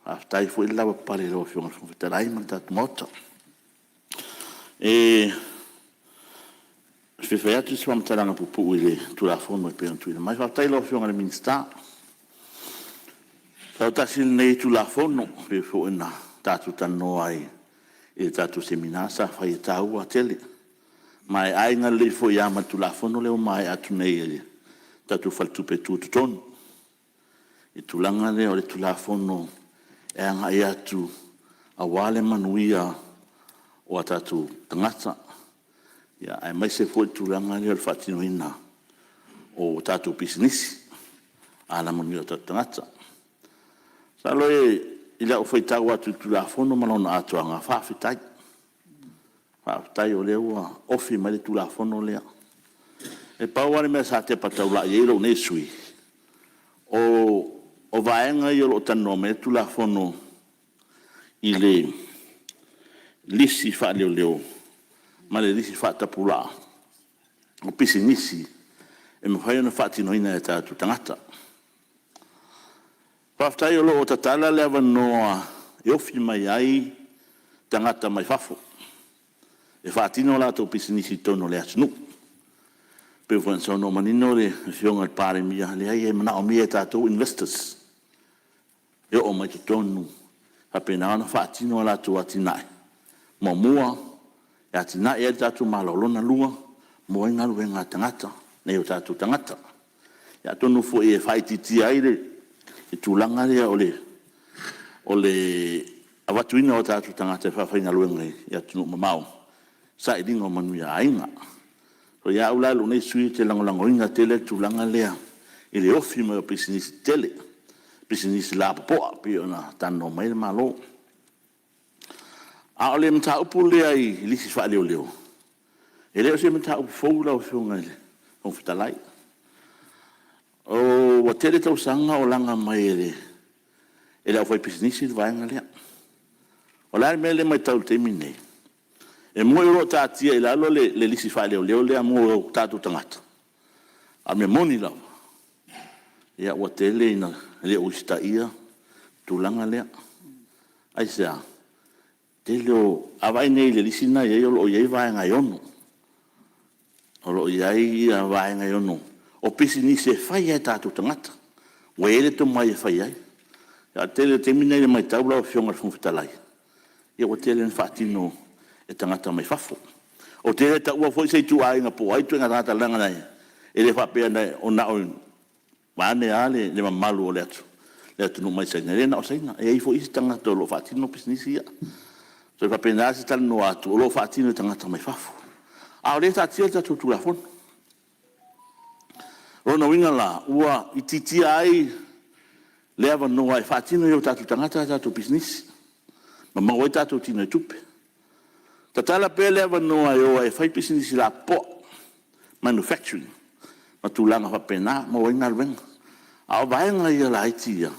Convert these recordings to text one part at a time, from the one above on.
Faafetai foi le lavapapale i lau Afioga i le Fofoga Fetalai ma le tatou Maota. E fia fai atu se faamatalaga puupuu i le Tulafono e pei ona tuuina mai. Faafetai i lau Afioga i le Minisita. Masalo tasi lenei Tulafono e pei foi ona tatou talanoa ai i le tatou Semina sa fai, e taua tele. Ma e aiga lelei foi lava ma le Tulafono lea ua maea atu nei a le tatou Faletupe Tutotonu i le tulaga lea o le Tulafono e agai atu aua le manuia o a tatou tagata, aemaise foi le tulaga lea o le faatinoina o tatou pisinisi, alamanuia o tatou tagata. Masalo i lau faitau atu i le Tulafono ma lona atoaga, faafetai. Faafetai o lea ua ofi mai le Tulafono lea. E pau lava le mea sa tepa taulai i ai lou nei sui usufono, o vaega ia o lo o talanoa mai ai le Tulafono i le lisi faaleoleo ma le lisi faatapulaa o pisinisi e mafai ona faatinoina e tatou tagata. Faafetai o lo o tatala le avanoa e ofi mai ai tagata mai fafo e faatino a latou pisinisi i totonu o le atunuu. E pei foi ona saunoa manino le Afioga i le Palemia, e leai e manaomia e tatou investors e oo mai i totonu e faapena ona faatino a latou atinae. Muamua, e atiae ai le tatou Malo. Lona lua, maua ai galuega a tagata, nai o tatou tagata. Ia atonu foi e faaitiitia ai le tulaga lea o le avatuina o tatou tagata e faafaigaluega i atunuu mamao i le sailiga o manuia aiga. Ia au la lou nei sui usufono ou te lagolagoina tele le tulaga lea i le ofi mai o pisinisi tetele, pisinisi lapopoa pei ona talanoa mai ai le Malo. A o le mataupu lea i lisi faaleoleo, e le o se mataupu fou lau Afioga i le Fofoga Fetalai. Ua tele tausaga o laga mai e le aufaipisinisi le vaega lea. O le a le mea lea e matau i le taimi lenei? E moni o lo o taatia i lalo le lisi faaleoleo lea mo tatou tagata, a o le mea moni lava, ua tele ina le o usitaia le tulaga lea. Aisea? A vaai nei i le lisi lena e i ai o lo o i ai vaega e 6, o lo o i ai vaega e 6 o pisinisi e fai lava e tatou tagata, ua i ai le tomai e fai ai. A o le tele o taimi nei i le matau lau Afioga i le Fofoga Fetalai, ia ua tele ina faatino e tagata mai fafo. Ou te le taua foi se ituaiga po o ai ituaiga tagata leaga e le faapea na o… vaeane lava le mamalu o le atunuu mai Saina, e le na o Saina, e i ai foi isi tagata o lo o faatino pisinisi ia. E faapena se talanoa atu, o lo o faatino e tagata mai fafo, a o lea e taatia le tatou Tulafono. O lona uiga la, ua itiitia ai le avanoa e faatino ai e o tatou tagata a tatou pisinisi ma maua ai tatou tinoitupe. Tatala pea le avanoa e o ai e fai pisinisi lapopoa, manufacturing ma tulaga faapena e maua ai galuega. A o vaega ia laiti ia,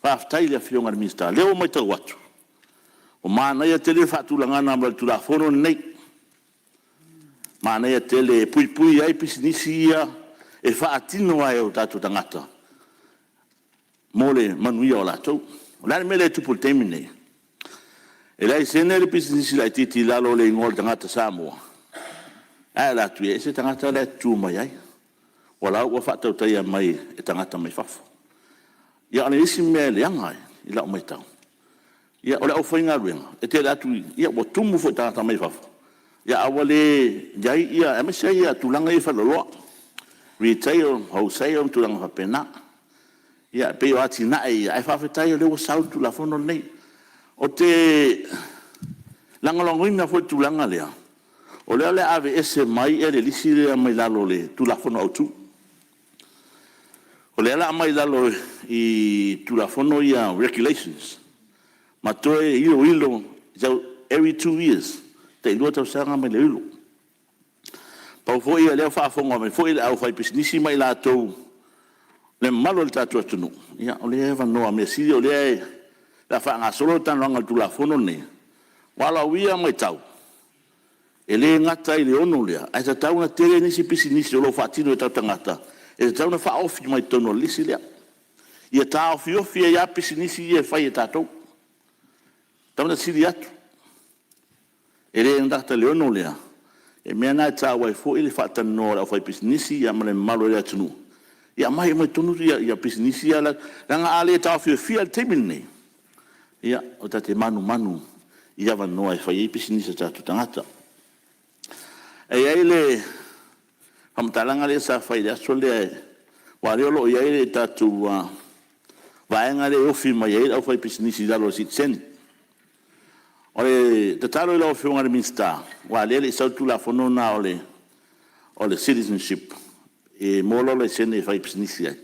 faafetai i le Afioga i le Minisita, o lea ua matau atu, ua manaia tele le faatulagaga mai o le Tulafono lenei, manaia tele e puipui ai pisinisi ia e faatino lava e o tatou tagata mo le manuia o latou. O le a le mea lea e tupu i le taimi lenei? E laisene le pisinisi laitiiti i lalo o le igoa o le tagata Samoa, ae alu atu e ese le tagata la e tutu mai ai, o la ua faatautaia mai e tagata mai fafo. Ia a o le isi mea e leaga ai i lau matau, o le aufaigaluega, e tele atu ua tumu foi i tagata mai fafo, a ua le i ai ia… aemaise lava tulaga ia i faleoloa, retail, wholesale ma tulaga faapena. Ia e pei o atinae ia, ae faafetai o lea ua sau le Tulafono lenei. Ou te lagolagoina foi le tulaga lea, o lea o le a aveese mai le lisi lea mai lalo o le Tulafono Autu. O lea o le a aumai i lalo i Tulafono ia Regulations ma toe iloilo every 2 years, tai 2 tausaga ma iloilo. Pau foi o lea ua faafofoga mai foi le aufaipisinisi ma i latou le mamalu o le tatou atunuu, ia o lea e avanoa. Mea sili o lea o le a faagasolo le talanoaga o le Tulafono lenei. Aua o lau ia matau, e le gata i le 6 lea, ae tatau ona tele nisi pisinisi o lo o faatino e o tatou tagata e tatau ona faaofi mai totonu o le lisi lea, ia taofiofi ai lava pisinisi ia e fai e tatou. tatau ona sili atu. E le gata i le 6 lea, o le mea lena e taua ai foi le faatalanoa o le aufaipisinisi ma le mamalu o le atunuu, ia aumai uma i totonu pisinisi ia leaga a le taofiofia i le taimi lenei, ia, ta te manumanu i avanoa e fai ai pisinisi a o tatou tagata. E i ai le faamatalaga lea sa fai i le aso lea, aua o lea o lo o i ai le tatou vaega lea e ofi mai ai le aufaipisinisi i lalo o le sitiseni. O le tatalo i lau Afioga i le Minisita, aua o lea e le i sau le Tulafono lena o le Citizenship e maua loa laisene e faipisinisi ai.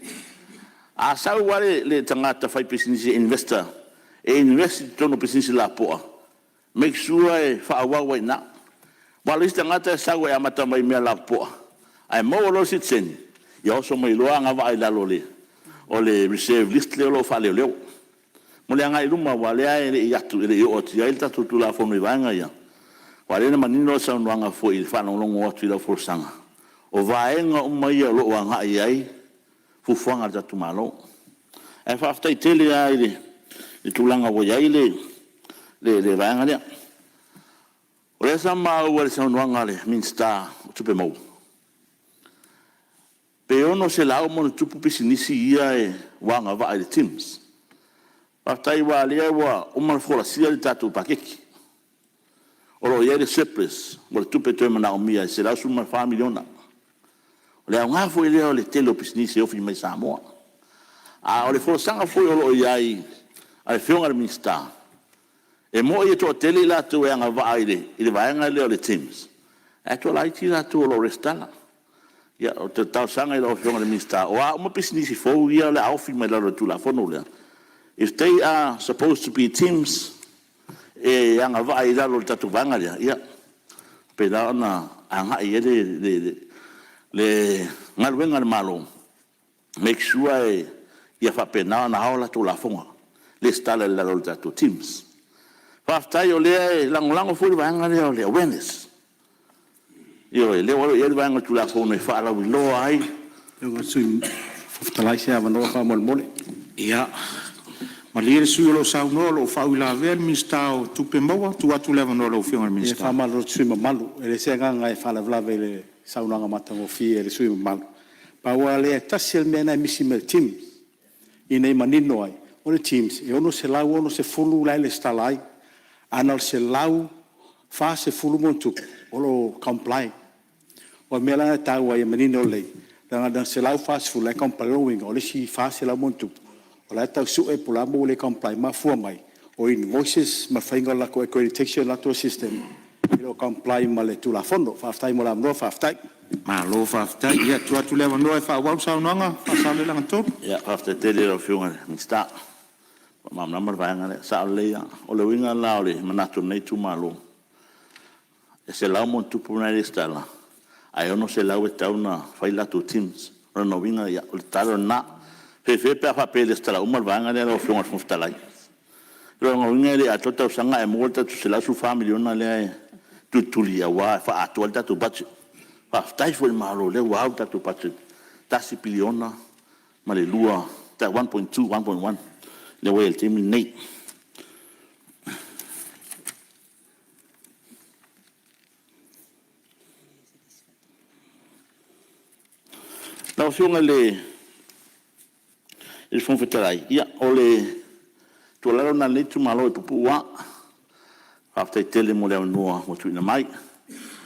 A sau lava le tagata faipisinisi e investor e invest i totonu o pisinisi lapoa, make sure e faaauau ai i ina. Aua o le isi tagata e sau e amata mai i mea lapopoa, ae maua loa le sitiseni, ia oso mai loa agavaa i lalo o le reserve list lea o lo o faaleoleo. Mo le agai i luma aua o lea e le i oo atu i ai le tatou Tulafono i vaega ia, aua o lea na manino le saunoaga foi i le faalogologo atu i lau folasaga, o vaega uma ia o lo o agai i ai fuafuaga a le tatou Malo. Ae faafetai tele lava i le tulaga ua i ai le vaega lea. O lea sa maua i le saunoaga a le Minisita o Tupe Maua, pe 600+ pisinisi ia ua agavaa i le TIMS. Faafetai aua o lea ua uma ona folasia le tatou paketi, o lo o i ai le surplus mo le tupe e toe manaomia e $114 miliona. O le aoga foi lea o le tele o pisinisi e ofi mai i Samoa. A o le folasaga foi o lo o i ai a le Afioga i le Minisita, e moni e toatele i latou e agavaa i le vaega lea o le TIMS, ae toalaiti latou o lo o resitala. Ia, ou te talosaga i lau Afioga i le Minisita, o a uma pisinisi fou ia o le a ofi mai lalo o le Tulafono lea, if they are supposed to be TIMS e agavaa i lalo o le tatou vaega lea, ia faapena ona agai i ai le galuega a le Malo, make sure ia faapena ona ao a latou lafoga, resitala i lalo o le tatou TIMS. Faafetai o lea e lagolago foi le vaega lea o le awareness. Ioe, o lea ua i ai le vaega o le Tulafono e faalauiloa ai. Lau Afioga i le Sui Fofoga Fetalai se avanoa faamolemole. Ia, malie le sui usufono o lo o saunoa o lo o faauilavea le Minisita o Tupe Maua. Tuu atu le avanoa i lau Afioga i le Minisita. E faamalulu atu i le sui usufono mamalu, e leai se agaga e faalavelave i le saunoaga matagofie a le sui usufono mamalu. Pau lava lea, e tasi lava le mea lena e misi mai i le TIMS ina ia manino ai, o le TIMS, e 660 la e resitala ai, ae na o le 140+ o lo o comply. O le mea la lena e taua ai e manino lelei, leaga na o le 140 la e comply. O lona uiga, o le isi 400+ o la e tau sue po o le a le mea ua le comply ai. E mafua mai o invoices ma le faiga o le latou accreditation o le latou system e le o comply ma le Tulafono. Faafetai mo le avanoa faafetai. Malo faafetai. Ia, tuu atu le avanoa e faaauau le saunoaga Faasaleleaga 3. Faafetai tele i lau Afioga i le Minisita, ua faamalamalama le vaega lea. E sao lelei lava. O le uiga la o le manatu o lenei itumalo, e 100+ la e resitala, ae 600 e tatau ona fai latou TIMS. O lona uiga, o le tatalo lena. E fefe pe a faapea e resitala uma le vaega lea lau Afioga i le Fofoga Fetalai. O lona uiga e le atoa le tausaga ae maua le tatou $114 miliona lea e tulituli aua e faaatoa ai le tatou budget. Faafetai foi i le Malo o lea ua au le tatou budget e $1 piliona ma le 1.2, 1.1 lea ua i ai i le taimi lenei. Lau Afioga i le Fofoga Fetalai, ia o le tuualalo lena a lenei itumalo e puupuu lava. Faafetai tele mo le avanoa ua tuuina mai.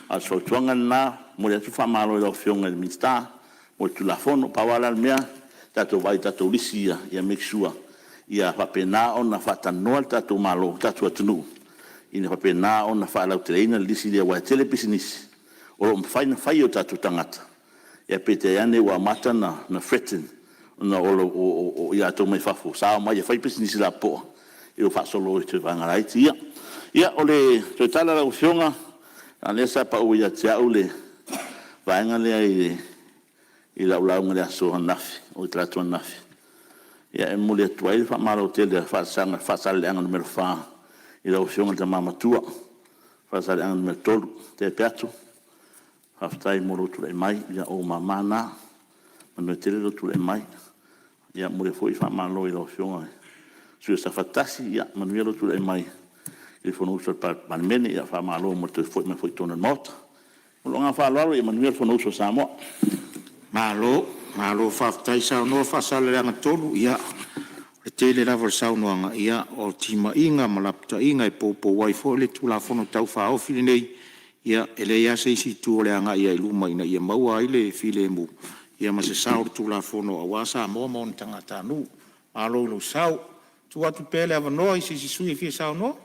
A o se fautuaga lena, e momoli atu le faamalo i lau Afioga i le Minisita mo le Tulafono. Pau lava la le mea, tatou vaai i tatou lisi ia, ia make sure ia faapena ona faatalanoa le tatou Malo, le tatou atunuu, ina ia faapena ona faalauteleina le lisi lea, aua e tele pisinisi o lo o mafai ona fai e o tatou tagata, ae peitai ane ua amata ona threaten ona o i latou mai fafo sa omai e fai pisinisi lapopoa, ia ua faasolo atu i vaega laiti ia. Ia, o le toe tala lau Afioga, leaga o lea sa pau ia te au le vaega lea i lau lauga i le aso ananafi, oi talaatu ananafi. E momoli atu ai le faamalo tele a Faasaleleaga 4 i lau Afioga i le Tama Matua Faasaleleaga Nu.3 Tea Peato, faafetai mo lou tulai mai, o ou mama na. Manuia tele lou tulai mai. E momoli foi le faamalo i lau Afioga i le sui usufono mo Safata 1, manuia lou tulai mai le Fonousu a le Palemene. Faamalo mo le toe foi mai foi i totonu o le Maota. Ma lou agaga faaaloalo, ia manuia le Fonousu a Samoa. Malo, malo faafetai saunoa Faasaleleaga 3. Ia, o le tele lava o le saunoaga, ia o timaiga ma lapataiga e poupou ai foi le Tulafono Tau Faaofi lenei. Ia e leai lava se isi itu o le agai lava i luma ina ia maua ai le filemu ma se sao o le Tulafono aua Samoa ma ona tagatanuu. Malo i lou sao. E tuu atu pea le avanoa i se isi sui usufono e fia saunoa.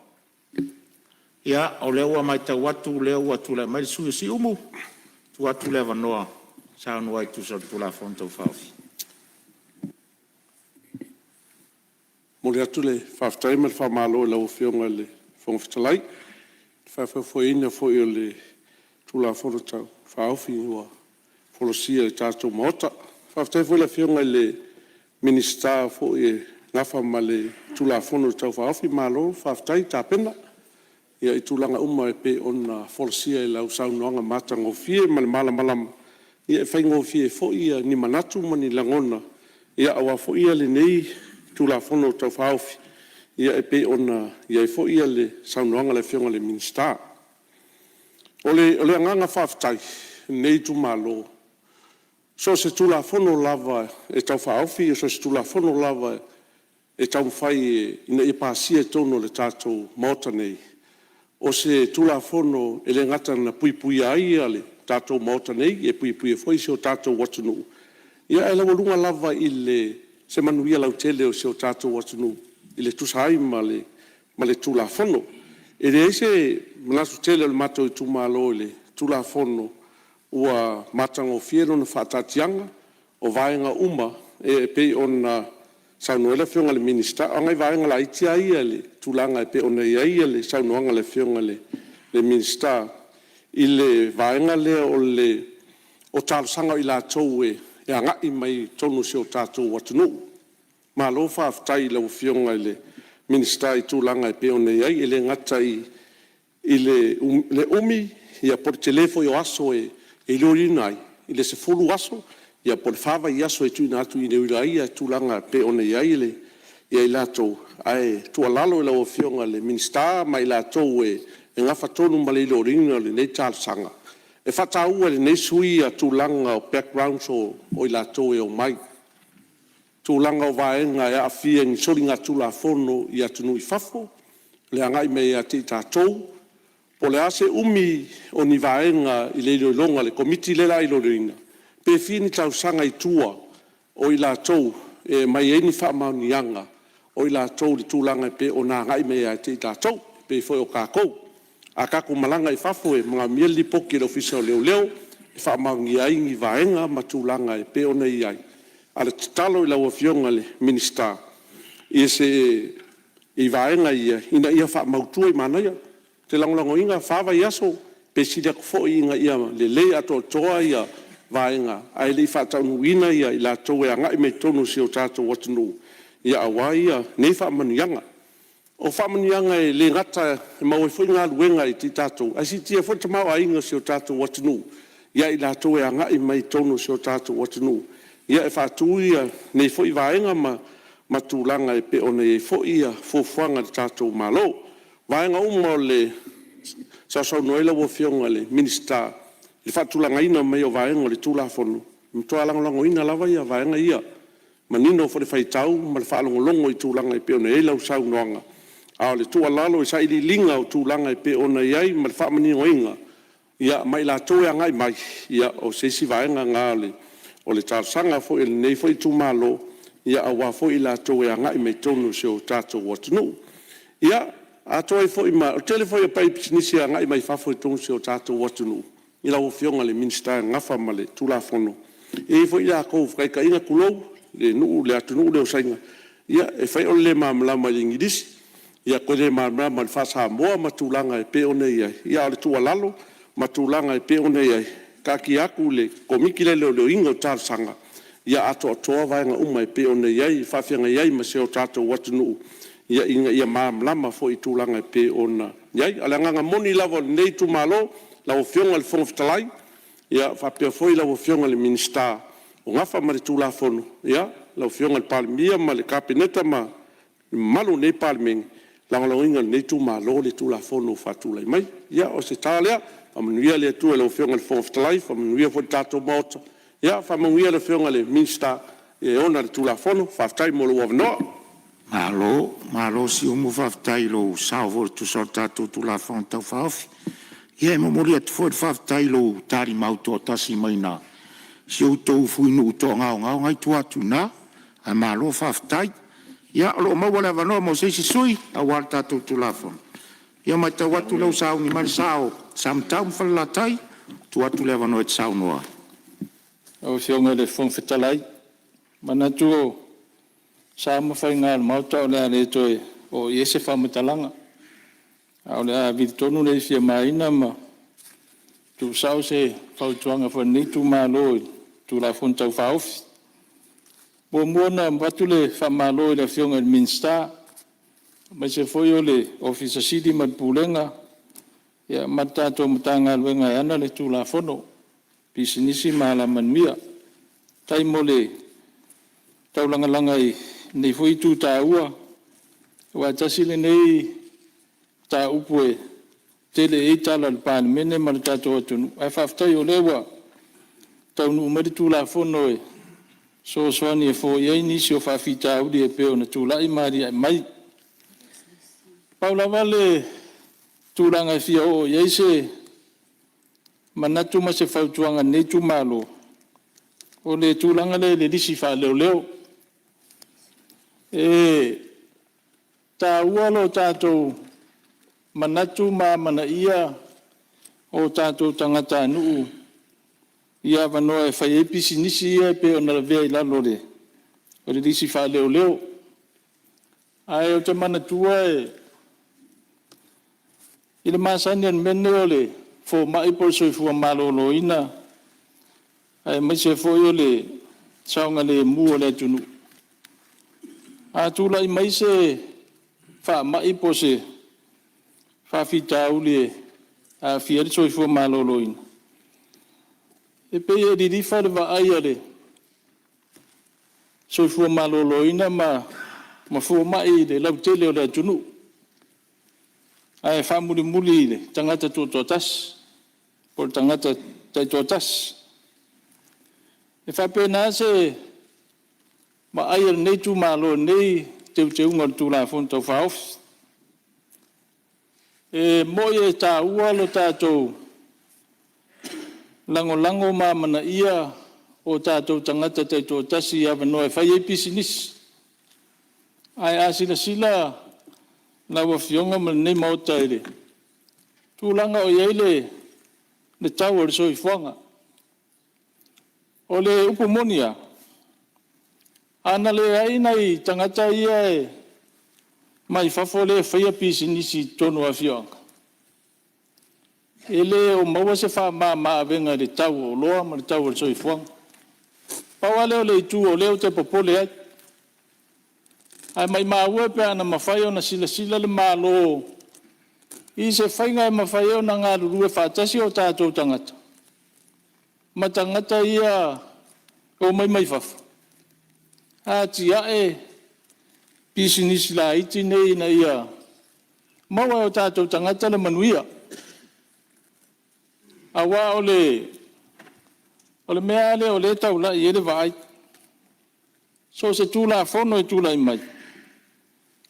Ia, o lea ua matau atu o lea ua tulai mai le sui usufono mo Siumu. Tuu atu le avanoa e saunoa ai e tusa o le Tulafono Tau Faaofi. E momoli atu le faafetai ma le faamalo i lau Afioga i le Fofoga Fetalai i le faafoefoeina foi o le Tulafono Tau Faaofi ua folasia i le tatou Maota. Faafetai foi i le Afioga i le Minisita foi e nafa ma le Tulafono Tau Faaofi, malo faafetai tapena i tulaga uma e pei ona folasia i lau saunoaga matagofie ma le malamalama, e faigofie ai foi ni manatu ma ni lagona aua foi lenei Tulafono Tau Faaofi e pei ona i ai foi le saunoaga a le Afioga i le Minisita. O le agaga faafetai o lenei itumalo, so o se Tulafono lava e Tau Faaofi, so o se Tulafono lava e taumafai ina ia pasia i totonu o le tatou Maota nei, o se Tulafono e le gata ina puipuia ai le tatou Maota nei, e puipuia foi si o tatou atunuu, ae laualuga lava i se manuia lautele o si o tatou atunuu e tusa ai ma le Tulafono. E leai se manatu tele o le matou itumalo i le Tulafono ua matagofie lona faataatiaga, o vaega uma e pei ona saunoa ai le Afioga i le Minisita. A o nai vaega laiti lava ia i le tulaga e pei ona i ai le saunoaga a le Afioga i le Minisita i le vaega lea o talosaga o i latou e agai mai i totonu o si o tatou atunuu. Malo faafetai i lau Afioga i le Minisita i tulaga e pei ona i ai, e le gata i le umi po o le tele foi o aso e iloiloina ai, i le 10 aso po o le 4 vaiaso e tuuina atu e iloilo ai tulaga e pei ona i ai i latou. Ae tuualalo i lau Afioga i le Minisita ma i latou e nafa tonu ma le iloiloina o lenei talosaga, e faataua e lenei sui usufono tulaga o backgrounds o i latou e omai, tulaga o vaega e aafia i ni soligatulafono i atunuu i fafo, le agai mai ia te i tatou, po o le a se umi o ni vaega i le iloiloga a le Komiti lea o le a iloiloina, pe fia ni tausaga i tua o i latou e aumai ai ni faamaoniaga o i latou i le tulaga e pei ona agai mai ia te i tatou, e pei foi o tatou. A tatou malaga i fafo e manaomia le lipoti a le Ofisa o Leoleo e faamaonia ai ni vaega ma tulaga e pei ona i ai. A o le tatalo i lau Afioga i le Minisita i vaega ia ina ia faamautu. E manaia, ou te lagolagoina le fa vaiaso pe sili atu foi ina ia lelei atoatoa vaega ae le i faataunuuina i latou e agai mai totonu o si o tatou atunuu aua nei faamanuiaga. O faamanuiaga e le gata e maua ai foi galuega ia i tatou, ae siitia foi le tamaoaiga o si o tatou atunuu ia i latou e agai mai i totonu o si o tatou atunuu e faatu nei foi vaega ma tulaga e pei ona i ai foi fuafuaga a le tatou Malo. O vaega uma sa saunoa ai lau Afioga i le Minisita i le faatulagaina mai o vaega o le Tulafono, e matua lagolagoina lava vaega ia. E manino foi le faitau ma le faalogologo i tulaga e pei ona i ai lau saunoaga. A o le tuualalo i sailiiliga o tulaga e pei ona i ai ma le faamaninoina ma i latou e agai mai, ia o se isi vaega lena o le talosaga foi a lenei foi itumalo, aua foi i latou e agai mai totonu o si o tatou atunuu. Ia, atonu ai foi ma… O le tele foi o faipisinisi e agai mai fafo i totonu o si o tatou atunuu i lau Afioga i le Minisita e nafa ma le Tulafono, e i ai foi latou faitaitaiga tulou, le atunuu lea o Saina, e fai o le le malamalama i le igilisi, toe le malamalama i le faa-Samoa ma tulaga e pei ona i ai. A o le tuualalo ma tulaga e pei ona i ai, taatia atu i le Komiti lea o le iloiloina o talosaga, ia atoatoa vaega uma e pei ona i ai, e faafeagai ai ma si o tatou atunuu, ina ia malamalama foi i tulaga e pei ona i ai. A o le agaga moni lava o lenei itumalo lau Afioga i le Fofoga Fetalai, faapea foi lau Afioga i le Minisita o nafa ma le Tulafono, lau Afioga i le Palemia ma le Kapeneta ma le mamalu o lenei Palemene, lagolagoina e lenei itumalo le Tulafono ua faatulai mai. Ia, o se tala lea, faamanuia le Atua i lau Afioga i le Fofoga Fetalai, faamanuia foi i le tatou Maota, faamanuia le Afioga i le Minisita e ona le Tulafono. Faafetai mo lou avanoa. Malo, malo Siumu, faafetai i lou sao foi e tusa o le tatou Tulafono Tau Faaofi. Ia e momoli atu foi le faafetai i lou talimau toatasi mai si o outou fuinuu toagaogao lena e i tua atu i ina. Ae malo faafetai. Ia o lo o maua le avanoa mo se isi sui usufono aua le tatou Tulafono. Ia ua matau atu o lea ua sauni mai le sa o Samatau ma Falelatai, tuu atu le avanoa e te saunoa ai. Lau Afioga i le Fofoga Fetalai, e manatu o sa ma faiga o le Maota o le a le toe oo i ai se faamatalaga, ae o le a vili tonu le ifi a Maina ma tuusao se fautuaga foi a lenei itumalo i le Tulafono Tau Faaofi. E muamua ona avatu le faamalo i le Afioga i le Minisita aemaise foi o le Ofisa Sili o Pulega ma le Pulega ma le tatou Matagaluega e ana le Tulafono, Pisinisi ma Alamanuia. Faafetai mo le taulagalaga i lenei foi itu taua, aua e tasi lenei mataupu e tele i ai tala a le Palemene ma le tatou atunuu, ae faafetai o lea ua taunuu mai le Tulafono e fesoasoani e foia ai nisi o faafitauli e pei ona tulai ma aliae mai. Pau lava le tulaga e fia oo i ai se manatu ma se fautuaga a lenei itumalo, o le tulaga lea i le lisi faaleoleo. E taua lo tatou manatu ma amanaia o tatou tagatanuu i avanoa e fai ai pisinisi ia e pei ona lavea i lalo o le lisi faaleoleo. Ae ou te manatua i le masani o le mea lenei o le fomai po o le soifua maloloina, aemaise foi o le saogalemu o le atunuu, a tulai mai se faamai po o se faafitauli e aafia ai le soifua maloloina, e pei e lilifa le vaai a le soifua maloloina ma fomai i le lautele o le atunuu, ae faamulimuli i le tagata tutoatasi, po o le tagata taitoatasi. E faapena se vaai a lenei itumalo i lenei Teuteuga o le Tulafono Tau Faaofi. E moni e taua lo tatou lagolago ma amanaia o tatou tagata taitoatasi i avanoa e fai ai pisinisi. Ae a silasila lau Afioga ma lenei Maota i le tulaga o i ai le tau o le soifuaga, o le upu moni lava, ana leai nai tagata ia mai fafo lea e faia pisinisi i totonu o afioaga, e le o maua se faamama avega i le tau o oloa ma le tau o le soifuaga. Pau lava lea o le itu o lea ou te popole ai, ae maumau e pe ana mafai ona silasila le Malo i se faiga e mafai ai ona galulue faatasi o tatou tagata ma tagata ia e omai mai fafo e atiae pisinisi laiti nei ina ia maua e o tatou tagata le manuia. Aua o le mea lava lea o lea e taulai i ai le vaai, so o se Tulafono e tulai mai,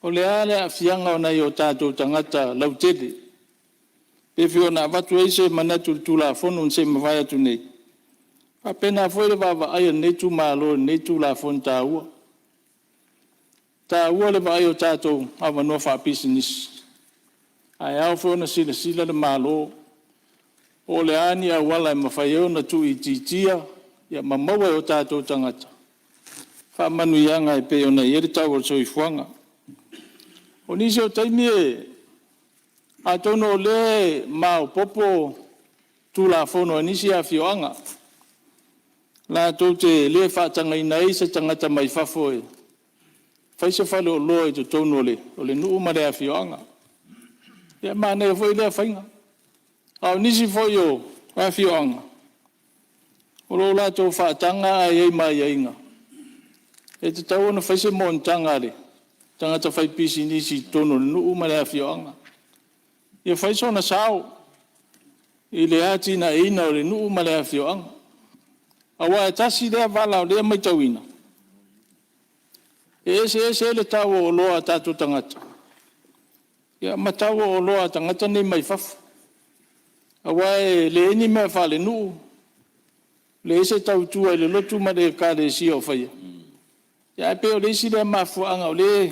o le a le aafiaga o nai o tatou tagata lautele. E pei foi ona avatu ai se manatu i le Tulafono na se i mavae atu nei, e faapena foi le vaavaai a lenei itumalo i lenei Tulafono taua. E taua le vaai o tatou avanoa faapisinisi, ae ao foi ona silasila le Malo po o a ni auala e mafai ai ona tuuitiitia ma maua e o tatou tagata faamanuiaga e pei ona i ai le tau o le soifuaga. O nisi o taimi, atonu o lea e maopoopo Tulafono a nisi afioaga, latou te le faatagaina ai se tagata mai fafo e fai se faleoloa i totonu o le nuu ma le afioaga. Ia e manaia foi lea faiga. A o nisi foi o afioaga, o lo o latou faataga ae i ai ma aiaiga, e tatau ona fai se monotaga a le tagata faipisinisi i totonu o le nuu ma le afioaga. Ia fai sona sao i le atinaeina o le nuu ma le afioaga. Aua e tasi lea vala o lea e matauina, e eseese ai le tau o oloa a tatou tagata ma tau o oloa a tagata nei mai fafo. Aua e leai ni mea faalenuu, leai se tautua i le lotu ma le ekalesia o faia, ae pei o le isi lea mafuaaga o lea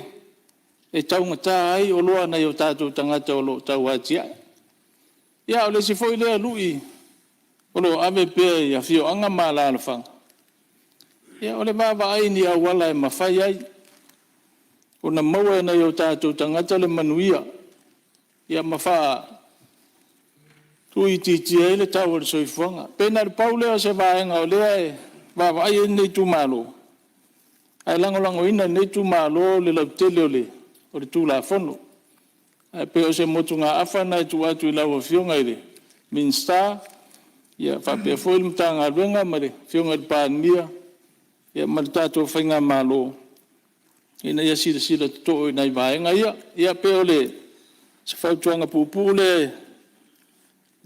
e taugata ai oloa a nai o tatou tagata o lo o tau atiae. Ia a o le isi foi lea lui o lo o ave pea i afioaga ma alaalafaga, o le vaavaai i ni auala e mafai ai ona maua e nai o tatou tagata le manuia, ma tuuitiitia ai le tau o le soifuaga. E pei na o le pau lea o se vaega o lea e vaavaai i ai lenei itumalo, ae lagolagoina e lenei itumalo le lautele o le Tulafono. Ae pei o se motugaafa lena e tuu atu i lau Afioga i le Minisita faapea foi le Matagaluega ma le Afioga i le Palemia ma le tatou faigamalo, ina ia silasila totoa i nai vaega ia. Ia pei o se fautuaga puupuu lea e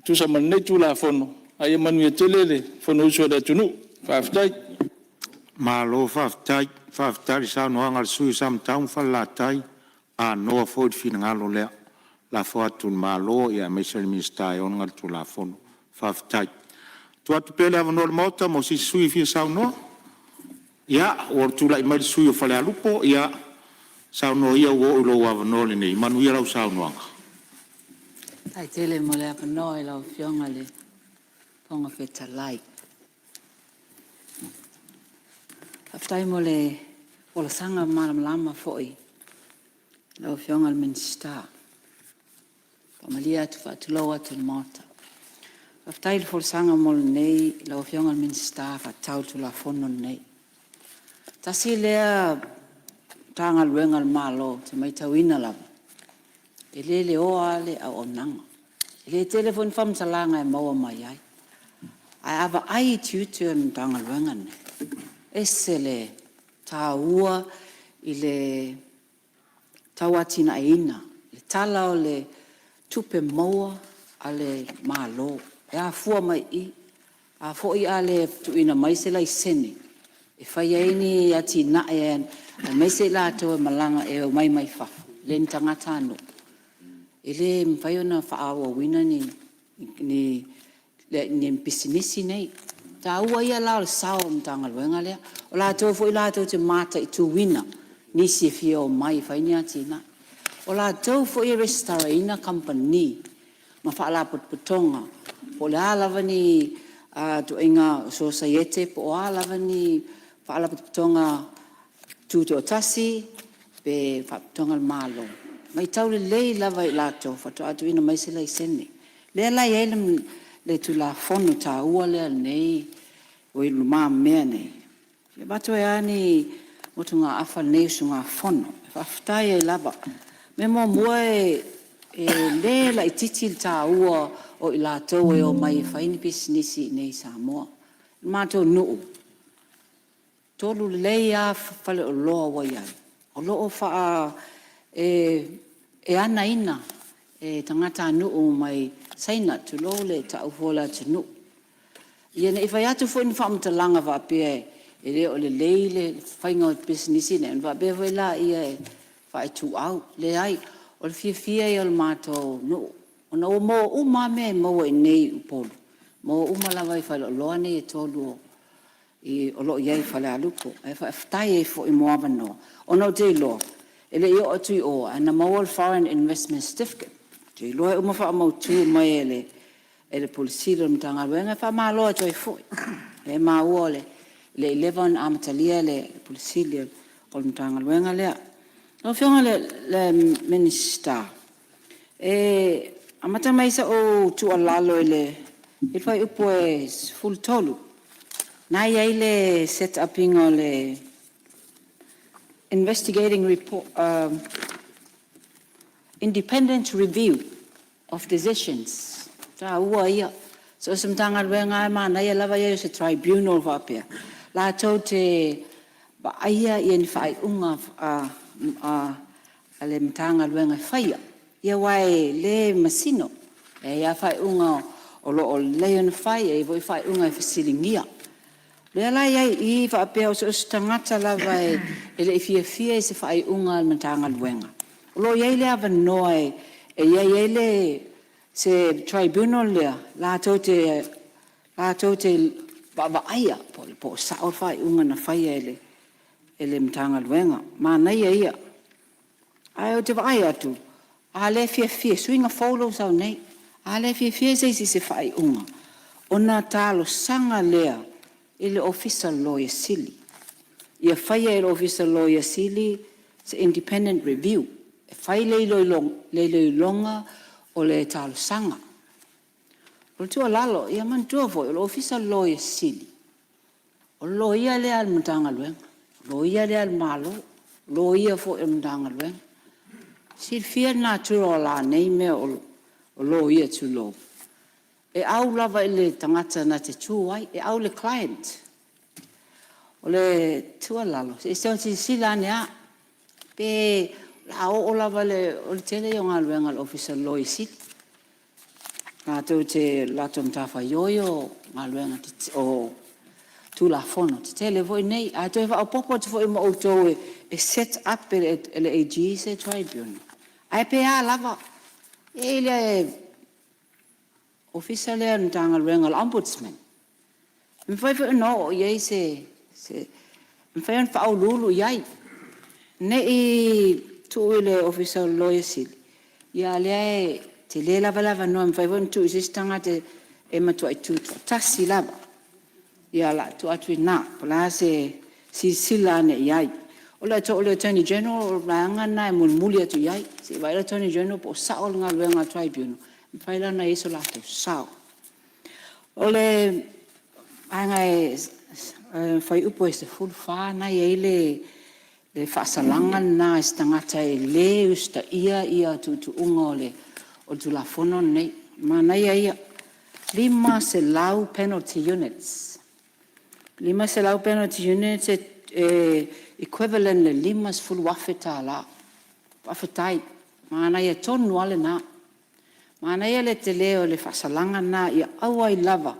tusa ma lenei Tulafono, ae ia manuia tele le Fonousu a le atunuu. Faafetai. Malo faafetai, faafetai i le saunoaga a le sui usufono mo Samatau ma Falelatai, anoa foi le finagalo lea. Lafo atu i le Malo aemaise o le Minisita e ona le Tulafono. Faafetai. Tuu atu pea le avanoa o le Maota mo se isi sui usufono e fia saunoa. Ia, ua tulai mai le sui usufono mo Falealupo. Ia, saunoa ia ua oo i lou avanoa lenei. Manuia lau saunoaga. Faafetai tele mo le avanoa i lau Afioga i le Fofoga Fetalai. Faafetai mo le folasaga malamalama foi i lau Afioga i le Minisita. E faamalie atu ma faatulou atu i le Maota. Faafetai i le folasaga lau Afioga i le Minisita e faatatau i le Tulafono lenei. Tasi lea Matagaluega a le Malo ou te matauina lava, e le leoa lava le auaunaga. E le tele foi ni faamatalaga e maua mai ai. Ae a vaai i tiute o le Matagaluega lenei, e ese le taua i le tauatiaeina le tala o le tupe maua a le Malo, e afua mai i i. A foi a le tuuina mai se laisene e fai ai ni atinae aemaise i latou e omai mai fafo, e le o ni tagatanuu, e le mafai ona faaauauina ni pisinisi nei. O le taua ia la o le sao o le Matagaluega lea. O latou foi latou te mataituina nisi e fia omai e fai ni atinae. O latou foi e resitalaina kamupani ma faalapotopotoga po o le a lava ni ituaiga sosiaete po o a lava ni faalapotopotoga tutoatasi pe faalapotopotoga a le Malo, e matau lelei lava e i latou faatoa tuuina mai se laisene. O lea la e i ai le Tulafono taua lea ua i lumamea nei, e avatu ai lava ni motugaafa a lenei usugafono, e faafetai ai lava. O le mea muamua e le laitiiti le taua o i latou e omai e fai ni pisinisi i inei i Samoa. O le matou nuu, e 3 lelei lava faleoloa ua i ai, o lo o anaina e tagatanuu mai Saina, tulou le tau fua o le atunuu. Ina ne i fai atu foi ni faamatalaga faapea e le o lelei le faiga o pisinisi nei, ona faapea foi lea e faaituau. Leai, o le fiafia ia o le matou nuu, ona ua maua uma lava mea e maua i inei i Upolu, e maua uma lava i faleoloa nei e 3 o lo o i ai i Falealupo. Ae faafetai ai foi mo avanoa, ona ou te iloa e le i oo atu i o ae na maua le foreign investment certificate. Ou te iloa e uma faamautu mai e le Ofisa Sili o le Matagaluega, e faamalo atu ai foi. O lea e maua e le i leva ona amatalia le Ofisa Sili o le Matagaluega lea. Lau Afioga i le Minisita, e amata mai sau tuualalo i le fuaiupu 13, lena e i ai le set up ina o le investigating report, independent review of decisions, o le taua ia. So o se Matagaluega lava e manaia lava le i ai o se tribunal faapea latou te vaaia ni faaiuga a a le Matagaluega e faia, aua e le masino, e i ai lava faaiuga o lo o lelei ona fai, e i ai foi faaiuga e fesiligia. O lea la e i ai i i faapea so o se tagata lava e le i fiafia i se faaiuga a le Matagaluega, o lo o i ai le avanoa e i ai se tribunal lea latou te vaavaaia po o sao le faaiuga na faia e le Matagaluega. Manaia ia. Ae ou te vaai atu, a le fiafia, suiga fou lea ua sau nei, a le fiafia se isi i se faaiuga, ona talosaga lea i le Ofisa o le Loia Sili, ia faia e le Ofisa o le Loia Sili se independent review, e fai le iloiloga o le talosaga. O le tuualalo, ia manatua foi o le Ofisa o le Loia Sili, o le loia lea a le Matagaluega, o le loia lea a le Malo, o le loia foi a le Matagaluega. E silafia le natura o la nei mea o loia tulou, e au lava i le tagata na te tu ai, e au i le client. O le tuualalo, se i silasila ane lava pe o le a oo lava i le… O le tele ia o galuega a le Ofisa o le Loia Sili, o le latou matafaioi o Tulafono tetele foi nei. A toe faaopoopo atu foi ma outou e set up e le AG se tribunal, ae pe a lava, e i ai le Ofisa lea a le Matagaluega o le Ombudsman, e mafai foi ona oo i ai se… e mafai ona faauluulu i ai, ne i tuu i le Ofisa o le Loia Sili, a o lea e tele lava le avanoa e mafai foi ona tuu i se isi tagata e matuai tutoatasi lava. Ia o le a tuu atu i ina po o le a se silasila ane i ai. O le Attorney General o le vaega lena e mulimuli atu i ai, se i vaai le Attorney General po o sao le galuega a le Tribunal, e mafai la ona i ai so latou sao. O le fuaiupu e 14 lena e i ai le faasalaga lena i se tagata e le usitaia tuutuuga o le Tulafono lenei. Manaia ia, e 500 penalty units. E 500 penalty units e equivalent i le $50,000. Faafetai, manaia tonu lava lena. Manaia le tele o le faasalaga lena ia aua ai lava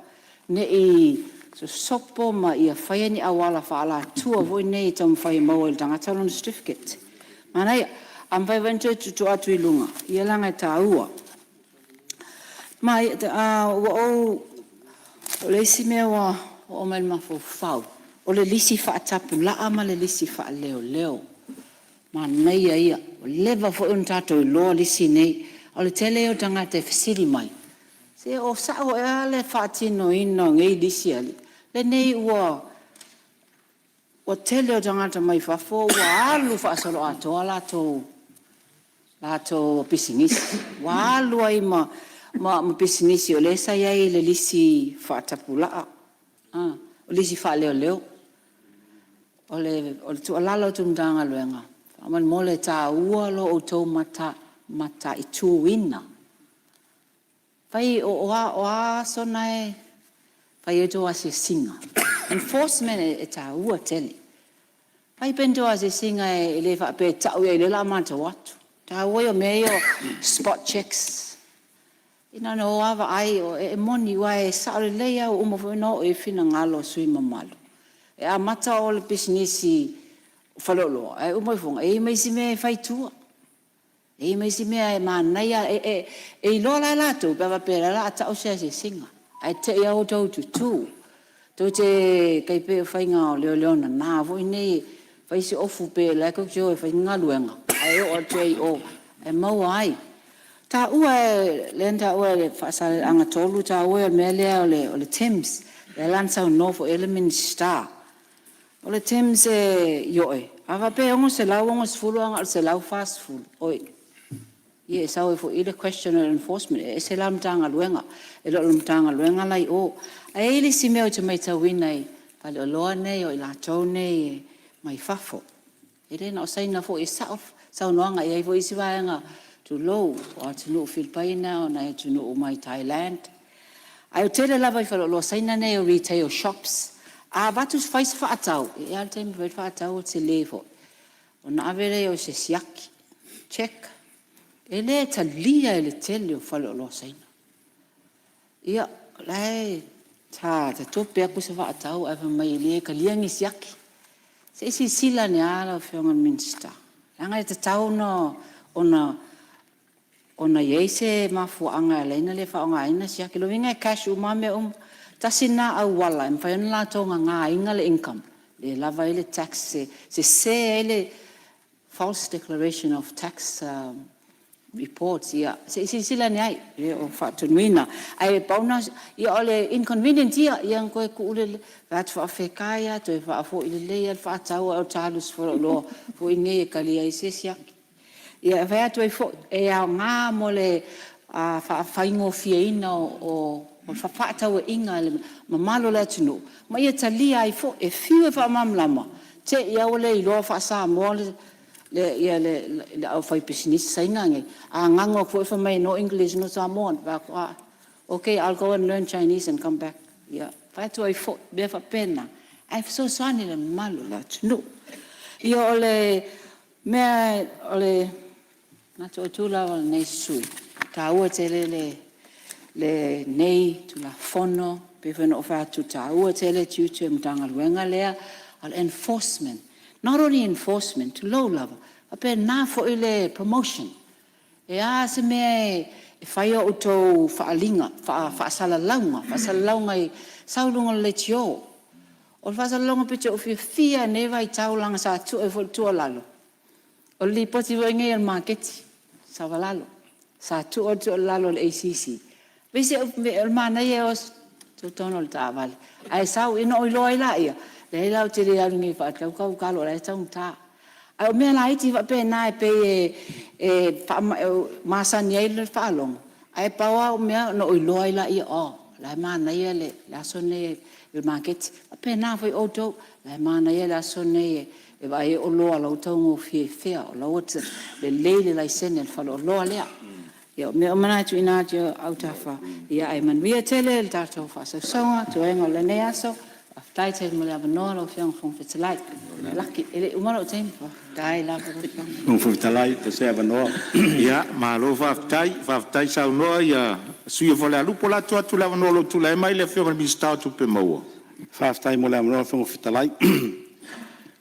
ne i sosopo ma ia faia ni auala faaalatua foi nei e taumafai e maua ai e le tagata lona certificate. Manaia. A mafai foi ona toe tuutuu atu i luga, ia leaga e taua. Ma ua ou… O le isi mea ua oo mai i le mafaufau, o le lisi faatapulaa ma le lisi faaleoleo. Manaia ia, ua leva foi ona tatou iloa lisi nei, a o le tele ia o tagata e fesili mai, se o sao ea le faatinoina o nei lisi a alii? Lenei ua tele o tagata mai fafo ua alu faasoloatoa latou pisinisi, ua alu ai ma pisinisi o lea sa i ai i le lisi faatapulaa, lisi faaleoleo. O le tuualalo atu i le Matagaluega, faamolemole e taua lo outou mataituina. O a aso na e fai ai a outou asiasiga? Enforcement e taua tele. Fai pea ni tou asiasiga e le faapea e tau i ai o lea o le a matou o atu. O le taua ia o mea ia o spot checks, na ona o lava vaai, e moni aua e sao lelei lava ua uma foi ona oo i ai finagalo o sui usufono mamalu, e amata o le pisinisi faleoloa, ae uma ifoga e i ai ma isi mea e fai i tua. E i ai ma isi mea e manaia, e iloa la e latou pe a faapea o lea o le a tau se asiasiga, ae te i lava ua outou tutu. Tou te tai pei o faiga o leoleo nana foi nei e fai si ofu pei o la e tou te o e fai ni galuega, ae oo atu ai i o e maua ai. Lea na taua e Faasaleleaga 3 le taua ia o le mea lea o le TIMS, lea la na saunoa foi i ai le Minisita. O le TIMS ioe, a faapea e $660 ae na o le $140, oi, ia e sau ai foi i i le question o le enforcement, e ese la le Matagaluega, e le o le Matagaluega la e i o. Ae i ai le isi mea ou te matauina i faleoloa nei o i latou nei mai fafo, e le na o Saina foi, e sao saunoaga, e i ai foi isi vaega, tulou, o atunuu o Filipaina, o nai atunuu mai Thailand. Ae o le tele lava i faleoloa Saina nei o retail shops, a avatu fai se faatau, e i ai lava le taimi e fai ai le faatau ua tele foi, ona ave lea i o i se siaki. cheque, e le talia e le tele o faleoloa Saina. Ia, o la e sa tatope atu se faatau ae fai mai e le talia ni siaki. Se i silasila ane lava lau Afioga i le Minisita, leaga e tatau ona i ai se mafuaaga e ala ai ona le faaaogaina siaki. O lona uiga e cash uma lava mea uma. Tasi lena auala e mafai ona latou nanaina le income e lava ai le tax, e sese ai le false declaration of tax reports. Ia se i silasila ane ai, e le o faatonuina. Ae pau lena, ia o le inconvenient ia, ia ona toe tuu lea, fai atu faafetai lava toe faafoi lelei lava le faatau a o ta alu i se faleoloa foi nei e talia ai se siaki. Ia e fai atu ai foi, e aoga mo le faafaigofieina o fefaatauaiga a le mamalu o le atunuu, ma ia talia ai foi. E fiu e faamalamalama, te i lava ua le iloa faa-Samoa le aufaipisinisi Saina nei, a nanu atu foi fai mai no English no Samoan. Ou fai atu, a, okay I'll go and learn Chinese and come back. Ia, e fai atu ai foi, o mea faapena, ae fesoasoani i le mamalu o le atunuu. Ia, o le mea o le manatu autu lava o lenei sui usufono, e taua tele lenei Tulafono. E pei foi ona ou fai atu, e taua tele tiute o le Matagaluega lea, a o le enforcement, not only enforcement, tulou lava, e faapena foi le promotion. O le a se mea e fai a outou faaaliga, faasalalauga, sau i luga o le leitio. O le faasalalauga ou te fiafia ai i lenei vaitau leaga sa tuu ai foi le tuualalo, o le lipoti foi lenei a le maketi Savalalo, sa tuu ai le tuualalo i le ACC, o le manaia o atu totonu o le taavale, ae sau, ona ou iloa ai lea, leai la ou te le alu nei e faatau sau talo o la e taugata. A o mea laiti faapena e pei e masani ai le faalogo, ae pau lava au mea, ona ou iloa ai lea, oh, o la e manaia le aso lenei i le maketi. E faapena foi outou, o la e manaia le aso lenei e vaai ai oloa o la e ua taugofie i fea, o la e ua lelei le laisene a le faleoloa lea. Ia o mea uma na e tuuina atu i ou autafa, ae manuia tele le tatou faasausauga toega o lenei aso. Faafetai tele mo le avanoa lau Afioga i le Fofoga Fetalai. Laki, e le i uma lou taimi? Faafetai lava. Ia malo faafetai, faafetai saunoa le sui usufono mo Falealupo. O le a tuu atu le avanoa i lou tulai mai le Afioga i le Minisita o Tupe Maua. Faafetai mo le avanoa lau Afioga i le Fofoga Fetalai.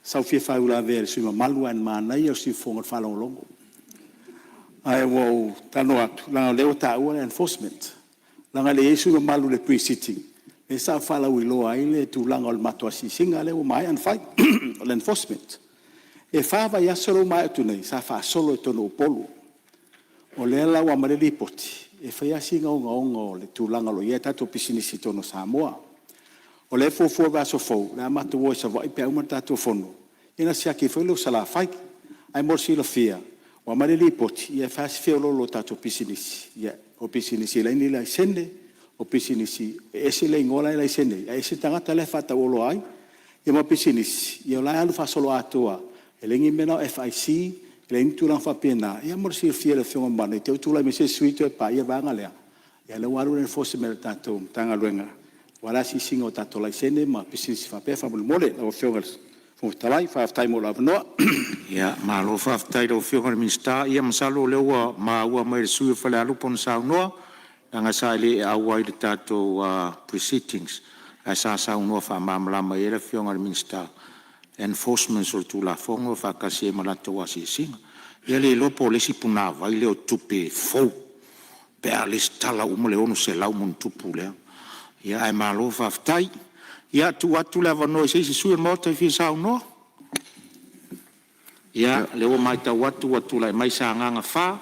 Sa ou fia faauilavea i le sui usufono mamalu, ae na manaia o le siufofoga i le faalogologo. Ae ua ou talanoa atu, leaga o lea ua taua le enforcement, leaga e le i i ai le sui usufono mamalu i le Pre-Sitting lea sa ou faalauiloa ai le tulaga o le matou asiasiga lea ua maea ona fai, o le enforcement. E 4 vaiaso lea ua maea atu nei sa faasolo i totonu o Upolu. O lea la ua aumai le lipoti, e fai lava sina ogaoga o le tulaga o lo o i ai tatou pisinisi i totonu o Samoa. O lea e fuafua i le vaiaso fou o le a matou o ai i Savaii pe a uma le tatou fono ia ona siaki ai foi lea o Salafai. Ae mo le silafia, ua aumai le lipoti, e fai lava si feoloolo o tatou pisinisi, o pisinisi e leai ni laisene, o pisinisi e ese le igoa la e laisene ai, ae ese le tagata la e faatauoloa ai. Ia ma pisinisi o la e alu faasoloatoa lava, e leai ni mea na o FIC, leai ni tulaga faapena. Ia mo le silafia e le Afioga mamalu, ne i te i ua tulai mai se isi sui usufono toe paia le vaega lea, a o lea ua alu le enforcement a le tatou Matagaluega aua le asiasiga o tatou laisene ma pisinisi faapea faamolemole lau Afioga i le Fofoga Fetalai. Faafetai mo lou avanoa. Ia malo faafetai i lau Afioga i le Minisita. Ia masalo o lea ua maua mai e le sui usufono mo Falealupo ana saunoa, leaga sa e le auai i le tatou Pre-Sittings, ae sa saunoa faamalamalama i ai le Afioga i le Minisita, enforcement o le Tulafono faatasi ai ma latou asiasiga. Ia le iloa po o le isi punavai lea o tupe fou pe a resitala uma le 600+ lea. Ae malo faafetai. Ia tuu atu le avanoa i se isi sui usufono o le Maota e fia saunoa. Ia, o lea ua matau atu ua tulai mai Sagaga 4,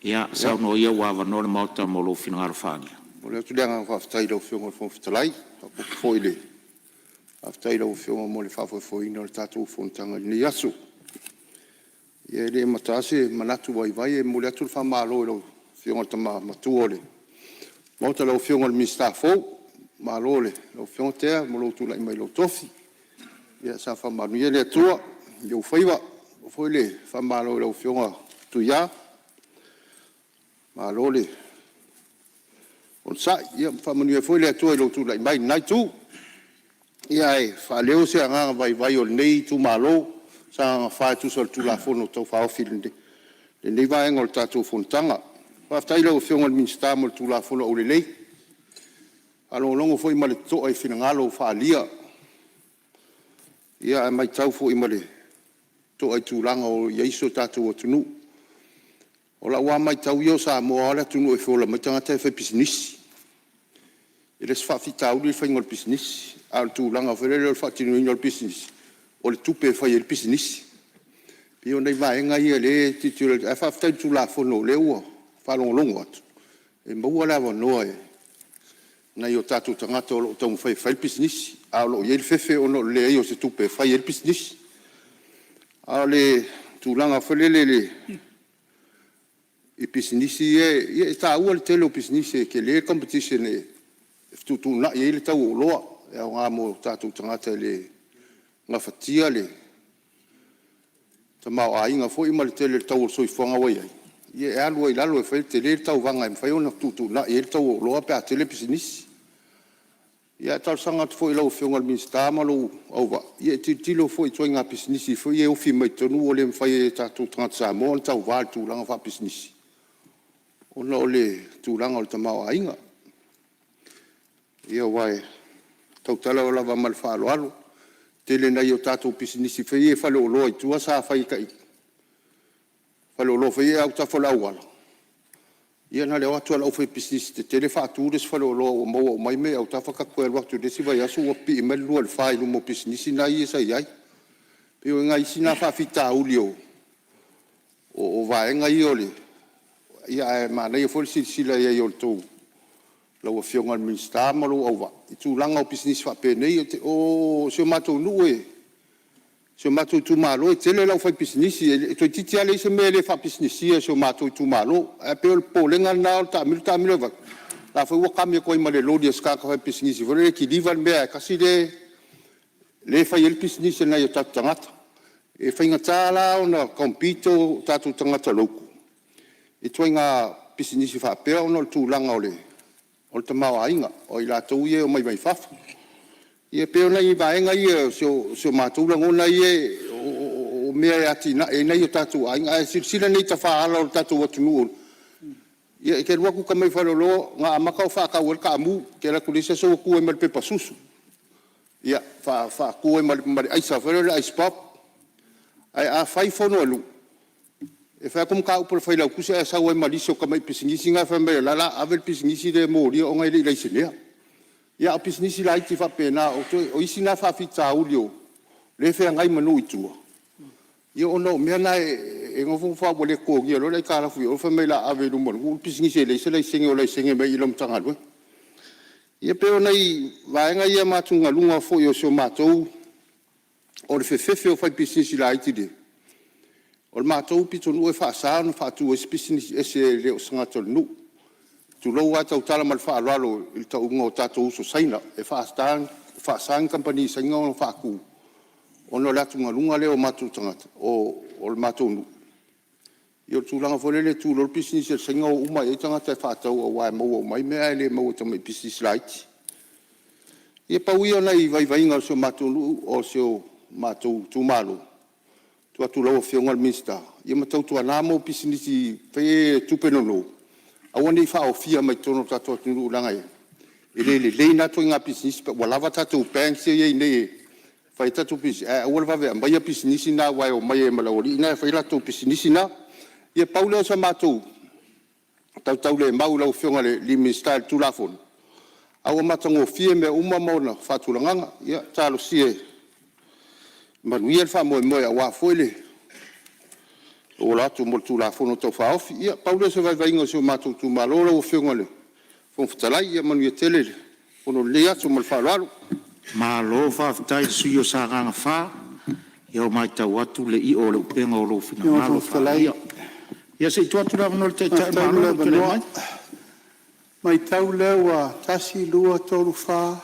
ia saunoa ia ua avanoa le Maota mo lou finagalo faaalia. E momoli atu le agaga faafetai i lau Afioga i le Fofoga Fetalai, faapea foi le faafetai i lau Afioga mo le faafoefoeina o le tatou fonotaga i lenei aso. Ia e le amata lava se manatu vaivai e momoli atu le faamalo i lau Afioga i le Tama Matua o le Maota lau Afioga i le Minisita fou. Malo i lau Afioga Tea mo lou tulai mai i lou tofi. Ia saga faamanuia le Atua i ou faiva. Faapea foi le faamalo i lau Afioga Tuia, malo le onosai. Ia faamanuia foi le Atua i lou tulai mai i lena itu. Ae faaleo se agaga vaivai o lenei itumalo o Sagaga 4 e tusa o le Tulafono Tau Faaofi lenei vaega o le tatou fonotaga. Faafetai i lau Afioga i le Minisita mo le Tulafono aulelei. E faalogologo foi ma le totoa i finagalo ua faaalia, ae matau foi ma le totoa i tulaga ua i ai si o tatou atunuu. O lau lava matau ia o Samoa lava le atunuu e feola mai tagata e faipisinisi. E le o se faafitauli le faiga o le pisinisi, a o le tulaga foi lele o le faatinoina o le pisinisi, o le tupe e fai ai le pisinisi. E pei o nai vaega ia o lea e tilotilo i ai, ae faafetai i le Tulafono o lea ua faalogologo atu e maua le avanoa e nai o tatou tagata o lo o taumafai e fai le pisinisi, a o lo o i ai le fefe ona o le leai o se tupe e fai ai le pisinisi. A o le tulaga foi lele i pisinisi ia, e taua le tele o pisinisi e tele le competition e fetuutuunai ai le tau o oloa e aoga mo tatou tagata e le gafatia le tamaoaiga foi ma le tele o le tau o le soifuaga ua i ai, ia e alu ai i lalo, e tele le tauvaga e mafai ona fetuutuunai ai le tau o oloa pe a tele pisinisi. Ia ae talosaga atu foi i lau Afioga i le Minisita ma lou auvaa e tilotilo foi i ituaiga pisinisi foi ia e ofi mai totonu ua le mafai e tatou tagata Samoa ona tauva i le tulaga faapisinisi ona o le tulaga o le tamaoaiga. Ia aua e tautala lava ma le faaaloalo, e tele i nai a tatou pisinisi foi ia faleoloa i tua sa fai e faleoloa foi ia i autafa o le auala, ia na o le o atu lava o le aufaipisinisi tetele faatu le isi faleoloa ua maua uma ai mea i autafa, ta te toe alu atu i le isi vaiaso ua pipii mai le 2 i le 4 i luma o pisinisi ia sa i ai. E pei o nai isi na faafitauli o vaega ia ae manaia foi le silasila i ai o lau Afioga i le Minisita ma lou auvaa i tulaga o pisinisi faapenei. O si o matou nuu, si o matou itumalo e tele le aufaipisinisi, toeitiiti lava leai se mea e le faapisinisia e si o matou itumalo. Ae pei o le popolega lena o le taamilo taamilo ai fafo, o la e foi ua kami atu ai ma le loli a se tagata faipisinisi foi lele e kiliva le mea tasi lea e fai ai le pisinisi a nai o tatou tagata. E faigata la ona compete o tatou tagata local i ituaiga pisinisi faapea ona o le tulaga o le tamaoaiga o i latou ia e omai mai fafo. Ia e pei o nai vaega ia o si o matou lagona ia o mea e atiae ai nai o tatou aiga. Ae silasila nei i tafaala o le tatou atunuu, ia e te alu atu uta mai faleoloa na amata ona faatau ai le taamu, e te alu atu i le isi aso ua tu ai ma le pepa susu, ia, faatu ai ma le aisa foi lea o le ice pop. Ae a fai fono a nuu, e fai atu mataupu a le Failautusi ae sau ai ma lisi o tamai pisinisi na fai mai o la e o le a ave le pisinisi lea e molia ona e le i laisenea. Ia a o pisinisi laiti faapena, o isi na faafitauli o lea e feagai ma nuu i tua, ona o mea na e nofonofo lava ua le totogia loa le aitalafu i o fai mai o le a ave i luma o le nuu le pisinisi e leai se laisene o laisene mai lau Matagaluega. Ia pei o nai vaega ia ma atugaluga foi o si o matou… O le fefefe o faipisinisi laiti. O le matou pitonuu e faasa ona faatu ai se pisinisi ese e le o se tagata o le nuu, tulou lava e tautala ma le faaaloalo i le tauga o tatou uso Saina, e faasa ni kamupani Saina ona faatu ona o le atugaluga lea o matou tagata o le matou nuu i le tulaga foi lele e tu loa le pisinisi a le Saina o uma lava i ai tagata e faatau aua e maua uma ai mea ae le maua i tamai pisinisi laiti. Ia pau ia o nai vaivaiga o si o matou nuu o si o matou itumalo e tuu atu i lau Afioga i le Minisita, ia ma tautuana ma pisinisi foi nei o tupe nono aua ne i faaofia mai totonu o le tatou atunuu leaga e le lelei na ituaiga pisinisi ua lava tatou banks ia e i ai nei e fai ai tatou pisinisi, ae aua le vave aumaia pisinisi na aua e omai ai ma le aualii na e fai a latou pisinisi na. Ia pau lea o se matou tautaulemau i lau Afioga i le Minisita i le Tulafono, ae ua matagofie mea uma ma ona faatulagaga. Ia talosia ia manuia le faamoemoe aua foi le auala atu mo le Tulafono Tau Faaofi. Ia pau lea o se vaivaiga o si o matou itumalo lau Afioga i le Fofoga Fetalai. Ia manuia tele le fono i lenei aso. Ma le faaaloalo. Malo faafetai i le sui usufono o Sagaga 4. Ia ua matau atu le i'o o le upega o lou finagalo faaalia. Ia se i tuu atu le avanoa i le Taitai o le Malo lou tulai mai. E matau lea ua 1, 2, 3,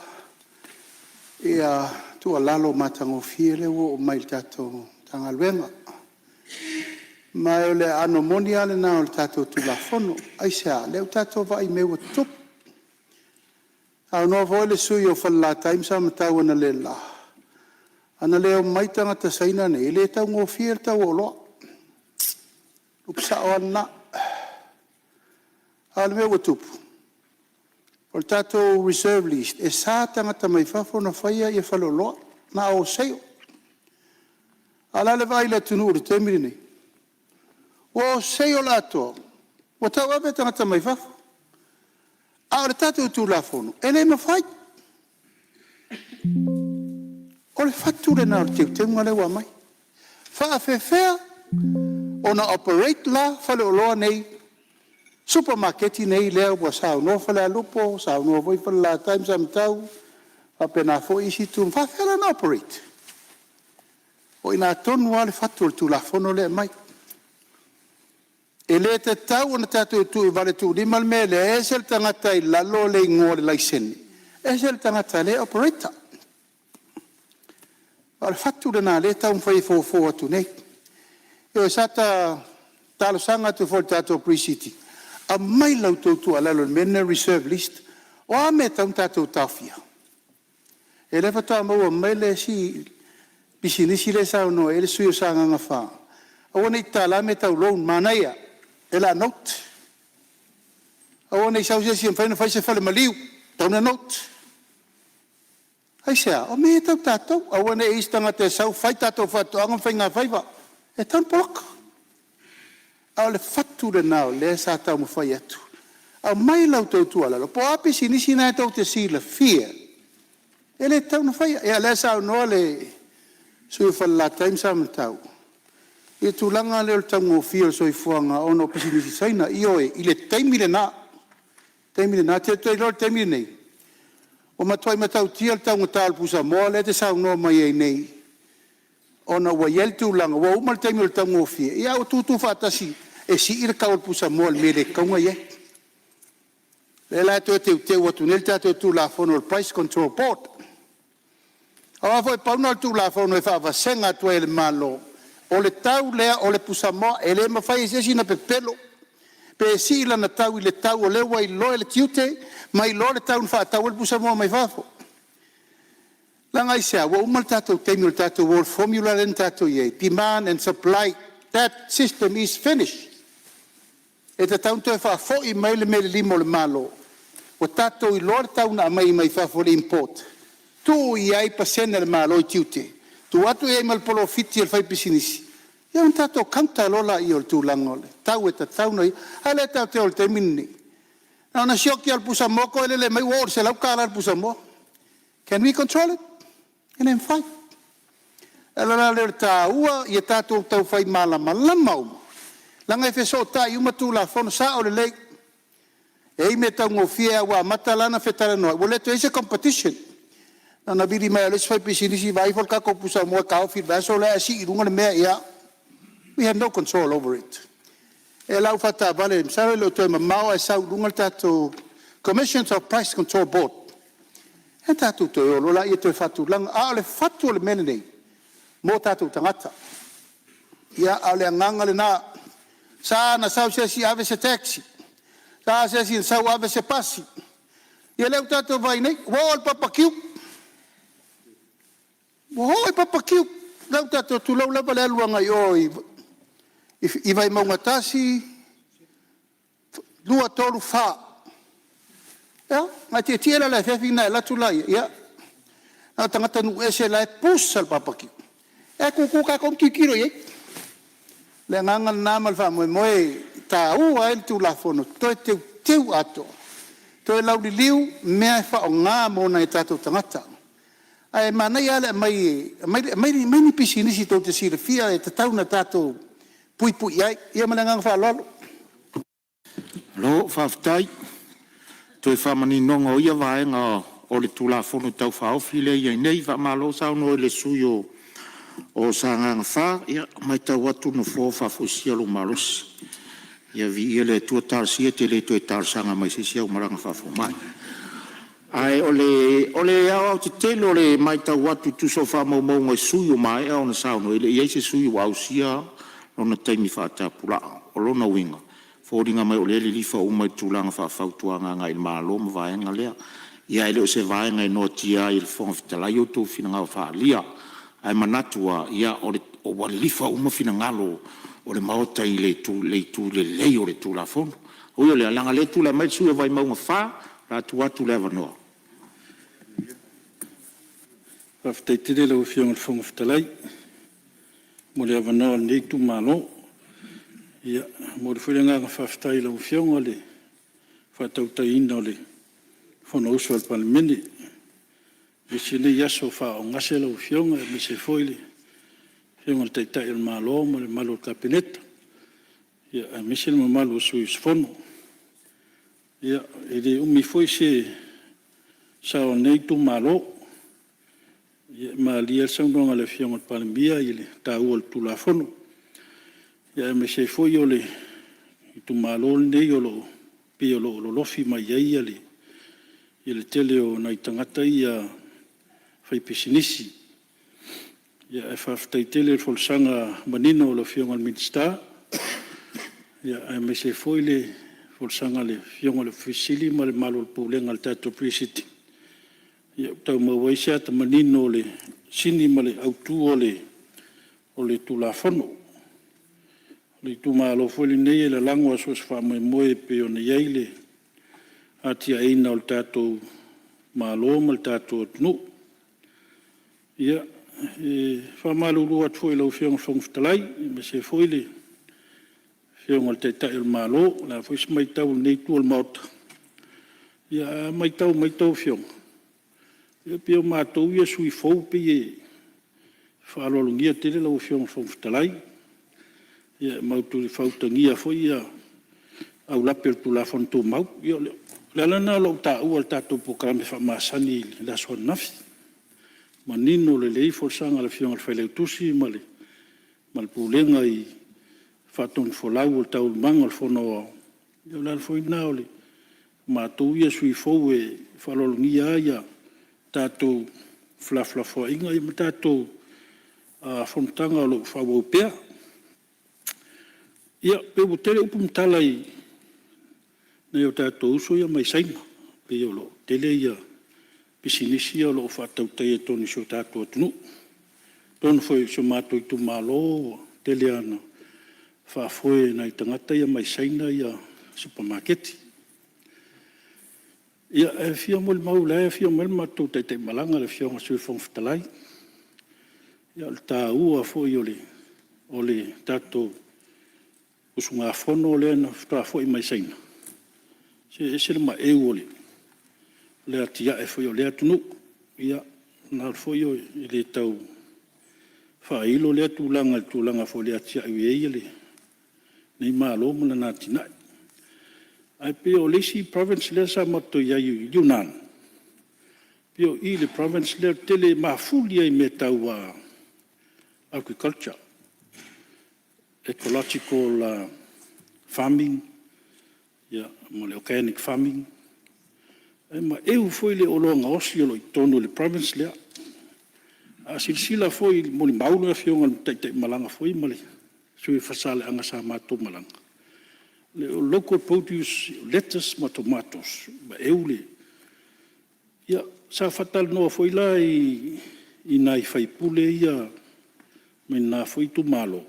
4 tuualalo matagofie lea ua oo mai i le tatou Matagaluega. Ma o le aano moni lava lena o le tatou Tulafono. Aisea? O lea ua tatou vaai i mea ua tutupu. Saunoa foi le sui usufono mo Falelatai ma Samatau analeila, ana le omai tagata Saina nei, e le taugofie le tau o oloa. upu sao lava lena. A o le mea ua tupu, o le tatou reserve list, e sa tagata mai fafo ona faia faleoloa, na o wholesale. A o le a le vaai i le atunuu i le taimi lenei? Ua wholesale atoa, ua tauave e tagata mai fafo. A o le tatou Tulafono, e le mafai. O le fatu lena o le teuteuga lea ua aumai. E faapefea ona operate la faleoloa nei, supamakeki nei lea ua saunoa Falealupo, saunoa foi Falelatai ma Samatau, faapena foi isi itu, e faapefea la ona operate? O i ina tonu lava le fatu o le Tulafono lea e aumai. E le tatau ona tatou tuvaletuulima le mea lea, e ese le tagata e i lalo le igoa o le laisene, ese le tagata o lea e operate. O le fatu lena o lea e taumafai e fofo atu nei. Ioe, sa ta talosaga atu foi i le tatou Pre-Sitting, aumai la outou tuualalo i le mea lenei o le reserve list. O a mea e tatau ona tatou taofia? Ia lea faatoa maua mai le isi pisinisi lea e saunoa i ai le sui usufono mo Sagaga 4, aua ne i tatala mea tau loan, manaia, o le a note. Aua ne i sau se isi e mafai ona fai se falemaliu, tatau ona note. Aisea? O mea ia tau tatou, aua ne i i ai se tagata e sau fai tatou faatoaga ma faigafaiva, e tatau ona poloka. A o le fatu lena o lea sa taumafai atu, aumai la outou tuualalo, po o a pisinisi na tou te silafia e le tatau ona faia. Ia o lea e saunoa le sui usufono mo Falelatai ma Samatau i le tulaga lea o le taugofie o le soifuaga ona o pisinisi Saina. Ioe, i le taimi lena. O le taimi lena. Ou te iloa o le taimi lenei, ua matuai matautia le taugata o le pusamoa lea e te saunoa mai ai nei ona ua i ai le tulaga ua uma le taimi o le taugofie, ae ua tutu faatasi e sii le tau o le pusamoa i le mea e le tatau ona i ai. O lea la e toe teuteu atu nei le tatou Tulafono o le Price Control Board. Aua foi na pau lena o le Tulafono e faavasega atu ai e le Malo, o le tau lea o le pusamoa, e le mafai e se isi ona pepelo pe sii lana tau i le tau o lea ua iloa e le Tiute ma iloa le tau na faatau ai le pusamoa mai fafo. Leaga aisea? Ua uma le tatou taimi o le tatou world formula lea na tatou i ai, demand and supply, that system is finish. E tatau ona toe faafoi mai le mea i le lima o le Malo, ua tatou iloa le tau na aumai mai fafo le import, tuu i ai pasene a le Malo i tiute, tuu atu i ai ma le polofiti a le faipisinisi, ia ona tatou counter loa lea o le tulaga o le tau e tatau ona i ai. A lea tatou te o i le taimi lenei, na ona sioki lava o le pusamoa toe lele mai ua oo i le $100 le pusamoa. Can we control it? E le mafai. O le ala la lea o le taua ia tatou taufai malamalama uma, leaga e fesootai uma Tulafono, e sao lelei. E i ai mea taugofie ae ua amata la ona fetalanoai ua le toe i ai se competition. Na ona vili mai lava o le isi faipisinisi, vaai ifo le tatou pusamoa e taofi i le vaiaso lea ae sii i luga le mea, ia, we have no control over it. O le a ou faataavale masalo e le o toe mamao ae sau i luga le tatou Commission of Price Control Board, ona tatou toe o loa lea toe faatulaga. A o le fatu o le mea lenei, mo tatou tagata. Ia, a o le agaga lena, e sa ona sau se isi ave se taxi, sa se isi ona sau ave se pasi. Ia lea ua tatou vaai nei, ua oo i le barbecue, ua oo i le barbecue. Tulou lava le alu agai o i Vaimauga 1, 2, 3, 4. Ia, ona e tietie lea i le afiafi ona e alu atu lea, ia, na o tagata nuu ese la e pusa le barbecue, ae tutu tatou ma tilotilo i ai. O le agaga lena ma le faamoemoe e taua ai le Tulafono Toe Teuteu atoa, toe lauliliu mea e faaaoga mo nai o tatou tagata. Ae manaia lava le aumai aumai ni pisinisi tou te silafia e tatau ona tatou puipui i ai. Ia ma le agaga faaaloalo. Malo faafetai i le toe faamaninoga o ia vaega o le Tulafono Tau Faaofi lea ua i ai nei. Faamalo saunoa i le sui usufono mo Sagaga 4. Ia, ua matau atu le Nofoa ua faafoisia lou malosi. Ia viia le Atua, talosia e te le toe talosaga mai i se isi au malaga faafomai. Ae o le aoaotetele o le matau atu tusa o faamaumauga i sui usufono ua maea ona saunoa, e le i i ai se sui usufono ua ausia lona taimi faatapulaa. O lona uiga, e foliga mai o lea e lilifa uma i le tulaga faafautuaga agai i le Malo ma vaega lea. Ia ae le o se vaega e noatia ai e le Fofoga Fetalai outou finagalo faaalia. Ae manatu lava ua lilifa uma finagalo o le Maota i le itu lelei o le Tulafono. Ui o lea, leaga o lea e tulai mai le sui usufono mo Vaimauga 4, o le a tuu atu le avanoa. Faafetai tele i lau Afioga i le Fofoga Fetalai mo le avanoa o lenei itumalo. Ia, e momoli foi le agaga faafetai i lau Afioga i le faatautaiga o le Fonousu a le Palemene, aemaise lenei aso faaaogase lau Afioga aemaise foi le Afioga i le Taitai o le Malo ma le mamalu o le Kapeneta, aemaise le mamalu o sui usufono. Ia, e le umi foi se sao o lenei itumalo. Ia, e malie lava le saunoaga a le Afioga i le Palemia i le taua o le Tulafono, aemaise ai foi o le itumalo lenei e pei o lo o lolofi mai i ai le tele o nai tagata ia faipisinisi. Ae faafetai tele i le folasaga manino a le Afioga i le Minisita, aemaise ai foi le folasaga a le Afioga i le Ofisa Sili o Pulega ma le mamalu o le Pulega o le tatou Pre-Sitting, ua tau maua ai se ata manino o le sini ma le autu o le Tulafono. O le itumalo foi lenei e lalago lava so o se faamoemoe e pei ona i ai le atiaeina o le tatou Malo ma le tatou atunuu. Ia, e faamalulu atu foi i lau Afioga i le Fofoga Fetalai, aemaise foi le Afioga i le Taitai o le Malo, o le a foi se matau a lenei Itu o le Maota, ae a matau mai a outou Afioga, e pei o matou ia o sui usufono fou e pei e faaaloalogia tele lau Afioga i le Fofoga Fetalai, e matou te faautagia foi aulape o le Tulafono Tumau. Ia o le ala lena o lou taua o le tatou polokalame faamasani i le aso ananafi, manino lelei folasaga a le Afioga i le Failautusi ma le Pulega i faatonufolau o taualumaga o le Fono Aoao. Ia o le ala foi lena o matou ia o sui usufono fou e faaaloalogia lava tatou felafolafoaiga ma tatou fonotaga o lo o faaauau pea. Ia, pei ua tele upu ma tala i nai o tatou uso ia mai Saina, pei o lo o tele pisinisi ia o lo o faatautaia i totonu o si o tatou atunuu. Atonu foi o si o matou itumalo ua tele lava ina faafoe e nai tagata ia mai Saina supamaketi. Ia, e fia molimau o la e afio mai le matou taitaimalaga le Afioga i le Sui Fofoga Fetalai. Ia o le taua foi o le tatou usugafono lea na faatoa foi mai Saina, se e ese le maeu o le atiae foi o lea atunuu. Ia, e le tau faailo lea tulaga i le tulaga foi o le atiae ua i ai lenei Malo ma lana atinae. Ae pei o le isi province lea sa matou i ai i Yunnan, pei o i le province lea e tele, e mafuli lava i mea tau agriculture, ecological farming ma le organic farming. E maeu foi le oloa gaosi o lo o i totonu o le province lea. A silasila foi i le molimau le Afioga i le taitaimalaga foi ma le sui usufono o Faasaleleaga sa matou malaga, o local produce, lettuce ma tomatoes, e maeu le… Ia, sa faatalanoa foi la i nai sui usufono ia mai lena foi itumalo,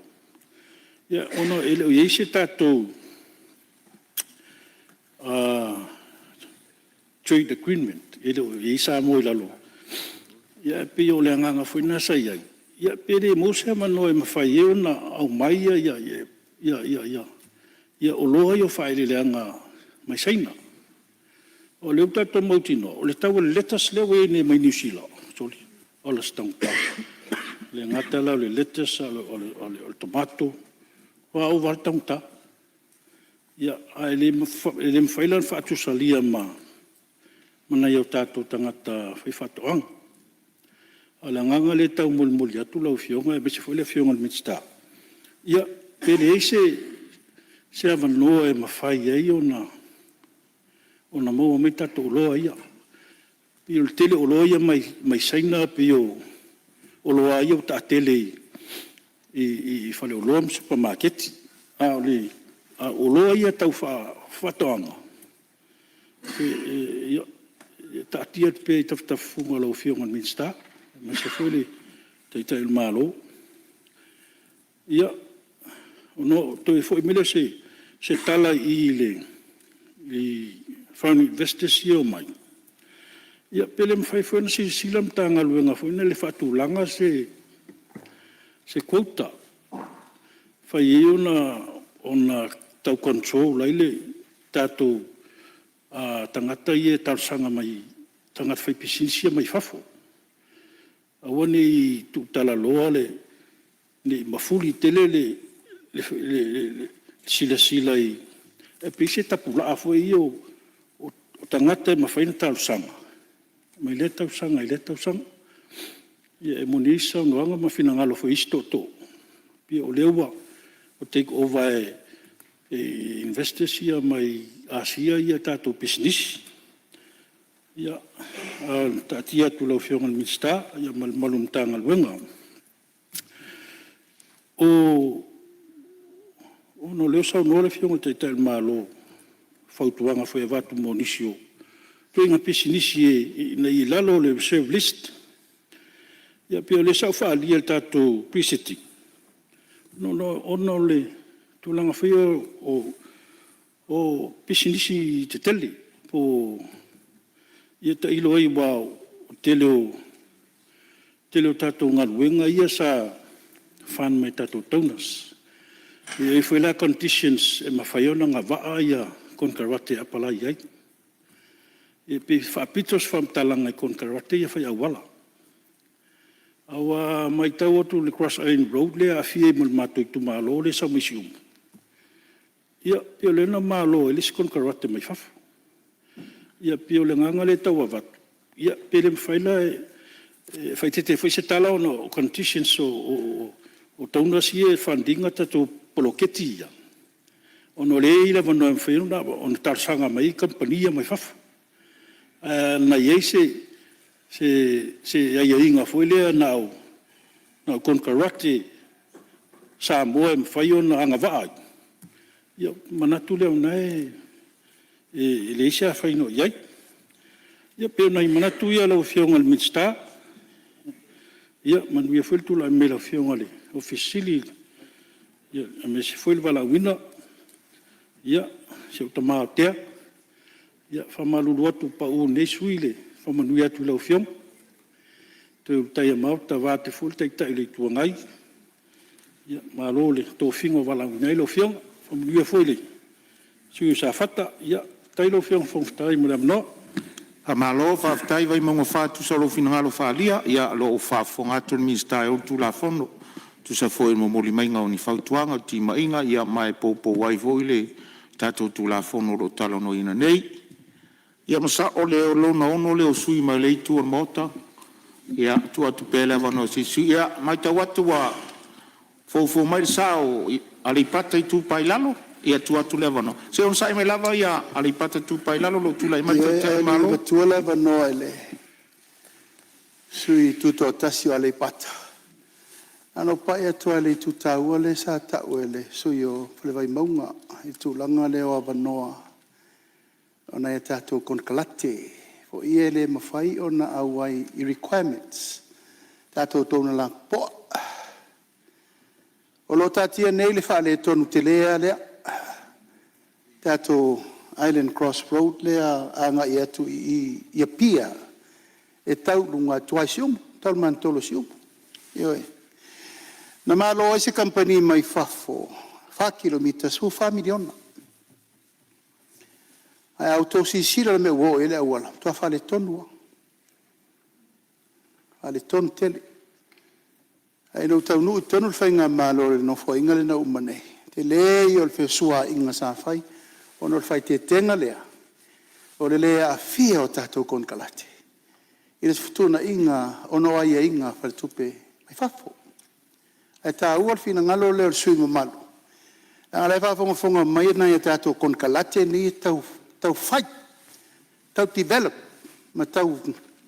ona e le o i ai se tatou trade agreement, e le o i ai Samoa i lalo, ae pei o le agaga foi lena sa i ai, ia pe le maua se avanoa e mafai ai ona aumai oloa ia o faaeleeleaga mai Saina. O lea ua tatou mautinoa, o le tau o le lettuce lea ua i ai nei mai Niu Sila, sole, ola se taugata. E le gata la o le lettuce a o le tomato, ua ova lava le taugata. Ae le mafai la ona faatusalia ma nai o tatou tagata faifaatoaga. A o le agaga lea e taumolimoli atu lau Afioga aemaise foi le Afioga i le Minisita, ia pe leai se avanoa e mafai ai ona maua mai tatou oloa ia. E pei o le tele o oloa ia mai Saina e pei o oloa lava ia ua taatele i faleoloa ma supamaketi. A o oloa ia tau faatoaga, ia taatia atu pea i tafatafa o lau Afioga i le Minisita aemaise foi le Taitai o le Malo. Ia, Ona toe foi mai lea o se tala i foreign investors ia e omai, ia pe le mafai foi ona silasila le Matagaluega foi lea e faatulaga se quota e mafai ai ona tau control ai le tatou tagata ia e talosaga mai, tagata faipisinisi ia mai fafo. Aua ne i tuutalaloa, ne i mafuli tele le silasila i… pe i ai se tapulaa foi lea o tagata e mafai ona talosaga mai lea tausaga i lea tausaga. Ia e moni ai saunoaga ma finagalo foi o isi tootoo, ia o lea ua take over e investors ia mai Asia a tatou pisinisi. Ia, ae taatia atu i lau Afioga i le Minisita ma le mamalu o le Matagaluega. Ona o lea ua saunoa le Afioga i le Taitai o le Malo i fautuaga foi e avatu mo nisi o ituaiga pisinisi ina ia i lalo o le reserve list. Ia pei o lea sa ou faaalua i le tatou Pre-Sitting, ona o le tulaga foi lea o pisinisi tetele po o… Ia tailo i ai aua o le tele o tatou galuega ia sa fund mai tatou donors. E i ai foi la conditions e mafai ai ona agavaa konekarate e apalai ai. Ia pei e faapito se faamatalaga i konekarate ia fai auala. Aua a matau atu i le cross island road lea e aafia ai ma le matou itumalo lea e sau mai Siumu, ia pei o lea na malo ai le isi konekarate mai fafo. Ia pei o le agaga lea e tau avatu, ia pe le mafai la e faaeteete foi se tala ona o conditions o donors ia e fund ina tatou poloketi ia, ona o lea e i ai le avanoa e mafai ona talosaga mai ai kamupani ia mai fafo. Ae ana i ai se aiaiga foi lea na o konekarate Samoa e mafai ona agavaa ai, ia ona manatu lea o lena e leai se afaina o i ai. Ia pei o nai manatu ia lau Afioga i le Minisita. Ia manuia foi le tulai mai o lau Afioga i le Ofisa Sili o Pulega, aemaise foi le valaauina. Ia, si ou tama o Tea, e faamalulu atu, pau i lenei sui usufono le faamanuia atu i lau Afioga, toe Ulutaia Maota vaeatu foi le Taitai o le Itu Agai, malo i le tofiga ua valaauina ai lau Afioga. Faamanuia foi i le sui usufono mo Safata. Faafetai lau Afioga i le Fofoga Fetalai mo le avanoa. Faamalo faafetai Vaimauga 4 e tusa o lou finagalo faaalia. Ia o lo o ua faafofoga atu le Minisita e ou le Tulafono e tusa foi o le momoli maiga o ni fautuaga, o timaiga ma e poupou ai foi le tatou Tulafono o lo o talanoaina nei. Ia masalo o le lona 6 lea o sui usufono mai lea itu o le Maota. E tuu atu pea le avanoa i se isi sui usufono. Ia, e matau atu ua foufou mai le sa o Aleipata Itupa i Lalo. Ia e tuu atu le avanoa, se i onosai mai lava Aleipata Itupa i Lalo o lo o tulai mai le Taitai o le Malo. Ioe, ae le i avatua le avanoa i le sui usufono tutoatasi o Aleipata, na ona ou pai atu lava i le itu taua lea sa taua e le sui usufono o le Vaimauga i le tulaga lea o avanoa o nai a tatou konekarate foi ia e le mafai ona auai i requirements, tatou donor lapopoa. O lo o taatia nei le faaletonu tele lava lea, le tatou island cross road lea e agai atu i Apia e tau i luga e tuai i Siumu, tau i le magatolu o Siumu. Ioe. Na malo ai se kamupani mai fafo e 4 kilomita e $14 miliona. Ae a outou silasila i le mea ua oo i ai le auala, ua matua faaletonu lava, faaletonu tele. Ae ina ua taunuu i totonu le faigamalo i le Nofoaiga lea na uma nei, o le tele ia o le fesuaaiga sa fai, ona o le faaeteetega lea o le le aafia o tatou konekarate i le fetuunaiga ona o aiaiga a faletupe mai fafo. Ae taua le finagalo lea o le sui usufono mamalu, leaga o la e faafogafoga mai nai a tatou konekarate nei e tau fai, tau develop ma tau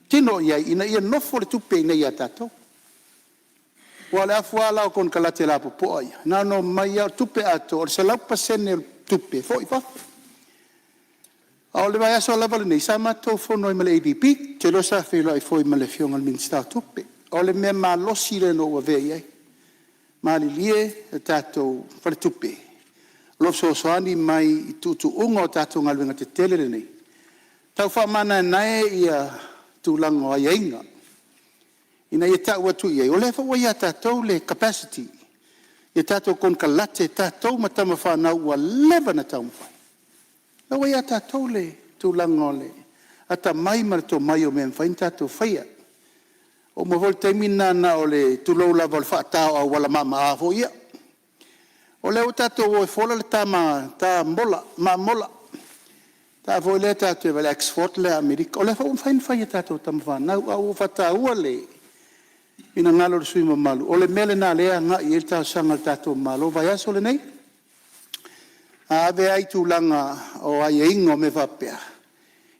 tino i ai ina ia nofo le tupe i inei ia tatou. Aua o le afu lava la o konekarate lapopoa ia, na ona omai lava o le tupe atoa, o le 100% o le tupe e foi i fafo. A o le vaiaso lava lenei sa matou fono ai ma le ADB, ou te iloa sa feiloai foi ma le Afioga i le Minisita o Tupe. O le mea malosi lea na ou avea i ai, Malilie le tatou Faletupe o lo o fesoasoani mai i tuutuuga o tatou galuega tetele lenei, tau faamanaenae ia tulaga o aiaiga ina ia tau atu i ai, o lea foi ua ia tatou le capacity i tatou konekarate, tatou ma tamafanau ua leva ona taumafai. O lea ua ia tatou le tulaga o le atamai ma le tomai o mea e mafai ona tatou faia. Ua oo mai foi le taimi lena na o le tulou lava o le faata o auala mamaa foi ia. O lea ua tatou o e fola le ta mamola, le ta foi lea tatou te vaai i le export lea a Amerika, o lea foi ua mafai ona fai e tatou tamafanau. Ae ua ou faataua le finagalo o le sui usufono mamalu, o le mea lena o lea e agai i ai le talosaga a le tatou Malo. O le vaiaso lenei, a ave lava i tulaga o aiaiga o mea faapea,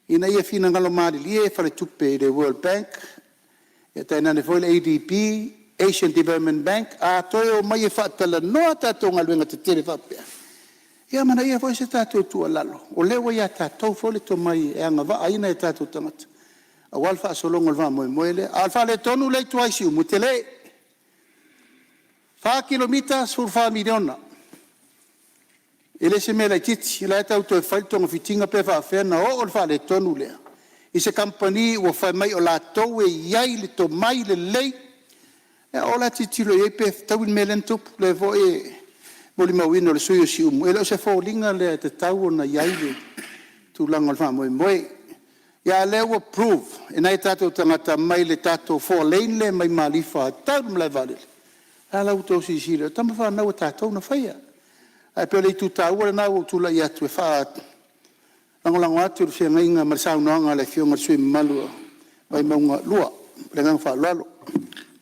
ina ia finagalo malilie faletupe i le World Bank, tainane foi le ADB, Asian Development Bank, a toe omai e faatalanoa a tatou galuega tetele faapea, ia amanaia foi se tatou tuualalo, o lea ua ia tatou foi le tomai e agavaa ai nai o tatou tagata aua le faasologa o le faamoemoe lea. A o le faaletonu lea e i tua i Siumu, e tele, e 4 kilomita, $14 miliona. E le o se mea laitiiti, o la e tau toe fai le togafitiga pe faapefea ona oo le faaletonu lea i se kamupani ua fai mai o latou e i ai le tomai lelei. Ia o la e tilotilo i ai pe fetaui le mea lea na tupu. O lea foi e molimauina e le sui usufono o Siumu, e le o se foliga lea e tatau ona i ai le tulaga o le faamoemoe. A o lea ua prove e nai o tatou tagata mai le tatou four lane lea mai Malifa e tau i le malaevaalele, o lena la ua outou silasila, o tamafanau a tatou na faia. Ae pei o le itu taua lena ua ou tulai atu e faalagolago atu i le feagaiga ma le saunoaga a le Afioga i le sui usufono mamalu o Vaimauga 2. Ma le agaga faaaloalo.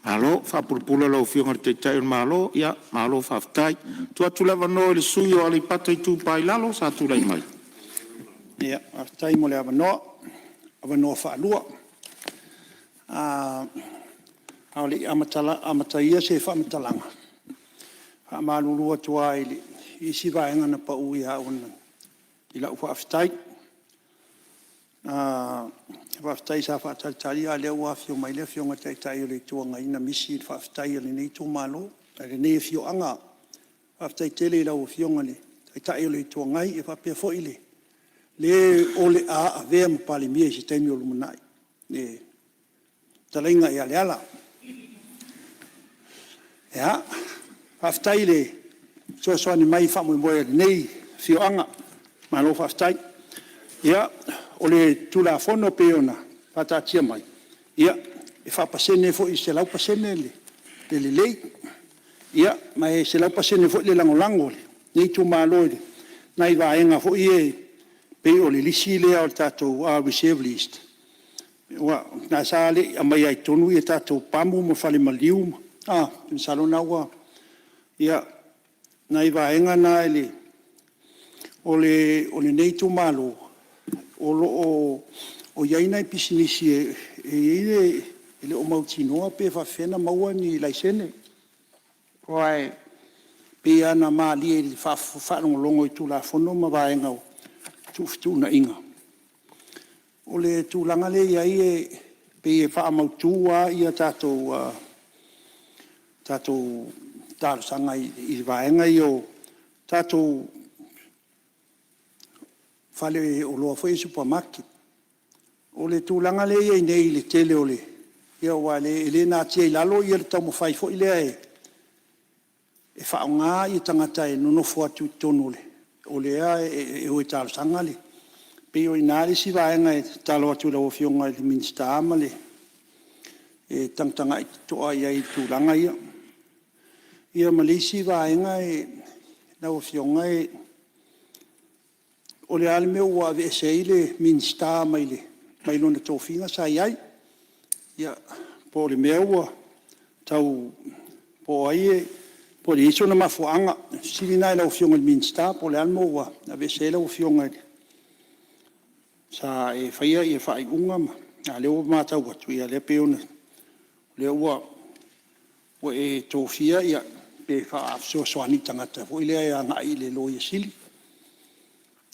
Malo faapulapula lau Afioga i le Taitai o le Malo, malo faafetai. Tuu atu le avanoa i le sui usufono mo Aleipata Itupa i Lalo sa tulai mai. Faafetai mo le avanoa, avanoa faalua. A o le i amatalia se faamatalaga, e faamalulu atu lava i isi vaega na pau ia au i lau faafetai. Faafetai sa faatalitali a o lea ua afio mai le Afioga i le Taitai o le Itu Agai na misi le faafetai a lenei itumalo, a lenei afioaga. Faafetai tele i lau Afioga i le Taitai o le Itu Agai faapea foi le o le a avea ma Palemia i se taimi o lumanai, le fetalaiga ia Leala. Faafetai i le fesoasoani mai i faamoemoe o lenei afioaga, malo faafetai. Ia, o le Tulafono e pei ona faataatia mai, e faapasene foi i le 100% le lelei, ma e 100% foi le lagolago a lenei itumalo i nai vaega foi ia e pei o le lisi lea o le tatou reserve list, lena sa le i aumaia ai i totonu tatou pamu ma falemaliu, masalo o lena ua… Ia, nai vaega na o lenei itumalo, o lo o i ai nai pisinisi e le o mautinoa pe faapefea ona maua ni laisene. Aua e pei lava ona malie i le faalogologo i Tulafono ma vaega o fetuunaiga, o le tulaga lea e i ai e pei e faamautu lava tatou talosaga i vaega ia o tatou faleoloa foi ia supermarket. O le tulaga lea e i ai nei i le tele o le… aua e le natia i lalo le taumafai foi lea e faaaoga tagata e nonofo atu i totonu o lea e o e talosaga. E pei o i ina le isi vaega e tatalo atu i lau Afioga i le Minisita e tagatagai totoa i ai i tulaga ia. Ia ma le isi vaega lau Afioga, o le a le mea ua aveese ai le Minisita mai lona tofiga sa i ai? Ia, po o le mea ua tau… po o ai, po o i ai sona mafuaaga. O le fesili lena i lau Afioga i le Minisita po o le a le mea ua aveese ai lau Afioga sa e faia faaiuga ma… a o lea ua matau atu, o lea pei o lea ua e tofia pe faafesoasoani i tagata foi lea e agai i le Loia Sili.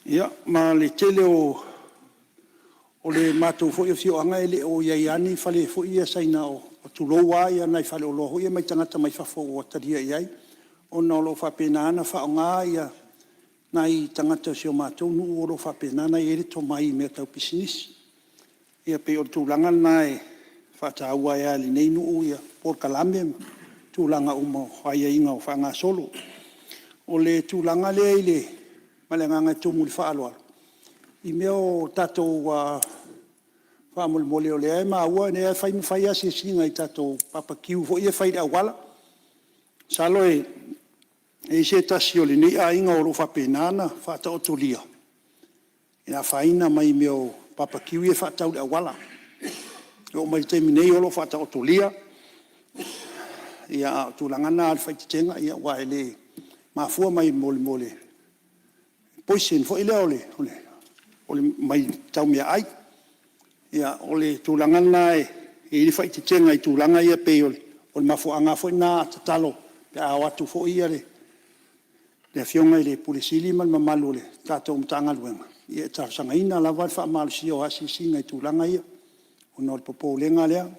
Ia, ma le tele o le matou foi afioaga e le o i ai lava ni fale foi ia Saina o tulou lava nai faleoloa foi ia mai tagata mai fafo ua talia i ai, ona o lo o faapena ona faaaoga nai tagata o si o matou nuu o lo o faapena ona i ai le tomai i mea tau pisinisi. Ia pei o le tulaga lena e faataua ai lava e lenei nuu polokalame ma tulaga uma o aiaiga o faagasolo. O le tulaga lea ma le agaga e tumu i le faaaloalo i mea o tatou… faamolemole o lea e maua o lea e fai ma fai asiasiga i tatou bbq foi ia e fai i le auala. Masalo e i ai se tasi o lenei aiga o lo o faapena ona faataotolia e afaina mai mea o bbq ia e faatau i le auala. E oo mai i le taimi nei o lo o faataotolia, a o le tulaga lena o le faaeteetega, aua e le mafua mai mo le poison foi lea mai tau meaai. O le tulaga lena e i ai le faaeteetega i tulaga ia, pei o le mafuaaga foi lena a tatalo pe a o atu foi le Afioga i le Ofisa Sili o Pulega ma le mamalu o le tatou Matagaluega, ia e talosagaina lava le faamalosia o asiasiga i tulaga ia, ona o le popolega lea.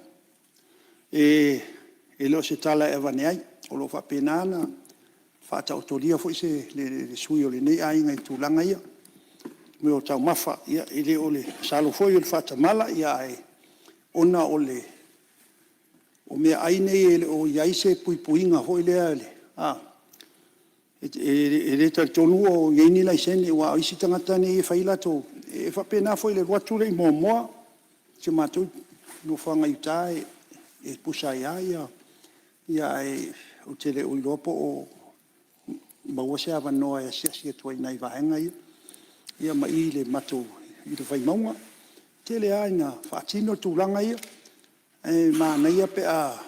E le o se tala e avane ai, o lo o faapena ona faataotolia foi le sui usufono o lenei aiga i tulaga ia i mea o taumafa. Ia masalo foi o le faatamala, ae ona o meaai nei e le o i ai se puipuiga foi lea, e le talitonu o i ai ni laisene, aua o isi tagata nei e fai latou… E faapena foi i le alu atu lea i Moamoa, si o matou nofoaga i uta e pusa ai lava, ae ou te le o iloa po o maua se avanoa e asiasi atu ai i nai vaega ia, ma i i le matou i le Vaimauga. E tele lava ina faatino tulaga ia, ae manaia pe a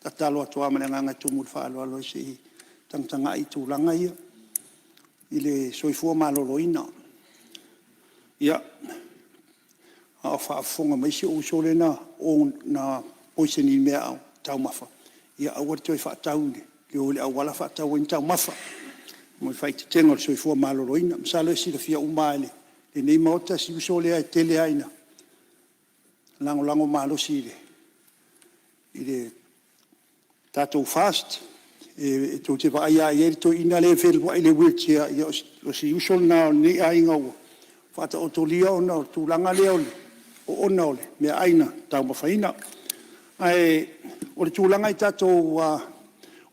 tatalo atu lava ma le agaga e tumu i le faaaloalo se i tagatagai i tulaga ia i le soifua maloloina. Ia, a o faafofoga mai si ou uso lea na poison i meataumafa, ia aua le toe faatau i o i le auala faatau ai ni taumafa, ma le faaeteetega o le soifua maloloina. Masalo e silafia uma lava e lenei Maota si uso lea e tele lava ina lagolago malosi i le tatou FAST. Tou te vaai lava i ai i le toeaina lea e fealuai i le wheelchair, ia o si uso lena o lenei aiga ua faataotolia ona o le tulaga lea o le oona o le meaai na taumafaina. Ae o le tulaga i tatou…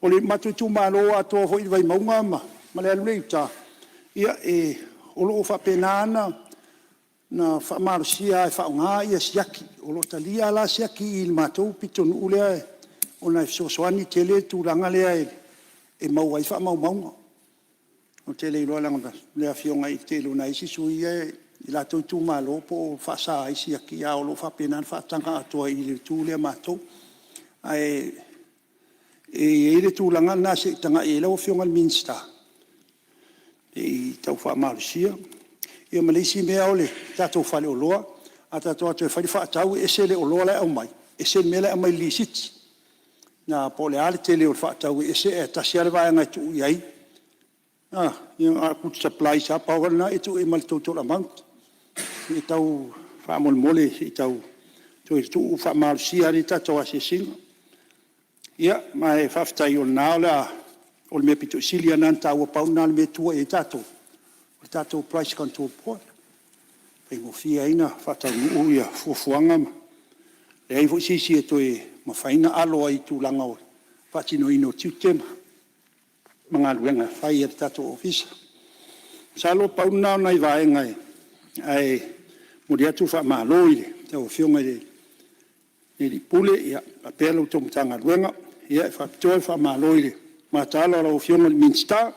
O le matou itumalo atoa foi i le Vaimauga ma le alu lea i uta, ia o lo o faapena lava ona faamalosia e faaaoga siaki. O lo o talia la siaki i le matou pitonuu lea ona e fesoasoani tele le tulaga lea e maua ai faamaumauga. Ou te le iloa leaga o le afioga i le tele o nai isi sui usufono ia i latou itumalo po o faasa ai siaki, ae o lo o faapena ona faataga atoa i le itu lea a matou. Ae i ai le tulaga lena se i tagai i ai lau Afioga i le Minisita se i tau faamalosia. Ia ma le isi mea o le tatou faleoloa, a tatou o atu e fai le faatau e ese le oloa la e aumai, ese le mea la e aumai i le lisiti. Po o le a le tele o le faatau e ese ae tasi lava le vaega e tuu i ai, na o goods supplies lava, pau lava lena e tuu i ai ma le total amount. E tau faamolemole se i tau toe tuu faamalosia le tatou asiasiga. Ia ma e faafetai o le mea aupito sili lava lena ona taua, pau lena o le mea e tua i ai tatou, o le tatou Price Control Board, e faigofie ai ona faataunuu fuafuaga ma leai foi se isi e toe mafai ona alo ai i tulaga o le faatinoina o tiute ma galuega e fai a le tatou Ofisa. Masalo pau na o nai vaega, ae momoli atu le faamalo i lau Afioga i le Ofisa Sili o Pulega faapea la outou Matagaluega. E faapitoa le faamalo i le mataala o lau Afioga i le Minisita.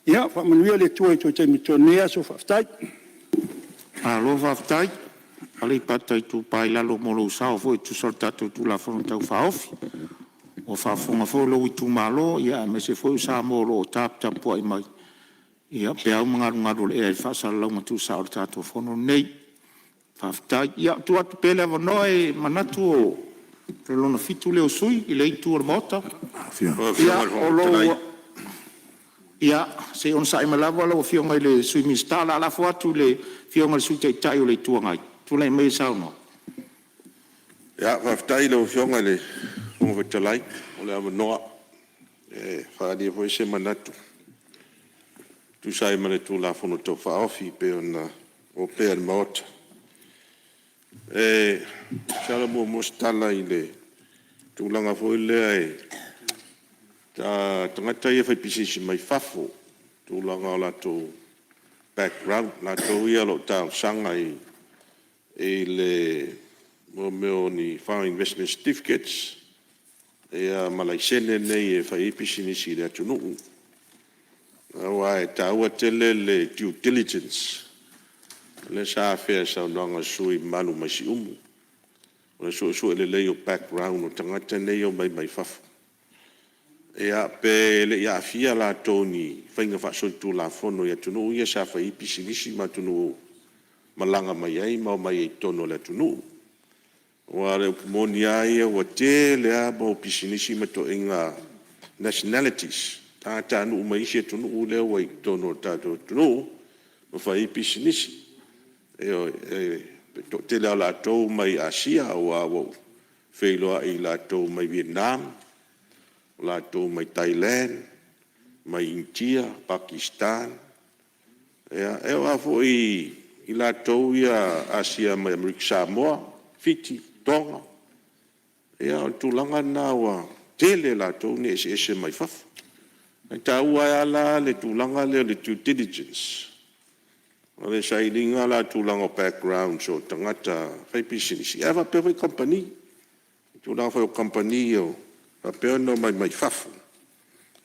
Ia faamanuia le Atua i toe taimi o totoe o lenei aso. Faafetai. Malo faafetai Aleipata Itupa i Lalo mo lou sao foi e tusa o le tatou Tulafono Tau Faaofi. Ua faafofoga foi lou itumalo aemaise foi o Samoa o lo o taputapuai mai i peau ma galugalu o le ea i le faasalalauga tuusao o le tatou fono lenei. Faafetai. Ia, e tuu atu pea le avanoa, e manatu o le lona fitu lea o sui usufono i lea itu o le Maota. Ia, se i onosai mai lava lau Afioga i le Sui Minisita. O le a lafo atu i le Afioga i le Sui Taitai o le Itu Agai e tulai mai e saunoa. Faafetai i lau Afioga i le Fofoga Fetalai mo le avanoa e faaalia ai foi se manatu e tusa ai ma le Tulafono Tau Faaofi e pei ona opea i le Maota. Masalo e muamua se tala i le tulaga foi lea i tagata ia faipisinisi mai fafo i tulaga o latou background, latou ia o lo o talosaga i mea o ni foreign investment certificates ma laisene nei e fai ai pisinisi i le atunuu. Aua e taua tele le due diligence lea sa afea i le saunoaga a le sui usufono mamalu mai Siumu. O le suesue lelei o background o tagata nei e omai mai fafo, ia pe le i aafia latou i ni faiga faasolitulafono i atunuu ia sa fai ai pisinisi ma atunuu malaga mai ai ma omai ai i totonu o le atunuu. Aua o le upu moni lava ia, ua tele lava mau pisinisi ma ituaiga nationalities, tagatanuu mai isi atunuu lea ua i totonu o le tatou atunuu ma fai ai pisinisi. Ioe. O le toatele lava o latou mai Asia aua ua ou feiloai ia i latou mai Vietnam, o latou mai Thailand, mai Initia, Pakistan, e oo lava foi i latou ia Asia mai Amerika Samoa, Fiti, Toga. Ia o le tulaga lena ua tele latou ia e eseese mai fafo. Ae taua ai lava la le tulaga lea o le due diligence, o le sailiga la o tulaga o backgrounds o tagata faipisinisi, ae faapea foi kamupani. I tulaga foi o kamupani o faapea ona omai mai fafo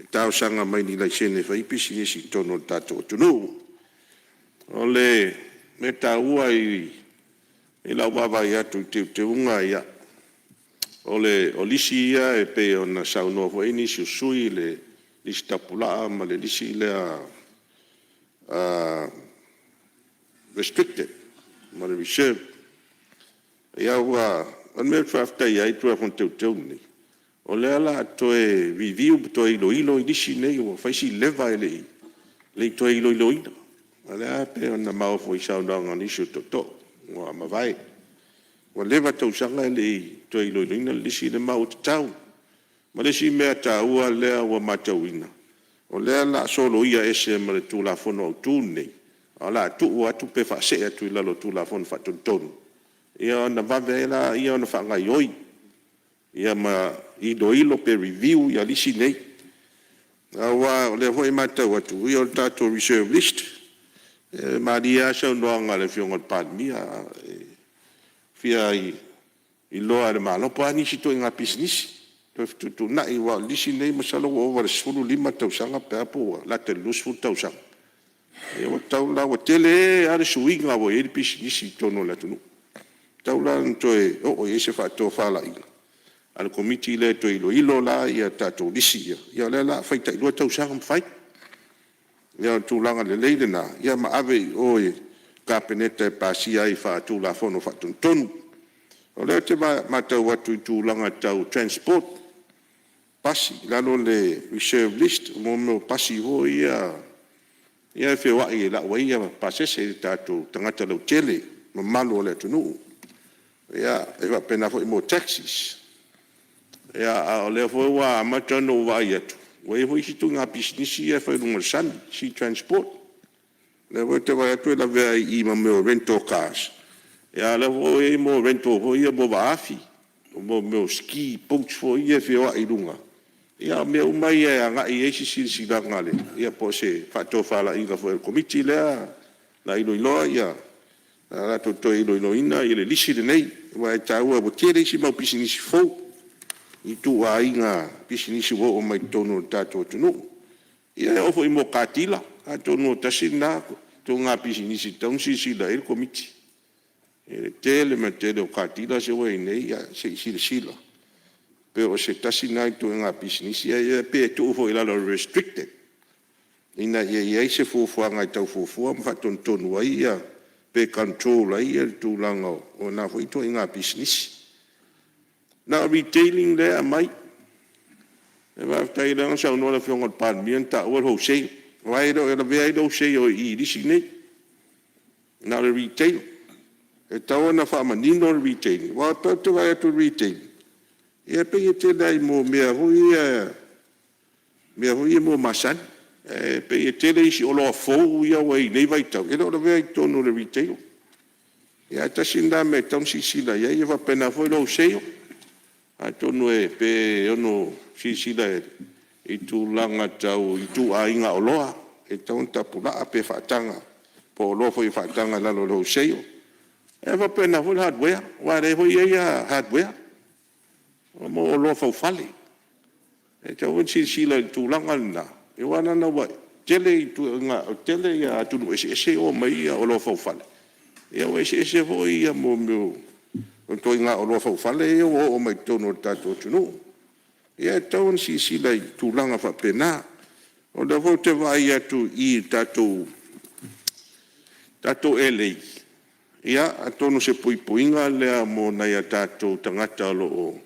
e talosaga mai i ni laisene e fai ai pisinisi i totonu o le tatou atunuu. O le mea taua i lau vaavaai atu i teuteuga ia, o lisi ia e pei ona saunoa foi nisi o sui usufono i le lisi tapulaa ma le lisi lea restricted ma le reserve. O le mea ou te faafetai ai i le Tulafono Teuteu lenei, o lea o le a toe review ma toe iloilo lisi nei ua fai si leva e le i toe iloiloina. O lea e pei ona maua foi i saunoaga a nisi o tootoo ua mavae, ua leva tausaga e le i toe iloiloina le lisi lea, ma ua tatau. Ma le isi mea taua lea ua matauina, o lea o le a soloia ese ma le Tulafono Autu lenei, ae o le a tuu atu pe faasee atu i lalo o le Tulafono Faatonutonu, ia ona vave ai lea ona faagaoioi ma iloilo pe review lisi nei. Aua o lea foi e matau atu, ia o le tatou reserve list, e malie lava le saunoaga a le Afioga i le Palemia, e fia iloa e le Malo po o a nisi ituaiga pisinisi toe fetuutuunai aua o le lisi lenei masalo ua ova i le 15 tausaga pe a pe ua lata i le 20 tausaga. Ia ua tatau la, ua tele lava le suiga ua i ai le pisinisi i totonu o le atunuu, ua tatau la ona toe oo i ai se faatofalaiga a le Komiti lea e toe iloilo la tatou lisi ia, ia o lea o le a fai tailua tausaga ma fai. Ia o le tulaga lelei lena ma ave i o i le Kapeneta e pasia ai faatulafono faatonutonu. O lea ou te matau atu i tulaga tau transport, pasi i lalo o le reserve list, mo mea o pasi foi ia e feoai e lau ai pasese a tatou tagata lautele, mamalu o le atunuu. E faapena foi mo taxis. A o lea foi ua amata ona ou vaai atu, ua i ai foi isi ituaiga pisinisi ia e fai i luga o le sami, sea transport. O lea foi ou te vaai atu e lavea ai i i ma mea o rental cars, a o lea foi ua i ai mea o rental foi ia mo vaa afi, mo mea o ski boats foi ia e feoai i luga. Ia o mea uma ia e agai i ai se silasilaga po o se faatofalaiga foi a le Komiti lea o le a latou toe iloiloina le lisi lenei, aua e taua ua tele isi mau pisinisi fou i ituaiga pisinisi ua oo mai totonu o le tatou atunuu. Ia e oo foi i mea o car dealer, atonu tasi lena ituaiga pisinisi e tatau ona silasila i ai le Komiti i le tele ma le tele o car dealers ia ua i ai nei, ia se i silasila pe o se tasi lena ituaiga pisinisi, ae pe tuu foi i lalo o le restricted, ina ia i ai se fuafuaga e tau fuafua ma faatonutonu ai pe control ai le tulaga o na foi ituaiga pisinisi. Na o retailing lea e aumai. Faafetai o lea na saunoa le Afioga i le Palemia na taua le wholesale, aua e le o lavea ai le wholesale i i i lisi nei, na o le retail. E tatau ona faamanino le retailing aua ou te vaai atu i le retailing, e pei e tele lava i mea foi ia masani. Ae pei e tele isi oloa fou ia ua i ai i lenei vaitau, e le o lavea i totonu o le retail. Ae tasi lena mea e tatau ona silasila i ai, e faapena foi le wholesale. Atonu pe ono silasila i tulaga tau ituaiga oloa e tatau ona tapulaa pe faataga, po o oloa foi e faataga i lalo o le wholesale. E faapena foi le hardware, aua o lea foi e i ai hardware, mo oloa faufale. E tatau foi ona silasila i le tulaga lena, aua leaga ua tele atunuu eseese ia ua aumai ai oloa faufale, ia ua eseese foi mea o ituaiga oloa faufale ia ua oo mai totonu o le tatou atunuu. Ia e tatau ona silasila i tulaga faapena. O lea foi ou te vaai atu i le tatou elei, ia atonu o se puipuiga lea mo nai o tatou tagata o lo o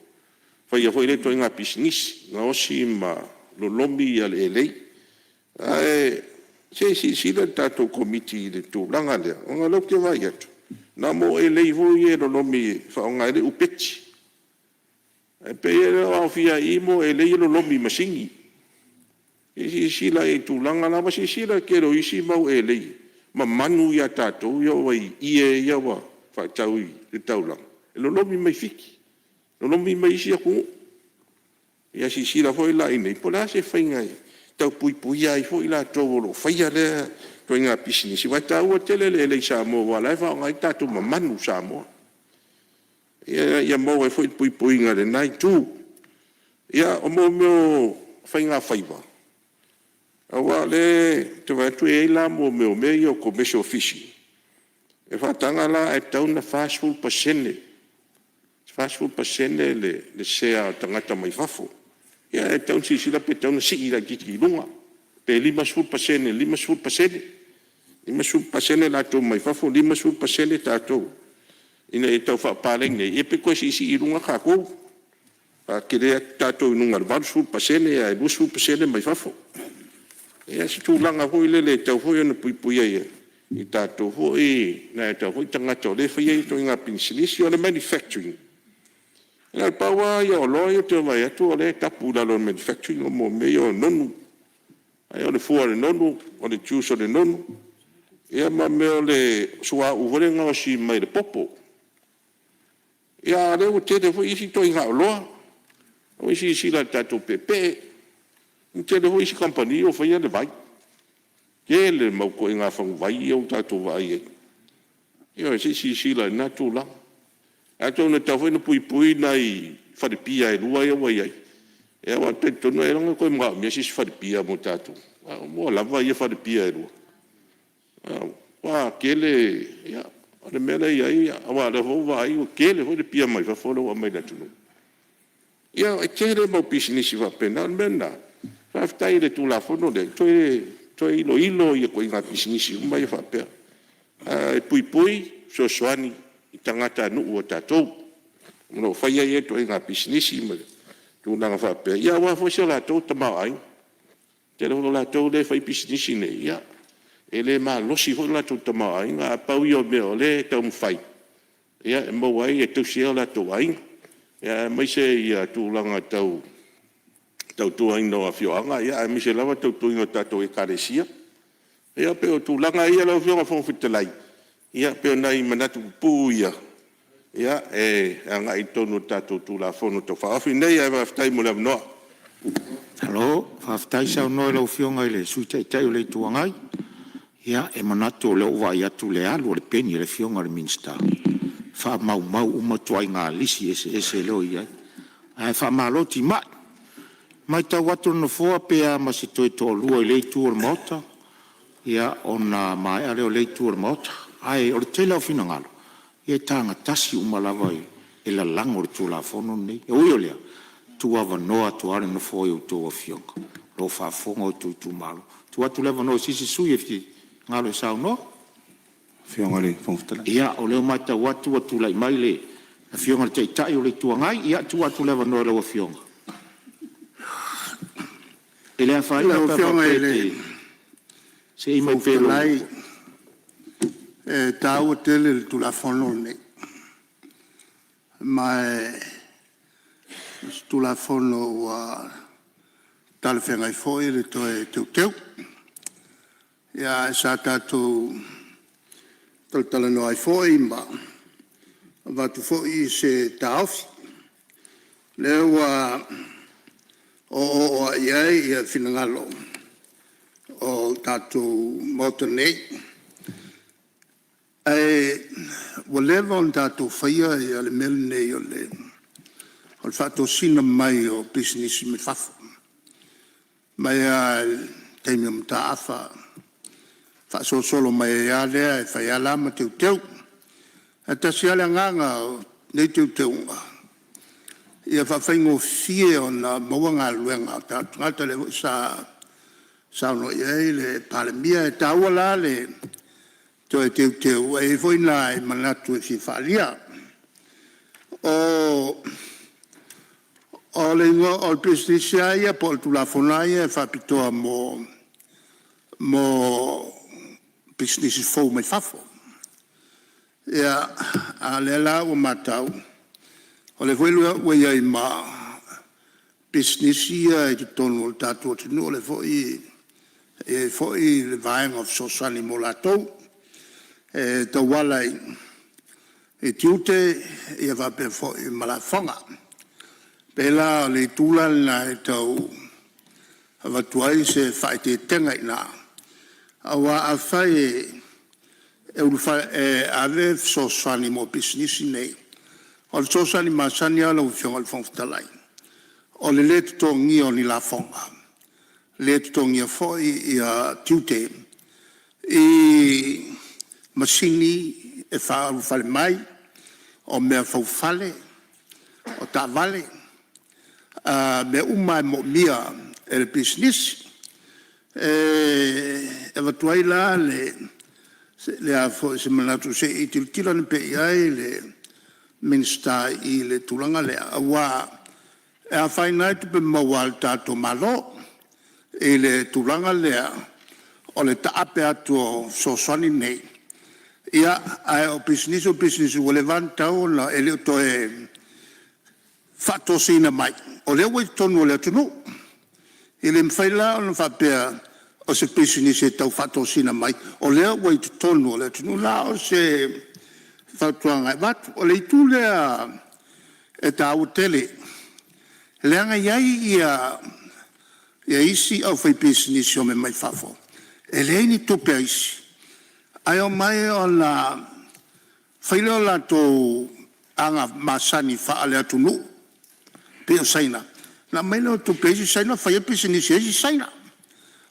faia foi lea ituaiga pisinisi, gaosi ma lolomi le elei. Ae se i silasila le tatou Komiti i le tulaga lea, ona o lea ou te vaai atu, na o elei foi ia e lolomi e faaaoga ai le upeti. Ae pei e le o aofia i i elei ia e lolomi i masini. Se i silasila i ai i le tulaga lea. Ua silasila i le tele o isi mau elei mamanu ia a tatou ia e oo i ie ia ua faatau i le taulaga, e lolomi mai Fiti, lolomi mai isi atunuu. Ia silasila foi la i inei po o le a se faiga e tau puipuia ai foi i latou o lo o faia lea ituaiga pisinisi, aua e taua tele le elei Samoa aua o la e faaaoga ai tatou mamanu Samoa, ia maua ai foi le puipuiga i lena itu. Ia, o mea o faigafaiva, aua o lea ou te vaai atu e i ai la mea ia o commercial fishing, e faataga la ae tatau ona 40% le sea o tagata mai fafo. Ia e tatau ona silasila pe tatau ona sii laitiiti i luga, pe 50% i le 50%, 50% latou mai fafo, 50% tatou ina ia tau faapaleni ai, ia pe toe siisii i luga tatou, faatele atu tatou i luga i le 80% ae 20% mai fafo. Ia o se tulaga foi lele e tatau foi ona puipuia ai i tatou foi nai o tatou tagata o lea e faia ia ituaiga pisinisi. O le manufacturing, na o le pau lava ia o oloa ia ou te vaai atu o lea e tapu i lalo o le manufacturing o mea ia o nonu. O le fua o le nonu, o le juice o le nonu, ia ma mea o le suauu foi lea e gaosi mai le popo. Ia a o lea ua tele foi isi ituaiga oloa. Se i silasila i le tatou peepee, ua tele foi isi kamupani ia ua faia le vai. Tele le mau ituaiga faguvai ia ua tatou vaai i ai. Ioe, se i silasila i lena tulaga. Atonu e tatau foi ona puipui nai falepia e 2 ia ua i ai, aua ou te talitonu ailoga e toe manaomia se isi falepia mo tatou, ua lava ia falepia e 2. Ua tele, ia, o le mea lea e i ai, aua o lea foi ua ou vaai ua tele foi le pia mai fafo lea ua aumai i le atunuu. Ia, e tele le mau pisinisi faapena. O le mea lena, faafetai i le Tulafono lea, e toe iloilo ituaiga pisinisi uma ia faapea, ae puipui, fesoasoani i tagatanuu o tatou o lo o faia ia ituaiga pisinisi ma tulaga faapea, ia aua foi so latou tamaoaiga. O le tele foi o latou lea e fai pisinisi nei, ia, e le malosi foi lo latou tamaoaiga, ae pau ia o mea o lea e taumafai e maua ai e tausi ai o latou aiga, aemaise tulaga tau tautuaina o afioaga, aemaise lava le tautuaina o tatou Ekalesia. Ia pei o tulaga ia lau Afioga i le Fofoga Fetalai, ia pei o nai manatu pupuu ia e agai i totonu o le tatou Tulafono Tau Faaofi lenei. Ae faafetai mo le avanoa. Malo faafetai saunoa i lau Afioga i le Sui Taitai o le Itu Agai. Ia, e manatu o lea ua ou vaai atu i le alu o le peni a le Afioga i le Minisita, e faamaumau uma ituaiga lisi eseese o lo o i ai. Ae faamalo timai. E matau atu le Nofoa pe a ma se toe toalua i lea itu o le Maota, ia ona maea lea o lea itu o le Maota. Ae o le tele lava o finagalo, ia e tagatasi uma lava e lalago le Tulafono lenei. E ui o lea, e tuuavanoa atu lava le Nofoa i a outou Afioga o lo o faafofoga outou itumalo. E tuu atu le avanoa i se isi sui usufono e finagalo e saunoa. Ia, o lea ua matau atu ua tulai mai le Afioga i le Taitai o le Itu Agai. Ia, e tuu atu le avanoa i lau Afioga. E le afaina pe a faapea e te seei mai pea i lou E taua tele le Tulafono lenei, ma o se Tulafono ua talafeagai foi le toe teuteu. Ae sa tatou talatalanoa ai foi ma avatu foi se taofi. O lea ua oooo lava i ai finagalo o le tatou Maota nei. Ae ua leva ona tatou faia le mea lenei o le faatosina mai o pisinisi mai fafo, mai lava i le taimi o Mataafa faasolosolo mai ai lava lea, e fai lava la ma teuteu. Ae tasi lava le agaga o nei teuteuga, ia faafaigofie ona maua galuega a o tatou tagata, lea foi sa saunoa i ai le Palemia. E taua la le toe teuteu, ae i ai foi nai manatu e fia faaalia. O le pisinisi lava ia po o le Tulafono lava ia e faapitoa mo pisinisi fou mai fafo. Ia, a o lea la ua matau, o lea foi ua i ai ma pisinisi ia i totonu o le tatou atunuu, o lea foi e i ai foi le vaega fesoasoani mo latou e tauala i tiute faapea foi ma lafoga. E pei la o le itu la lena e tau avatu ai se faaeteetega i ina, aua afai e ave le fesoasoani mo pisinisi nei, o le fesoasoani masani lava lau Afioga i le Fofoga Fetalai, o le lē totogia o ni lafoga, le totogia foi tiute i masini e faaulufale mai, o meafaufale, o taavale, o mea uma lava e moomia e le pisinisi. E avatu ai la se manatu se i tilotilo ane pea i ai le Minisita i le tulaga lea, aua e afaina ai tupe maua a le tatou Malo i le tulaga lea o le taape atu o fesoasoani nei, ae o pisinisi o pisinisi ua leva lava ona tatau ona… e le o toe faatosina mai, o lea ua i totonu o le atunuu. E le mafai la ona faapea o se pisinisi e tau faatosina mai, o lea ua i totonu o le atunuu. Na o se fautuaga e avatu. O le itu lea e taua tele, leaga e i ai isi aufaipisinisi e omai mai fafo, e leai ni tupe a isi, ae omai ona fai lea o latou aga masani faale-atunuu pei o Saina, ona aumai lea o tupe a isi Saina fai ai pisinisi a isi Saina,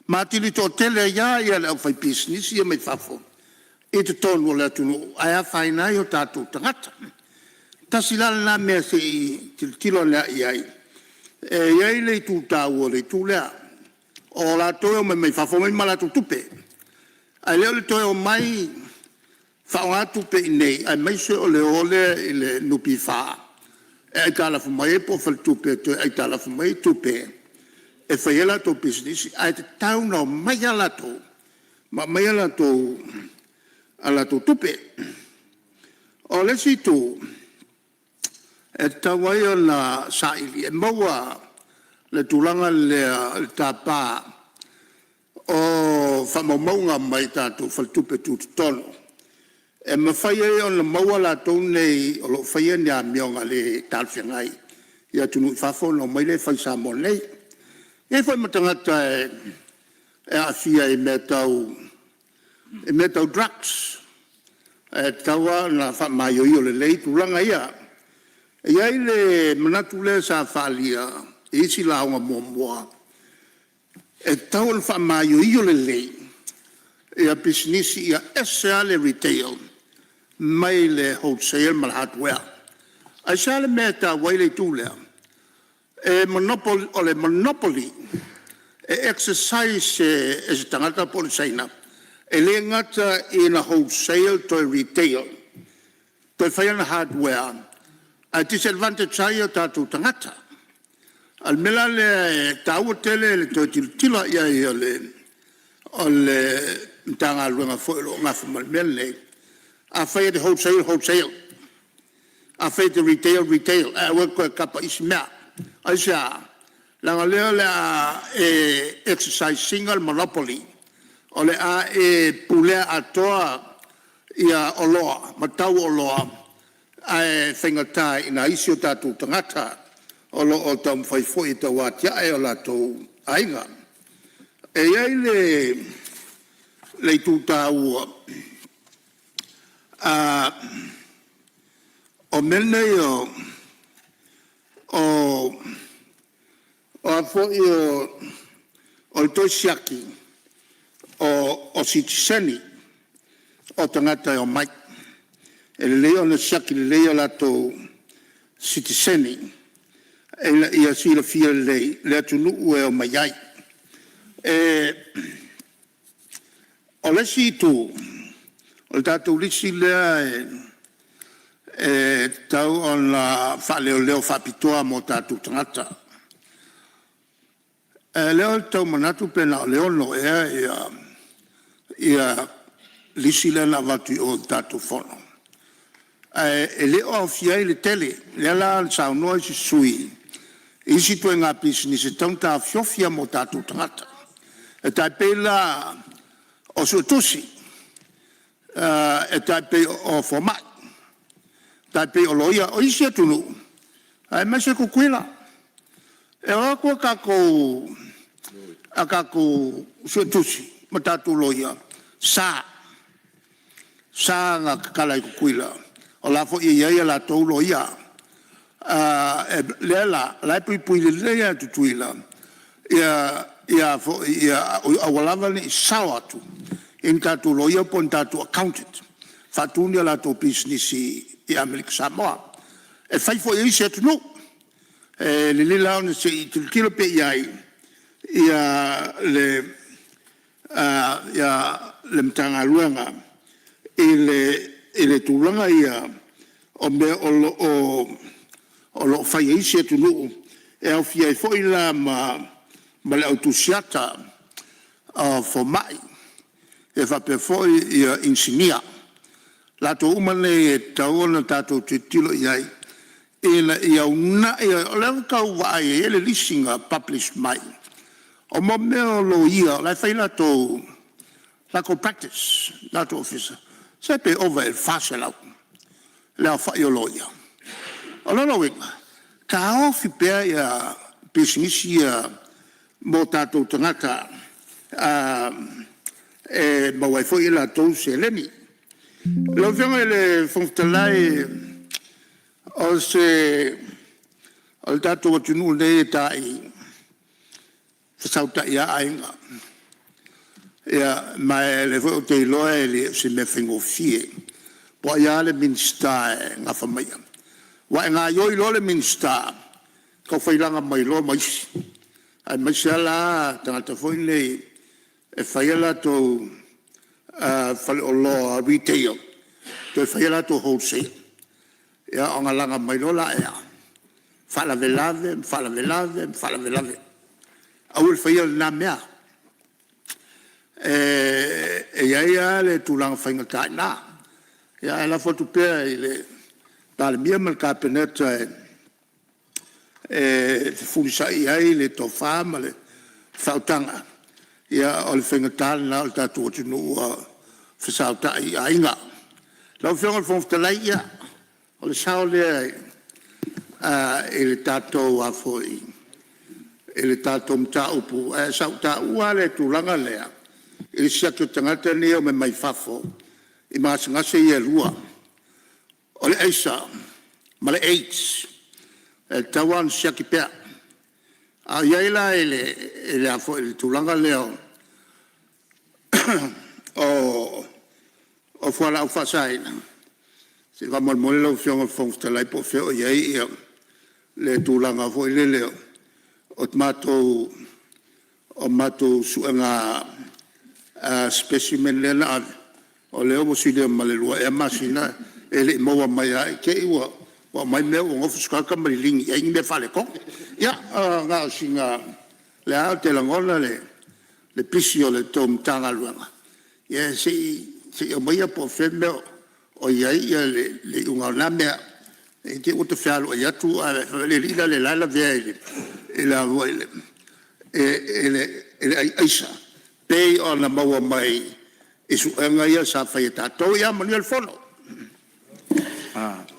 ma atili toatele ai lava le aufaipisinisi ia mai fafo i totonu o le atunuu, ae afaina ai o tatou tagata. Tasi la lena mea se i tilotilo ane lava i ai. E i ai le itu taua o le itu lea, o latou e omai mai fafo e omai ma latou tupe, ae le o le toe omai faaaoga tupe i inei aemaise o le o lea i le NPF e aitalafu mai ai po o faletupe e toe aitalafu mai ai tupe e fai ai latou pisinisi, ae tatau ona omai lava latou ma aumai a latou tupe. O le isi itu e tatau ai ona saili, e maua le tulaga lea i le tapa o faamaumauga mai tatou faletupe tutotonu e mafai ai ona maua latou nei o lo o faia ni amioga le talafeagai i atunuu i fafo ona omai lea e fai i Samoa nei. E i ai foi ma tagata e aafia i mea tau drugs, ae tatau lava ona faamaioio lelei tulaga ia. E i ai le manatu lea sa faaalia i isi lauga muamua, e tatau ona faamaioio lelei pisinisi ia ese lava le retail mai le wholesale ma le hardware. Aisea le mea e taua ai le itu lea? O le monopoly e exercise e se tagata po o le Saina, e le gata ina wholesale toe retail, toe fai ana hardware ae disadvantage ai o tatou tagata. O le mea la lea e taua tele le toe tilotilo i ai o le Matagaluega foi o lo o nafa ma le mea lenei, Afai e te wholesale, wholesale. Afai e te retail, retail, ae aua e te toe tapa i isi mea. Aisea? Leaga o lea o le a e exercise ina le monopoly, o le a e pulea atoa oloa ma tau o oloa, ae faigata i nai isi o tatou tagata o lo o taumafai foi e tauatiae o latou aiga. E i ai le itu taua o mea nei o a foi o le toe siaki o sitiseni o tagata e omai. E lelei ona siaki lelei o latou sitiseni ina ia silafia lelei le atunuu e omai ai. O le isi itu, o le tatou lisi lea e tatau ona faaleoleo faapitoa mo tatou tagata. O lea ou te tau manatu pe na o le 6 ea lisi lea na avatu i o i le tatou Fono, ae e le o aofia ai le tele. O lea la na saunoa isi sui usufono i isi ituaiga pisinisi e tatau ona taofiofi lava mo tatou tagata. E tai pei la o suetusi, e tai pei o fomai, e tai pei o loia. O isi atunuu aemaise Tutuila, e o atu a tatou suetusi ma tatou loia, e sa, sa ona tatala i Tutuila o la e foi e i ai a latou loia. O lea la o la e puipui lelei lava e Tutuila ia aua lava ne i sao atu i ni tatou loia po o ni tatou accountant e faatu ni a latou pisinisi i Amerika Samoa. E fai foi e isi atunuu. E lelei la ona se i tilotilo pea i ai le Matagaluega i le tulaga ia o mea o lo o fai e isi atunuu e aofia ai foi la ma le au tusiata o fomai faapea foi inisinia. O latou uma nei e tatau ona tatou tilotilo i ai ina ia uunai. O lea ou te tau vaai e i ai le lisi na publish mai, o mo mea o loia o la e fai latou practice i latou ofisa, se pe ova i le 400 le aofai o loia. O lona uiga, taofi pea pisinisi ia mo tatou tagata e maua ai foi e latou seleni. Lau Afioga i le Fofoga Fetalai, o le tatou atunuu lenei e tai fesautai lava aiga. Ia ma o lea foi ou te iloa e le o se mea faigofie, po o ai lava le Minisita e nafa ma ia. Aua e gaoioi loa le Minisita, tau failaga mai loa ma isi, aemaise lava la tagata foi nei e fai a latou faleoloa retail toe fai a latou wholesale, ia ona laga mai loa lea, faalavelave ma faalavelave ma faalavelave. Aua le faia lena mea. E i ai lava le tulaga faigata i ina, ae lafo atu pea i le Palemia ma le Kapeneta e fefulisai i ai le tofa ma le faautaga. Ia o le faigata lena o le tatou atunuu ua fesautai i aiga. Lau Afioga i le Fofoga Fetalai, ia o le sao lea i le tatou mataupu, ae sa ou taua lava le tulaga lea i le siaki o tagata nei e omai mai fafo i ma gasegase ia e lua, o le aisa ma le AIDS. E tatau lava ona siaki pea. A o i ai la i le tulaga lea o fualaau faasaina, se i faamolemole lau Afioga i le Fofoga Fetalai po o fea o i ai le tulaga foi lele o matou suega specimen lea na ave, o lea ua silia ma le 2 ea masina e le i maua mai lava. I te i ua aumai mea ua nofo se tagata ma liligi i ai ni mea faaletonu. Ia, na o sina… O lea lava ou te lagona le pisi o le tou Matagaluega, ia se i aumaia po o fea le mea o i ai le iuga o na mea. Ne i te i ua ta fealuai atu ae fai mai le alii la o la e lavea i le ai aisa, pei ona maua mai i suega ia sa fai e tatou. Ia manuia le fono.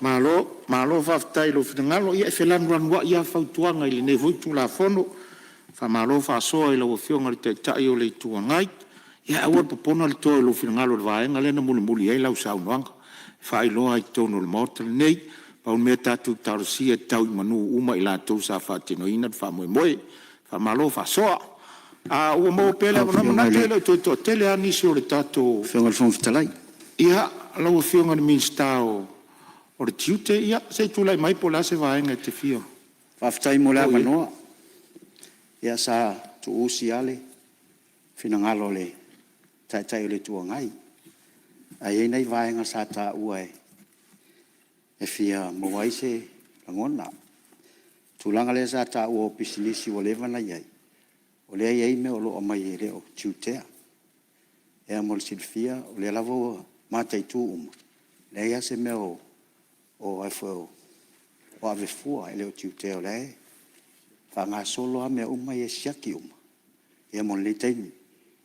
Malo, malo faafetai i lou finagalo. Ia e felanulanuai lava fautuaga i lenei foi Tulafono. Faamalo faasoa i lau Afioga i le Taitai o le Itu Agai. Ia aua le popona le toe o lou finagalo i le vaega lea na mulimuli i ai lau saunoaga e faailoa ai i totonu o le Maota lenei. Pau le mea tatou talosia ia tau i manu uma i latou sa faatinoina le faamoemoe. Faamalo faasoa. Ua maua pea le avanoa. E manatu e le o toe toatele lava nisi o le tatou… Lau Afioga i le Fofoga Fetalai. Ia, lau Afioga i le Minisita o le Tiute, se i tulai mai po o le a se vaega e te fia oo i ai. Faafetai mo le avanoa. Ia sa tuu usi lava le finagalo o le Taitai o le Itu Agai, ae i ai nai vaega sa taua e fia maua ai se lagona. O le tulaga lea sa taua o pisinisi ua leva ona i ai, o lea e i ai mea o lo o aumai e le o tiutea. Ia mo le silafia, o lea lava ua mataitu uma, e leai lava se mea o ave fua, e le o tiutea, o la e faagasolo lava mea uma ia e siaki uma mo lenei taimi,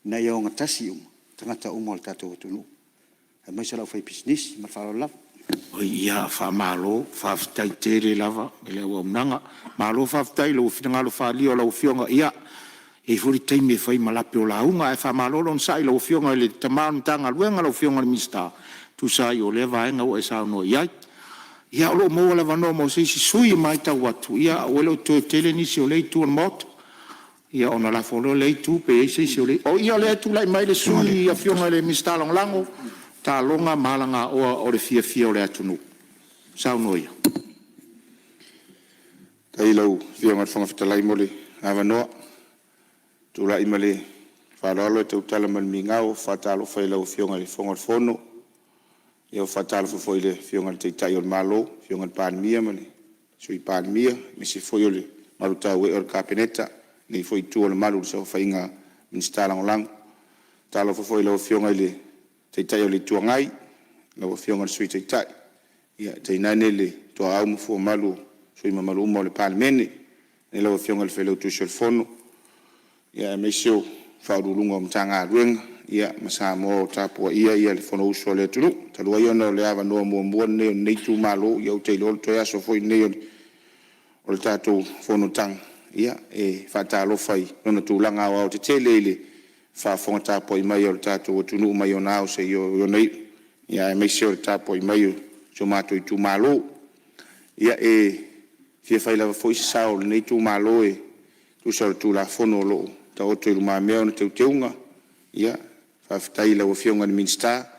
ina ia ogatasi uma tagata uma o le tatou atunuu, aemaise o le aufaipisinisi. Ma le faaaloalo lava. Ia, faamalo faafetai tele lava i le auaunaga, malo faafetai i lou finagalo faaalia o lau Afioga. Ia, e i ai foi le taimi e fai ma lape o lauga, ae faamalo le onosai i lau Afioga i le tama o le Matagaluega lau Afioga i le Minisita e tusa ai o lea vaega ua e saunoa i ai. Ia o lo o maua le avanoa mo se isi sui usufono. E matau atu ua le o toe tele nisi o lea itu o le Maota, ia ona lafo loa lea i lea itu pe i ai se isi o le… Ia, o lea e tulai mai le sui usufono le Minisita Lagolago o Taaloga ma Alagaoa mo le fiafia o le atunuu. Saunoa ia. Faafetai i lau Afioga i le Fofoga Fetalai mo le avanoa. Ou te tulai ma le faaaloalo e tautala ma le migao e faatalofa i lau Afioga i le Fofoga o le Fono. E faatalofa foi i le Afioga i le Taitai o le Malo, le Afioga i le Palemia ma le Sui Palemia, aemaise foi o le mamalu tauee o le Kapeneta, lenei foi itu o le malu i le saofaiga a Minisita Lagolago. E faatalofa foi i lau Afioga i le Taitai o le Itu Agai, lau Afioga i le Sui Taitai, tainane le tuaau ma fua mamalu o sui usufono mamalu uma o le Palemene. Lau Afioga i le Failautusi o le Fono, aemaise o Ofisa Sili o Pulega o Matagaluega ma Samoa o tapuaia le Fonousu a le atunuu. Talu ai ona o le avanoa muamua lenei o lenei itumalo, ia ou te iloa o le toe aso foi lenei o le tatou fonotaga, e faatalofa i ona tulaga aoaotetele i le faafofoga tapuai mai a lo tatou atunuu mai ona ao seia oo i ona iu, aemaise o le tapuai mai a si o matou itumalo. Ia, e fia fai lava foi se sao o lenei itumalo e tusa o le Tulafono o lo o taoto i lumamea ona teuteuga. Faafetai i lau Afioga i le Minisita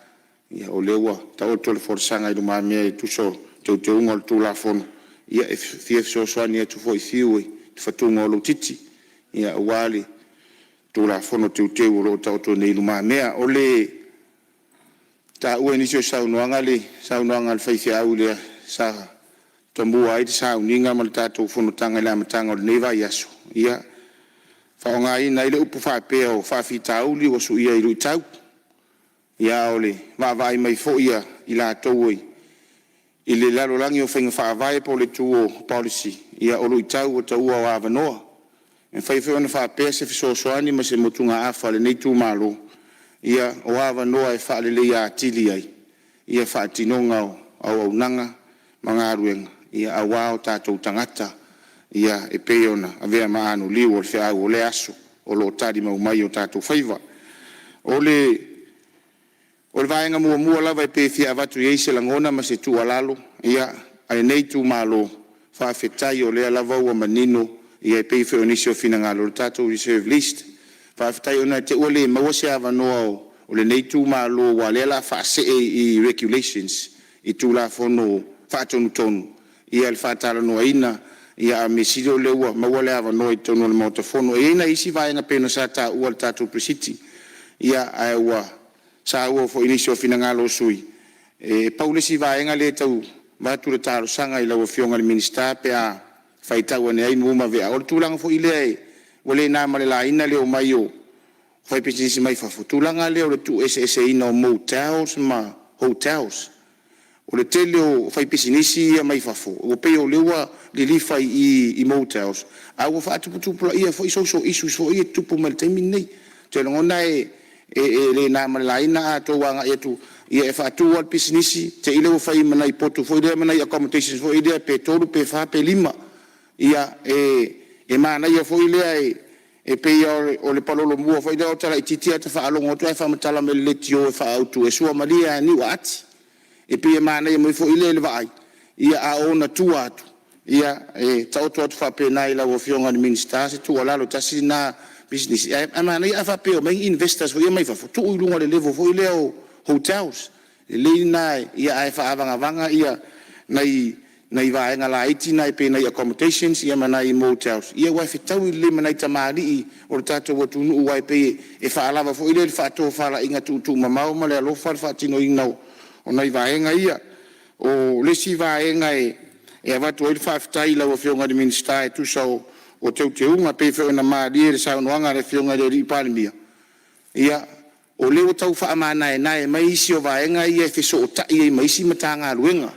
o lea ua taoto le folasaga i lumamea e tusa o teuteuga o le Tulafono. Ia e fia fesoasoani atu foi Fiu i le fatuga o lou titi aua le Tulafono Teuteu o lo o taoto nei i lumamea. O le taua i nisi o saunoaga le saunoaga a le faifeau lea sa tamua ai le sauniga ma le tatou fonotaga i le amataga o lenei vaiaso, ia faaaogaina ai le upu faapea o faafitauli ua suia i luitau. Ia a o le vaavaai mai foi a i latou i le lalolagi o faiga faavae po o le itu o policy, ia o luitau ua taua o avanoa. E mafai foi ona faapea se fesoasoani ma se motugaafa a lenei itumalo, ia o avanoa e faaleleia atili ai le faatinoga o auaunaga ma galuega aua o tatou tagata e pei ona avea ma anoliu o le feau o lea aso o lo o talimau mai o tatou faiva. O le vaega muamua lava e pei e fia avatu i ai se lagona ma se tuualalo a lenei itumalo, faafetai o lea lava ua manino e pei foi o nisi o finagalo le tatou reserve list. Faafetai ona e te i ua le maua se avanoa o lenei itumalo aua o lea o le a faasee i Regulations i Tulafono Faatonutonu le faatalanoaina, a o le mea sili o lea ua maua le avanoa i totonu o le Maota Fono. E i ai nai isi vaega e pei ona sa taua i le tatou Pre-Sitting, ae ua saua foi i nisi o finagalo o sui usufono. E pau le isi vaega lea e tau avatu le talosaga i lau Afioga i le Minisita pe a faitau ane ai mua ma vea, o le tulaga foi lea ua le na ma le laina le omai o faipisinisi mai fafo, tulaga lea o le tuueseeseina o motels ma hotels. O le tele o faipisinisi ia mai fafo ua pei o lea ua lilifa i motels, ae ua faatuputupulaia foi social issues foi ia e tutupu mai le taimi lenei. Ou te lagona e le na ma le laina a outou agai atu e faatu lava le pisinisi te i lea ua fai ma nai potu foi lea ma nai accommodations foi lea pe tolu pe fa pe lima. Ia, e manaia foi lea e pei lava o le palolo mua foi lea ota laitiiti ata faalogo atu ae faamatala mai i le leitio e faaautu e suamalie lava i niu aati. E pei e manaia mai foi lea i le vaai, a o ona tua atu, e taoto atu faapena i lau Afioga i le Minisita se tuualalo, tasi lena pisinisi. Ae manaia ae faapea e omai ni investors foi ia mai fafo, tuu i luga o le level foi lea o hotels. Lelei lena ae faaavagavaga nai vaega laiti na pei o nai accommodations ia ma nai motels, aua e fetaui lelei ma nai tamalii o le tatou atunuu aua e pei e faalava foi lea i le faatofalaiga tuutuumamao ma le alofa le faatinoina o nai vaega ia. O le isi vaega e avatu ai le faafetai i lau Afioga i le Minisita e tusa o teuteuga e pei foi ona malie i le saunoaga a le Afioga i le Palemia, ia, o lea ua tau faamanaenae mai isi o vaega ia e fesootai ai ma isi Matagaluega.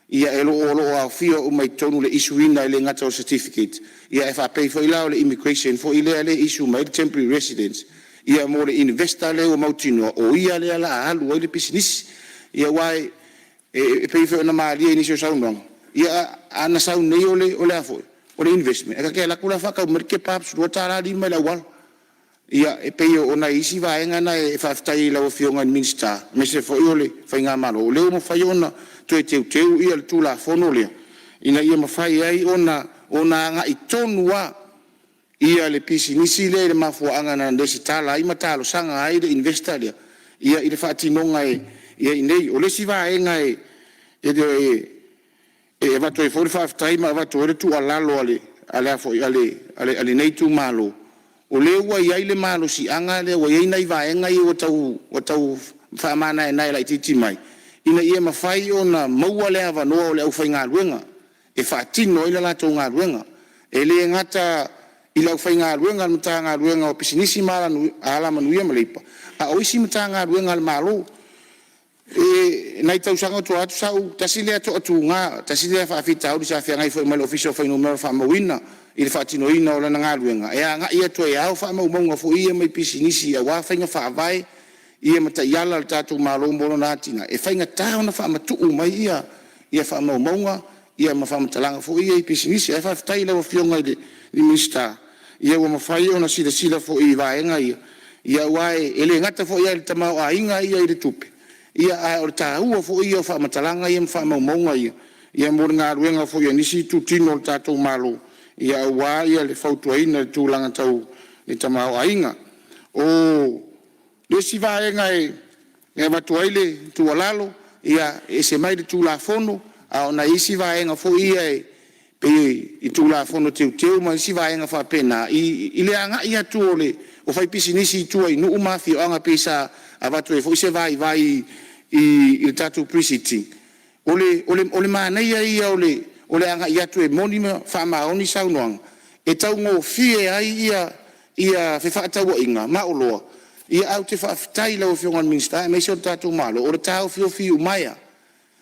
Ia o lo o aofia uma i totonu i le issue ina e le gata o certificates, ae faapea foi la o le immigration foi lea e issue mai ai le temporary residence mo le investor lea ua mautinoa o ia lea o le a alu ai le pisinisi. Ia aua e pei foi ona malie i nisi o saunoaga, ia ana sau nei o le investment, ae ta te alu atu la faatau mai le kebabs e $2.50 i le auala. Ia, e pei o nai isi vaega na e faafetai ai i lau Afioga i le Minisita aemaise foi o le faigamalo o lea ua mafai ona toe teuteu le Tulafono lea ina ia mafai ai ona agai tonu lava le pisinisi lea i le mafuaaga na resitala ai ma talosaga ai le investor lea i le faatinoga i inei. O le isi vaega e avatu ai foi le faafetai ma avatu ai le tuualalo a lenei itumalo, o lea ua i ai le malosiaga lea, ua i ai nai vaega ia ua tau faamanaenae laitiiti mai ina ia mafai ona maua le avanoa o le aufaigaluega e faatino ai le latou galuega. E le gata i le aufaigaluega a le Matagaluega o Pisinisi ma Alamanuia ma Leipa, a o isi Matagaluega a le Malo. I nai tausaga ua tuanai atu sa ou… tasi lea toatuga, tasi lea faafitauli sa feagai foi ma le Ofisa o Fuainumera Faamauina i le faatinoina o lana galuega, e agai atu e ao faamaumauga foi ia mai pisinisi aua faiga faavae ma taiala a le tatou Malo mo lona atinae, e faigata ona faamatuu mai faamaumauga ma faamatalaga foi ia i pisinisi. Ae faafetai i lau Afioga i le Minisita ua mafai ona silasila foi i vaega ia, aua e le gata foi lava i le tamaoaiga ia i le tupe, a o le taua foi ia o faamatalaga ia ma faamaumauga ia mo le galuega foi a nisi itutino o le tatou Malo aua le fautuaina i le tulaga tau le tamaoaiga. O le isi vaega e avatu ai le tuualalo, ia e ese mai le Tulafono, a o nai isi vaega foi ia e pei i Tulafono Teuteu ma isi vaega faapena i le agai atu o faipisinisi i tua i nuu ma afioaga pei sa avatu ai foi se vaivai i le tatou Pre-Sitting. O le manaia ia o le agai atu e moni ma faamaoni saunoaga e taugofie ai fefaatauaiga ma oloa. Ae ou te faafetai i lau Afioga i le Minisita aemaise o le tatou Malo o le taofiofi iumaea.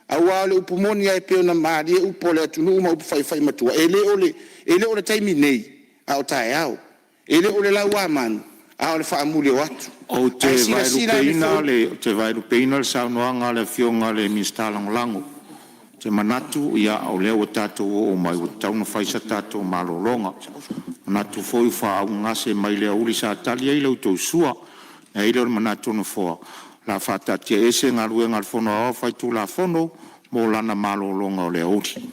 Aua o le upu moni lava e pei ona malie upu a le atunuu ma upu faifaimatua, e le o le taimi nei, a o taeao. E le o le lauamanu, a o le faamuli o atu. Ou te Ae silasila ane foi… Ou te vaelupeina le saunoaga a le Afioga i le Minisita Lagolago. Ou te manatu o lea ua tatou oo mai ua tatau ona fai se tatou malologa. E manatu foi ua faaaugagase mai le aoauli sa tali ai la outou sua. Ona i ai lea o le manatu o le Nofoa, o le a faataatiaese Galuega a le Fono Aoao Faitulafono mo lana malologa o le aoauli.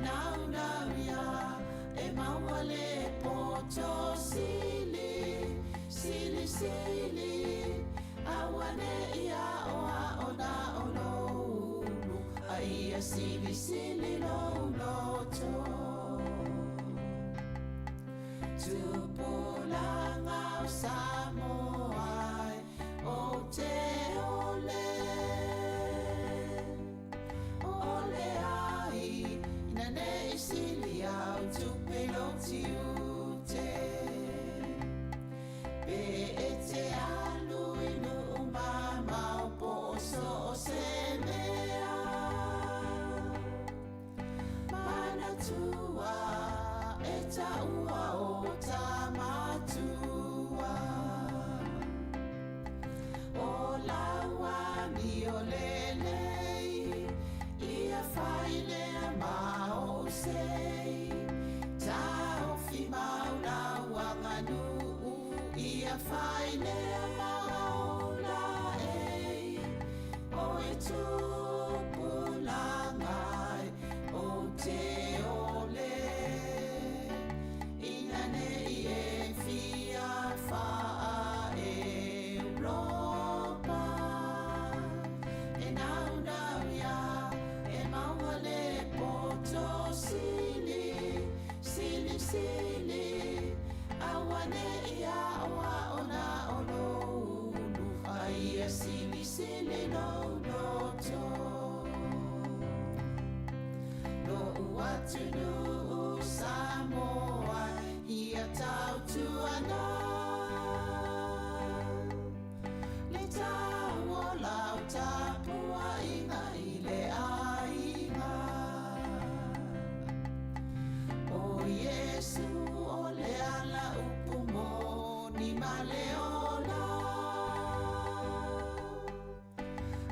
naunau ia e maua le poto sili, sili, sili, aua ne i aoao na o lou ulu, a ia silisili lou loto. Tupulaga o Samoa e, ou te ole, ole ai ina ne i sili au tupe i lou tiute. Pe e te alu i nuu mamao po o so o se mea, manatua e taua o ta matua. O lau amio lelei, ia fai lea ma ou sei, taofi mau lau aganuu, ia fai lea ma ou laei. O e tupulaga e, ou te ole, ina ne i e fia faa-Europa. E naunau ia e maua le poto sili, sili, sili, aua ne i aoao na o lou ulu, a ia silisili lou loto. Lo'u atunuu Samoa ia tautuana, le tau o lau tapuaiga i le aiga. O Iesu o le ala upu moni ma le ola,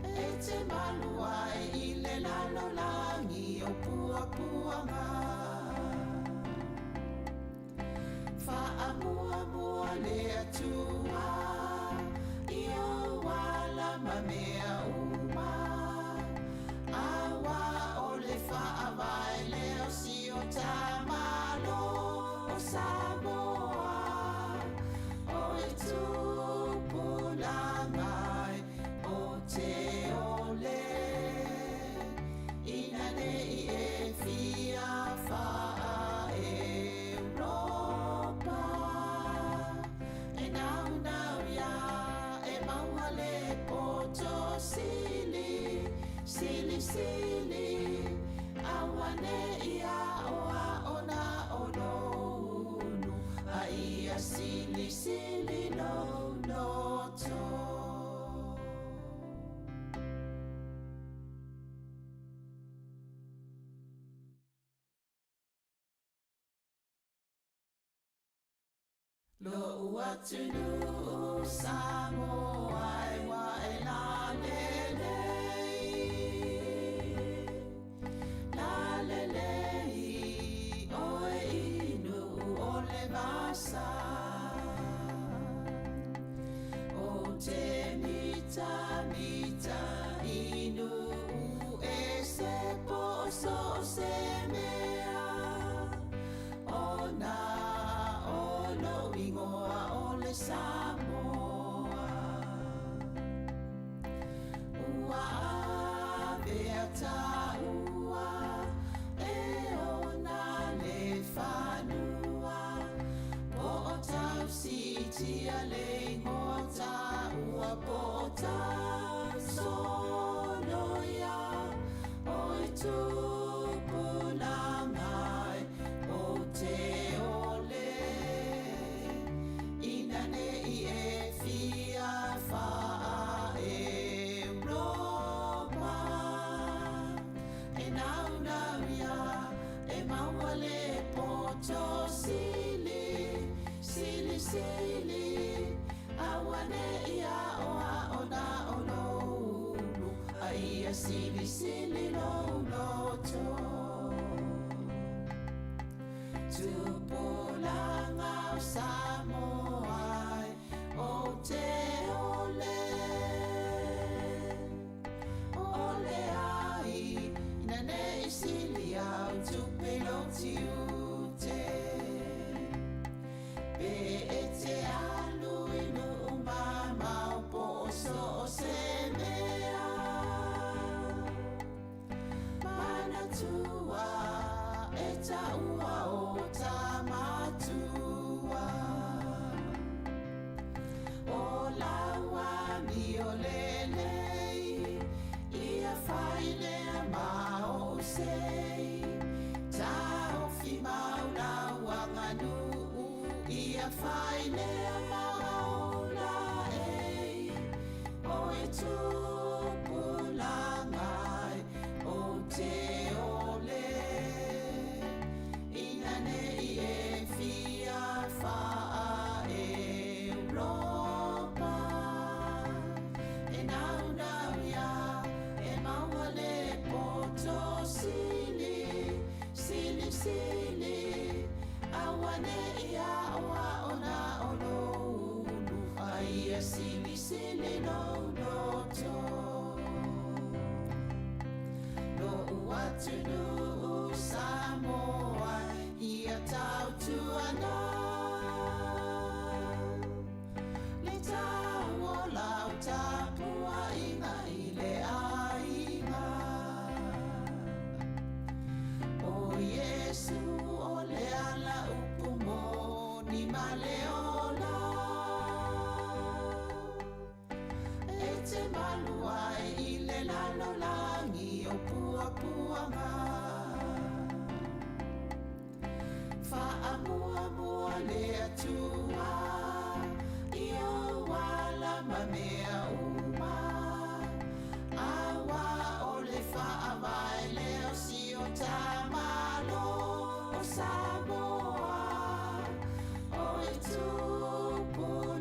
e te malu ai i le lalolagi o puapuaga. Faamuamua le Atua i ou ala ma mea uma, aua o le faavae lea o si o ta Malo o Samoa. O e tupulaga e, ou te ole, ina ne i e fia faa-Europa. E naunau ia e maua le poto sili, sili, sili, aua ne i aoao na o lou ulu, a ia silisili lou loto. Lo'u atunuu Samoa e ua e lalelei, lalelei oe i nuu o le vasa. Ou te mitamita i nuu ese po o so o se mea, ona o lou igoa o le Samoa. Ua avea taua e ona le fanua, po o tausiitia le igoa taua, po o tausoloia. O e tupulaga e, ou te ole, ina ne i e fia faa-Europa. E naunau ia e maua le poto sili, sili, sili, aua ne i aoao na o lou ulu, a ia silisili lou loto. Tupulaga o Samoa e, ou te ole, ole ai ina ne i sili au. tupe i lou tiute. Pe e te alu i nuu mamao po o so o se mea, Manatua e taua o ta matua. O lau amio lelei, ia fai lea ma ou sei. Taofi mau lau aganuu, ia fai lea ma ou laei. O e tupulaga e, ou te ole, ina ne i e fia faa-Europa. E naunau ia e maua le poto sili, sili sili, aua ne i aoao na o lou ulu, a ia silisili lou loto. Lo'u atunuu Samoa ia tautuana, le tau o lau tapuaiga i le aiga. O Iesu o le ala upu moni ma le ola, e te malu ai i le lalolagi o puapuaga. Faamuamua le Atua i ou ala ma mea uma, aua o le faavae lea o si o ta Malo o Samoa. O e tupulaga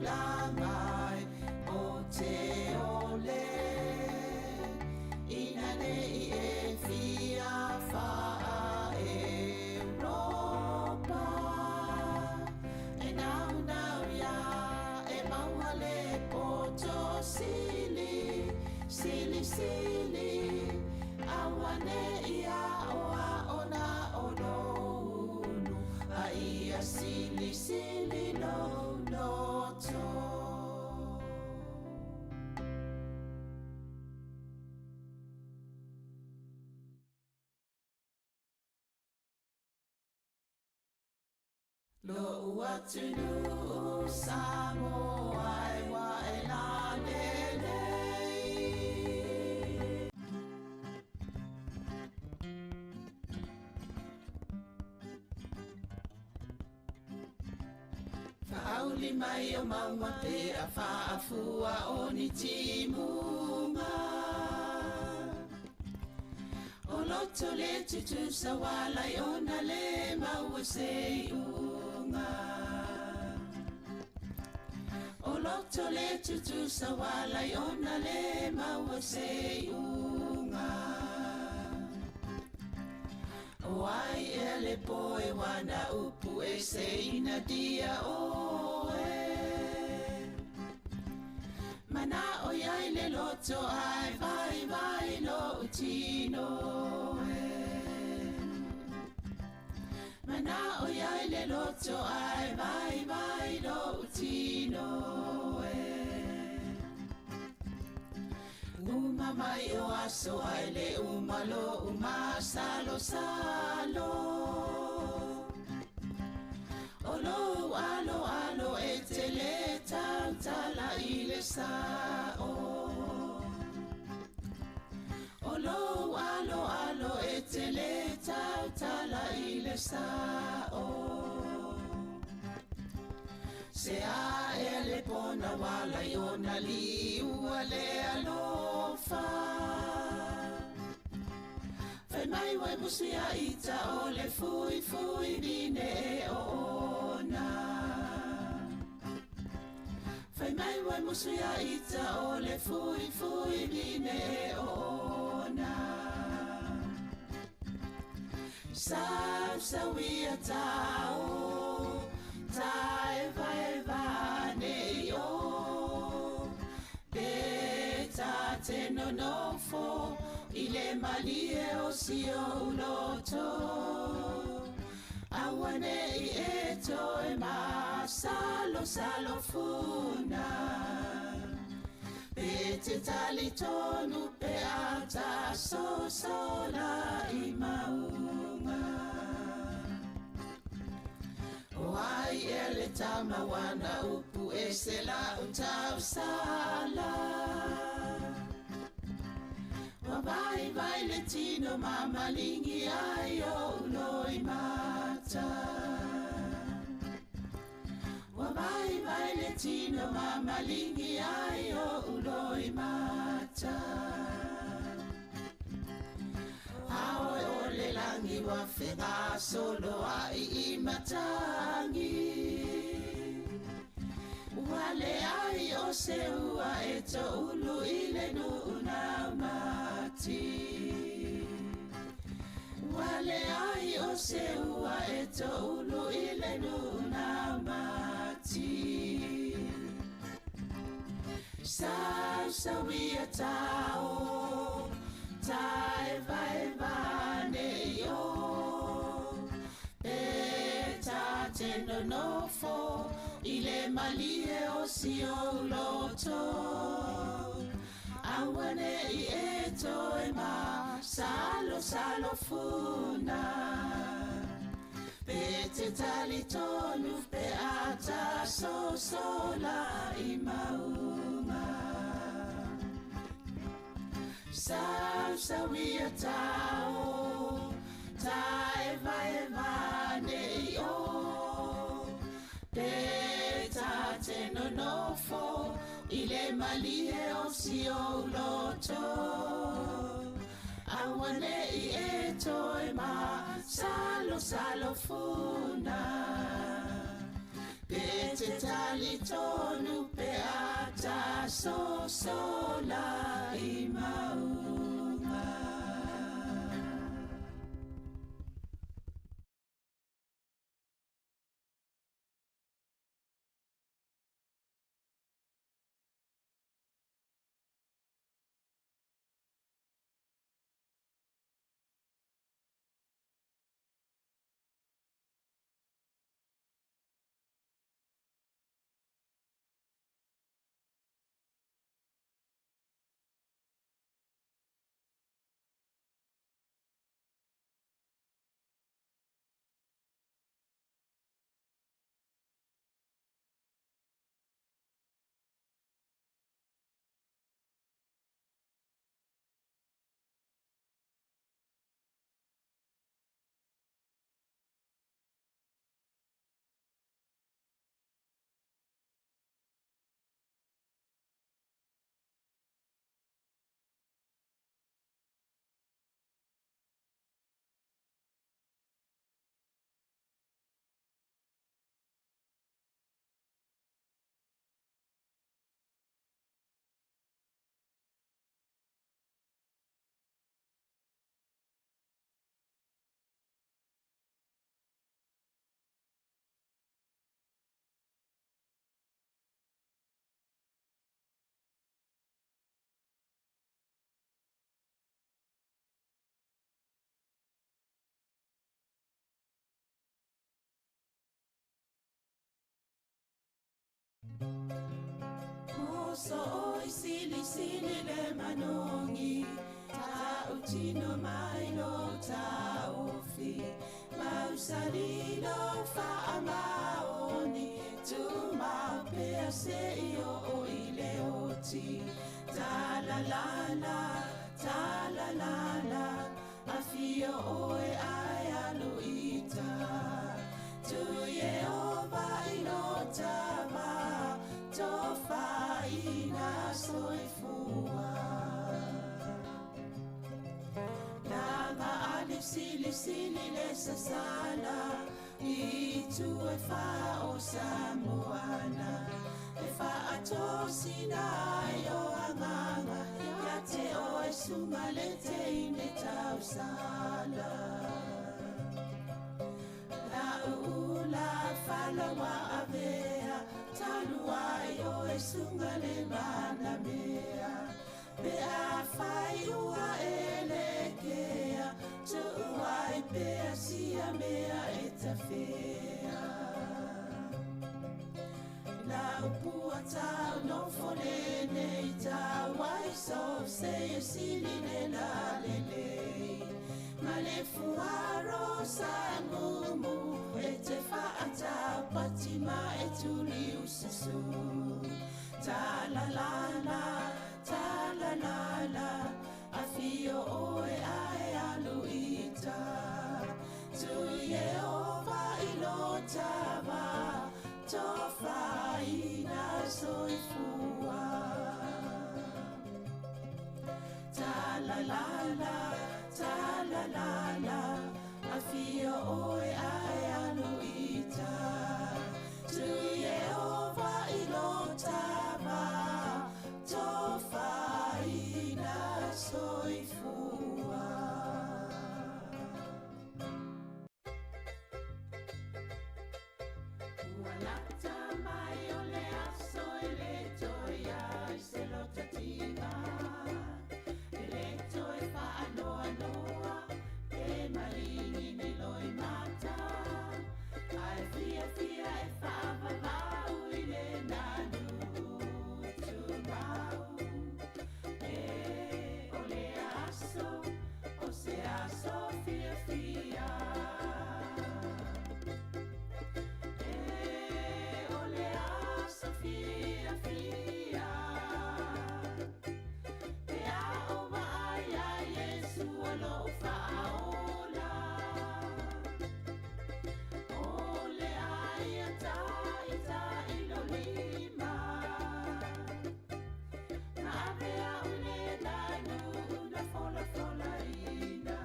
e, ou te ole, ina ne i e fia faa-Europa. E naunau ia e maua le poto sili, sili sili, aua ne i aoao na o lou ulu, a ia silisili lou loto. Lo'u atunuu Samoa e ua e lalelei. Faauli mai o mauga pe a faafua o ni timuga. O loto le tutusa ualai ona le maua se iuga. O loto le tutusa ualai ona le maua se iuga. O ai ea le poe wana upu e se ina dia oe. Mana'o iai le loto ae vaivai lo'u tino e. Mana'o iai le loto ae vaivai lo'u tino e. Uma mai o aso ae le uma lo'u masalosalo. O lou aloalo e te lē tautala i le sa'o. O lou aloalo e te lē tautala i le sa'o. Se a ea le pona uala i ona liua le alofa. Fai mai uai musu ia ita o le fuifui vine e oona. Fai mai uai musu ia ita o le fuifui vine e oona. Sausauia tao, taevaeva nei o. Pe ta te nonofo I le malie o si ou loto, aua ne i e toe masalosalo funa. Pe te talitonu pe a ta sosola i mauga. O ai ea le tama ua na upu e se lau tausala. Ua vaivai le tino ma malingi ai ou loimata. Ua vaivai le tino ma malingi ai ou loimata. A oe o le lagi ua fegasoloai i matagi. Ua leai o se ua e toulu i le nuu naumati. Ua leai o se ua e toulu i le nuu naumati. Sausauia tao, taevaeva nei o. Pe ta te nonofo i le malie o si ou loto. Aua ne i e toe masalosalo funa. Pe te talitonu pe a ta sosola i mauga. Sausauia tao, taevaeva nei o. Pe ta te nonofo i le malie o si ou loto. Aua ne i e toe masalosalo funa. Pe te talitonu pe a ta sosola i mauga. Moso oi sili sili le manogi, tautino mai lo taofi, mausali lo faamaoni, tumau pea seia oo i le oti. Ta la la la, ta la la la, afio oe ae alu i uta. Tu Ieova i lo tama, tofaina soifua. Laga ali sili sili le sasala, i tu e wha o Samoana. E whaatosina ai o anganga, ia te oe sunga le teine tausala. La uula falawa avea, talu ai oe sunga le manamea. Pe a whai ua e pea sia mea e tafea. La upu a tau no fole nei tau ai so se e sili le la lelei. Ma le fuaro sa ngumu e te whaata pati ma e tuli ususu. Ta la la la, ta la la la, a fio oe ae alu ita. Tu Yehova i lo tava, tofaina soifua. Ta la la la, ta la la la, a fio oe ae alu ita. Tu Yehova i lo tava, tofaina soifua. Ua lata mai o le aso e le toe ai se lotatinga. E le toe whaanoanoa, pe maringi ni loi mata. Ai fia fia e whaavavau i le nanu tumau. E o le aso, o se aso fia fia. E o le aso fia fia. Pe a o vaai a Iesu o lou faaola. O le ai a taʻitaʻi lo lima. Ma ave au i le lanu na folafolaina.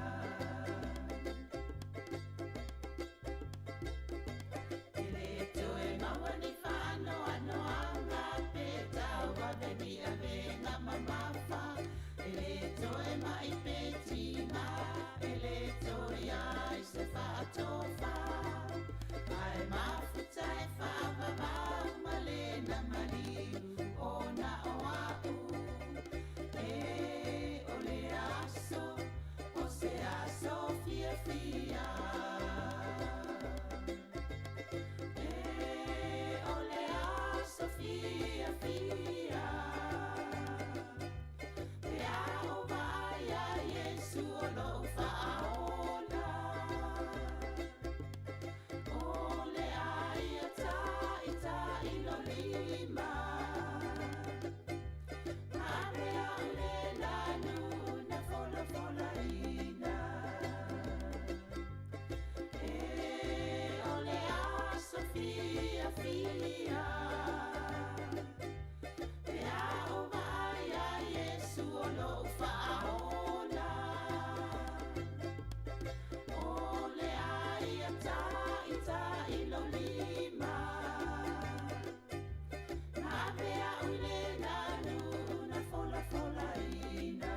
E le toe maua ni faanoanoaga pe tauave ni avega mamafa. E le toe maʻi pe tigā, e le toe ai se faatofa. Ae mafuta e faavavau ma lena maliu ona o a'u. E o le aso, o se aso fiafia. E o le aso fiafia. Pe a o vaai a Iesu o lou faaola. O le ai a taʻitaʻi lo lima. Ma ave au i le lanu na folafolaina. E o le aso fiafia. Pe a o vaai a Iesu o lou faaola. O le ai a taʻitaʻi lo lima. Ma ave au i le lanu na folafolaina.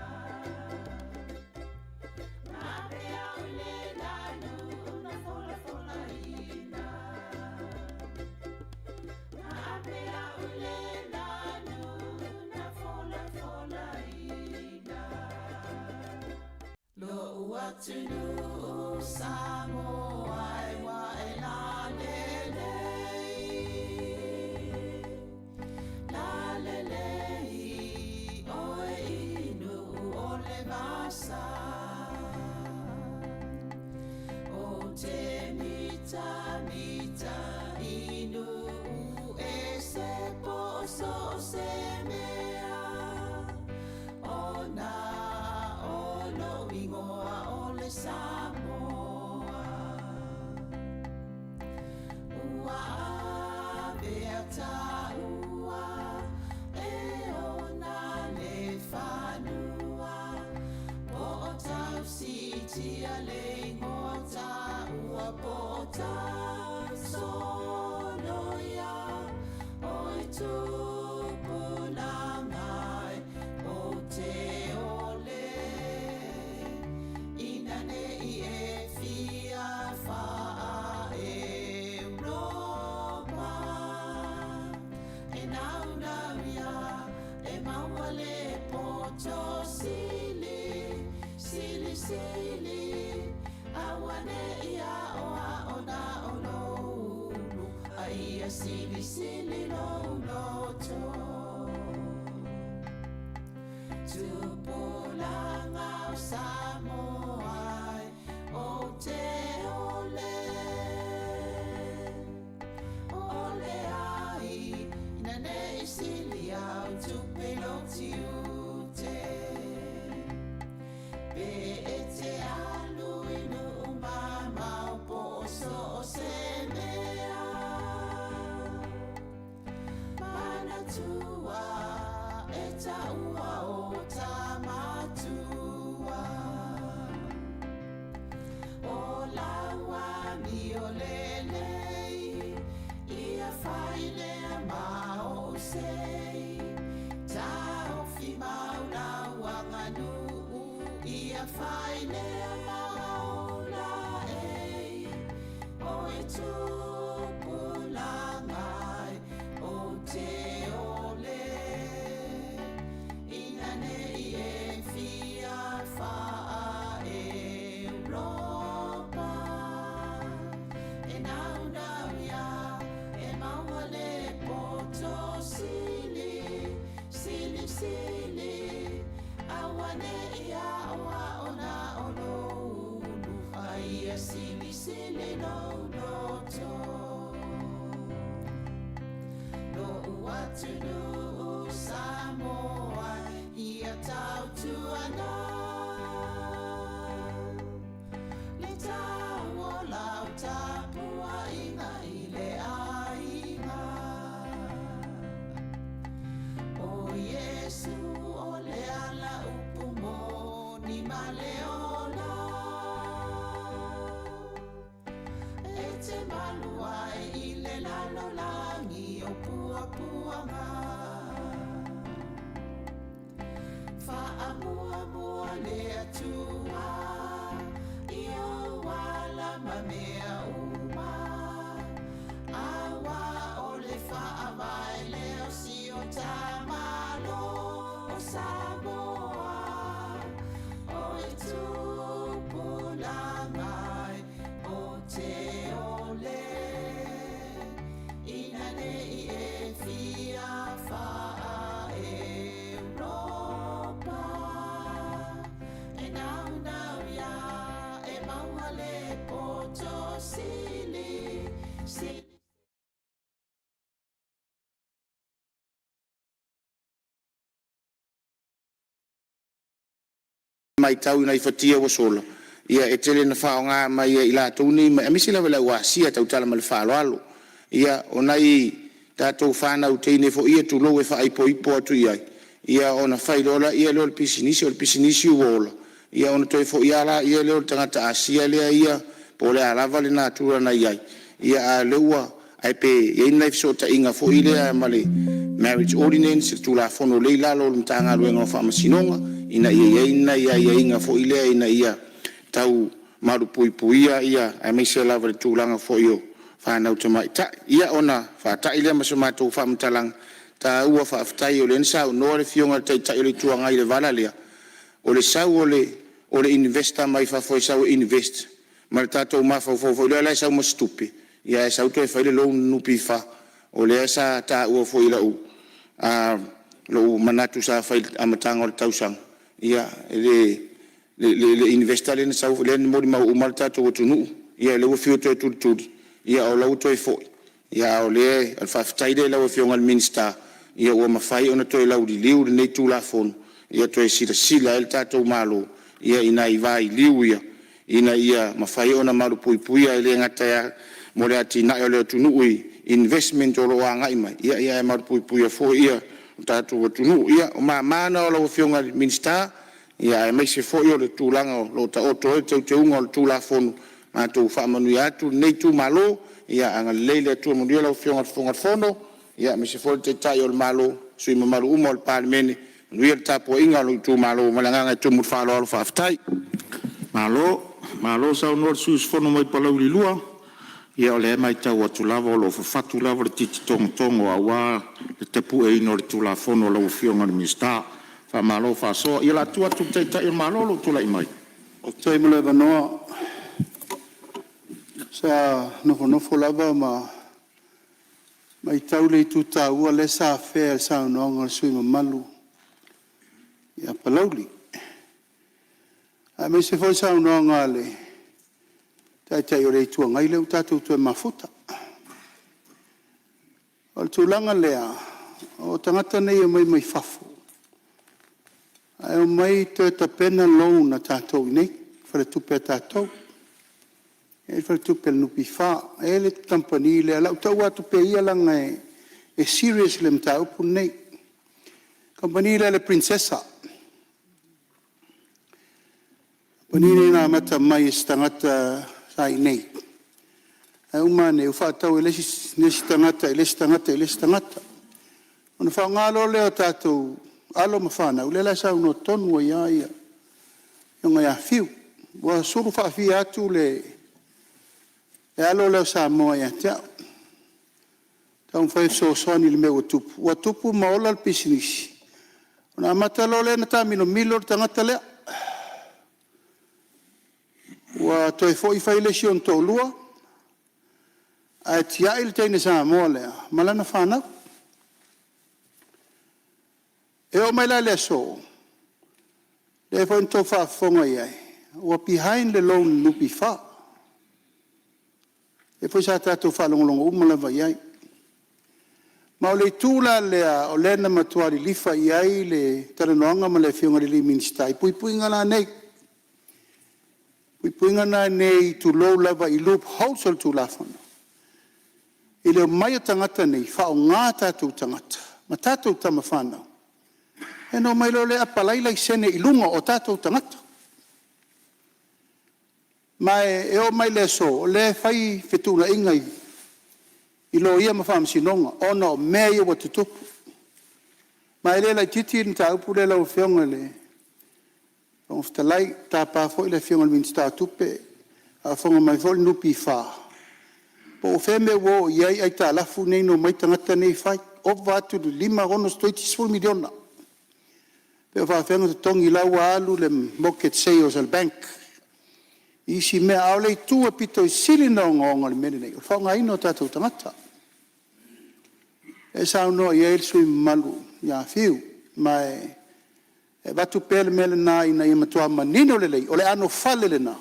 Ma ave au i le lanu na folafolaina. Ma ave au i le lanu na folafolaina. Lo'u atunuu Samoa e ua e lalelei. Lalelei oe i nuu o le vasa. O te mita mita i nuu e se po so o se mea. O na o lou igoa o le Samoa. Ua avea taua e ona le fanua. Po o tausiitia le igoa taua po o tausoloia. O i tupulaga e o te ole. Ina nei e fia faa-Europa. E naunau ia e maua le poto sili, sili, sili. Silisili lou loto. Tupulaga o Samoa e ou te ole, ole ai ina ne i sili au tupe i lou tiute. Pe e te alu i nuu mamao po o so o se mea, manatua e taua o ta matua. O lau amio lelei, ia fai lea ma ou sei, taofi mau lau aganuu, ia fai lea ma ou laei, oe tupulaga e, ou te ole, ina ne i e fia faa-Europa, e naunau ia e maua le poto sili, silisili, aua ne i aoao na o lou ulu, a ia silisili lou loto. Lo'u atunuu Samoa ia tautuana, le tau o lau tapuaiga i le aiga. O Iesu o le ala upu moni ma le ola, e te malu ai i le lalolagi o puapuaga. Faamuamua le Atua i ou ala ma mea uma, aua o le faavae lea o si o ta Malo o Samoa. Oe tupulaga e, ou te ole, ina ne i e fia faa-Europa, e naunau ia e maua le poto sili, sili. Matau i nai fatia ua sola, ia e tele ina faaaoga mai e i latou nei mai aemaise lava i le au Asia e tautala mai le faaaloalo. Ia, o nai tatou fanau teine foi ia tulou, e faaipoipo atu i ai, ia ona fai loa lea o le pisinisi, o le pisinisi ua ola, ia ona toe foi lava lea o le tagata Asia lea ia po o le a lava le natura na i ai, a o lea ua… Ae pe i ai ni nai fesootaiga foi lea ma le Marriage Ordinance, le Tulafono o lea e i lalo o le Matagaluega o Faamasinoga, ina ia i ai ni nai aiaiga foi lea ina ia tau malupuipuia aemaise lava i le tulaga foi o fanau tamaitai. Ia ona faatai lea ma se matou faamatalaga taua, faafetai o lea na saunoa le Afioga i le Taitai o le Itu Agai i le vala lea, o le sau o le investor mai fafo e sau e invest ma le tatou mafaufau foi lea la e sau ma se tupe, ae sau toe fai le loan i le NPF. O lea sa taua foi i lou manatu sa fai i le amataga o le tausaga, ia, le investor lea na sau lea na molimau uma lava le tatou atunuu, ia lea ua fiu e toe tulituli, a o la e ua toe foi. A o le faafetai lea i lau Afioga i le Minisita ua mafai ona toe lauliliu lenei Tulafono ia toe silasila ai le tatou Malo i nai vailiu ia ina ia mafai ona malupuipuia, e le gata mo le atinae o le atunuu i investment o lo o agai mai, ae malupuipuia foi le tatou atunuu. Ia, o mama na lau Afioga i le Minisita, aemaise foi o le tulaga o lo o taoto ai le teuteuga o le Tulafono. Matou faamanuia atu lenei itumalo. Ia agalelei le Atua, manuia lau Afioga i le Fofoga Fetalai, aemaise foi le Taitai o le Malo, sui usufono mamalu uma o le Palemene. Manuia le tapuaiga a lou itumalo. Ma le agaga e tumu i le faaaloalo faafetai. Malo, malo saunoa i le sui usufono mai Palauli 2. Ia o lea e matau atu lava o lo o fafatu lava le titi togotogo aua le tapueina o le Tulafono a lau Afioga i le Minisita. Faamalo faasoa. Ia o le a tuu atu i le Taitai o le Malo lou tulai mai. Faafetai mo le avanoa. Sa nofonofo lava ma matau le itu taua lea sa afea i le saunoaga a le sui usufono mamalu ia Palauli, aemaise foi le saunoaga a le Taitai o le Itu Agai lea ua tatou toe mafuta. O le tulaga lea o tagata nei e omai mai fafo, ae omai toe tapena loan a tatou i inei i faletupe a tatou. E i ai le faletupe a le NPF, e i ai le kamupani lea, o le a ou taua atu pea ia leaga e serious le mataupu lenei. O le kamupani lea a le Prinssesa, o le kamupani lea na amata mai e se tagata sa i inei, ae uma ane ua faatau e le isi tagata i le isi tagata i le isi tagata. Ona faaaoga loa lea o tatou alo ma fanau, lea la e saunoa tonu ai lava le Afioga ia Fiu, ua sulu faafia atu le alo lea o Samoa ia te au, e taumafai e fesoasoani i le mea ua tupu, ua tupu ma ola le pisinisi, ona amata loa lea ona taamilomilo le tagata lea. Ua toe foi fai le isi ona toalua, ae tiai le teine Samoa lea ma lana fanau. E oo mai la i le aso, lea foi na outou faafofoga i ai, ua behind le loan a le NPF. Lea foi sa tatou faalogologo uma lava i ai. Ma o le itu la lea o lea na matua lilifa i ai le talanoaga ma le Afioga i le Minisita i puipuiga la nei, puipuiga la nei tulou lava i loopholes o le Tulafono i le omai o tagata nei faaaoga tatou tagata ma tatou tamafanau, ia ona omai loa lea apalai laisene i luga o tatou tagata. Ma e oo mai le aso, o lea e fai fetuunaiga i loia ma faamasinoga ona o mea ia ua tutupu. Ma e le laitiiti le mataupu lea lau Afioga i le Fofoga Fetalai. E tapa foi le Afioga i le Minisita o Tupe, a o faafofoga mai foi le NPF, po o fea le mea ua oo i ai aitalafu nei na omai tagata nei fai, ova atu i le $5, 6 toeitiiti $10 miliona. Pe o faapefea ona totogi o la e ua alu le mortgage sale a le bank i isi mea. A o le itu e pito i sili ona ogaoga o le mea lenei, o le faaaogaina o tatou tagata. Lea e saunoa i ai le sui usufono mamalu ia Fiu, ma e avatu pea le mea lena ina ia matua manino lelei, o le anofale lena i le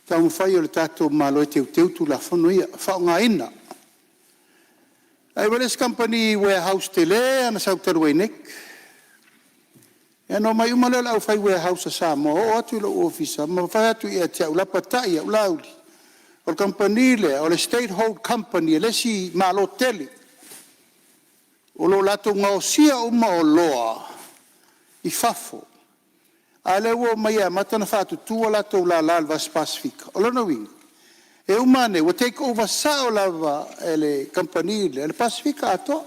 taumafai o le tatou Malo e teuteu Tulafono ia, faaaogaina. Na i ai foi le isi kamupani warehouse tele lava na sau talu ai nei, ia ona omai uma lea o le aufai warehouse a Samoa oo atu i lou ofisa ma fai atu ia te au, lapatai i au, Laauli, o le kamupani lea, o le State Hold Company a le isi malo tele, o lo o latou gaosia uma oloa i fafo, a o lea ua omai e amata ona faatutu a latou lala i le Vasa Pasefika. O lona uiga, e uma ane ua take over sao lava e le kamupani lea le Pasefika atoa.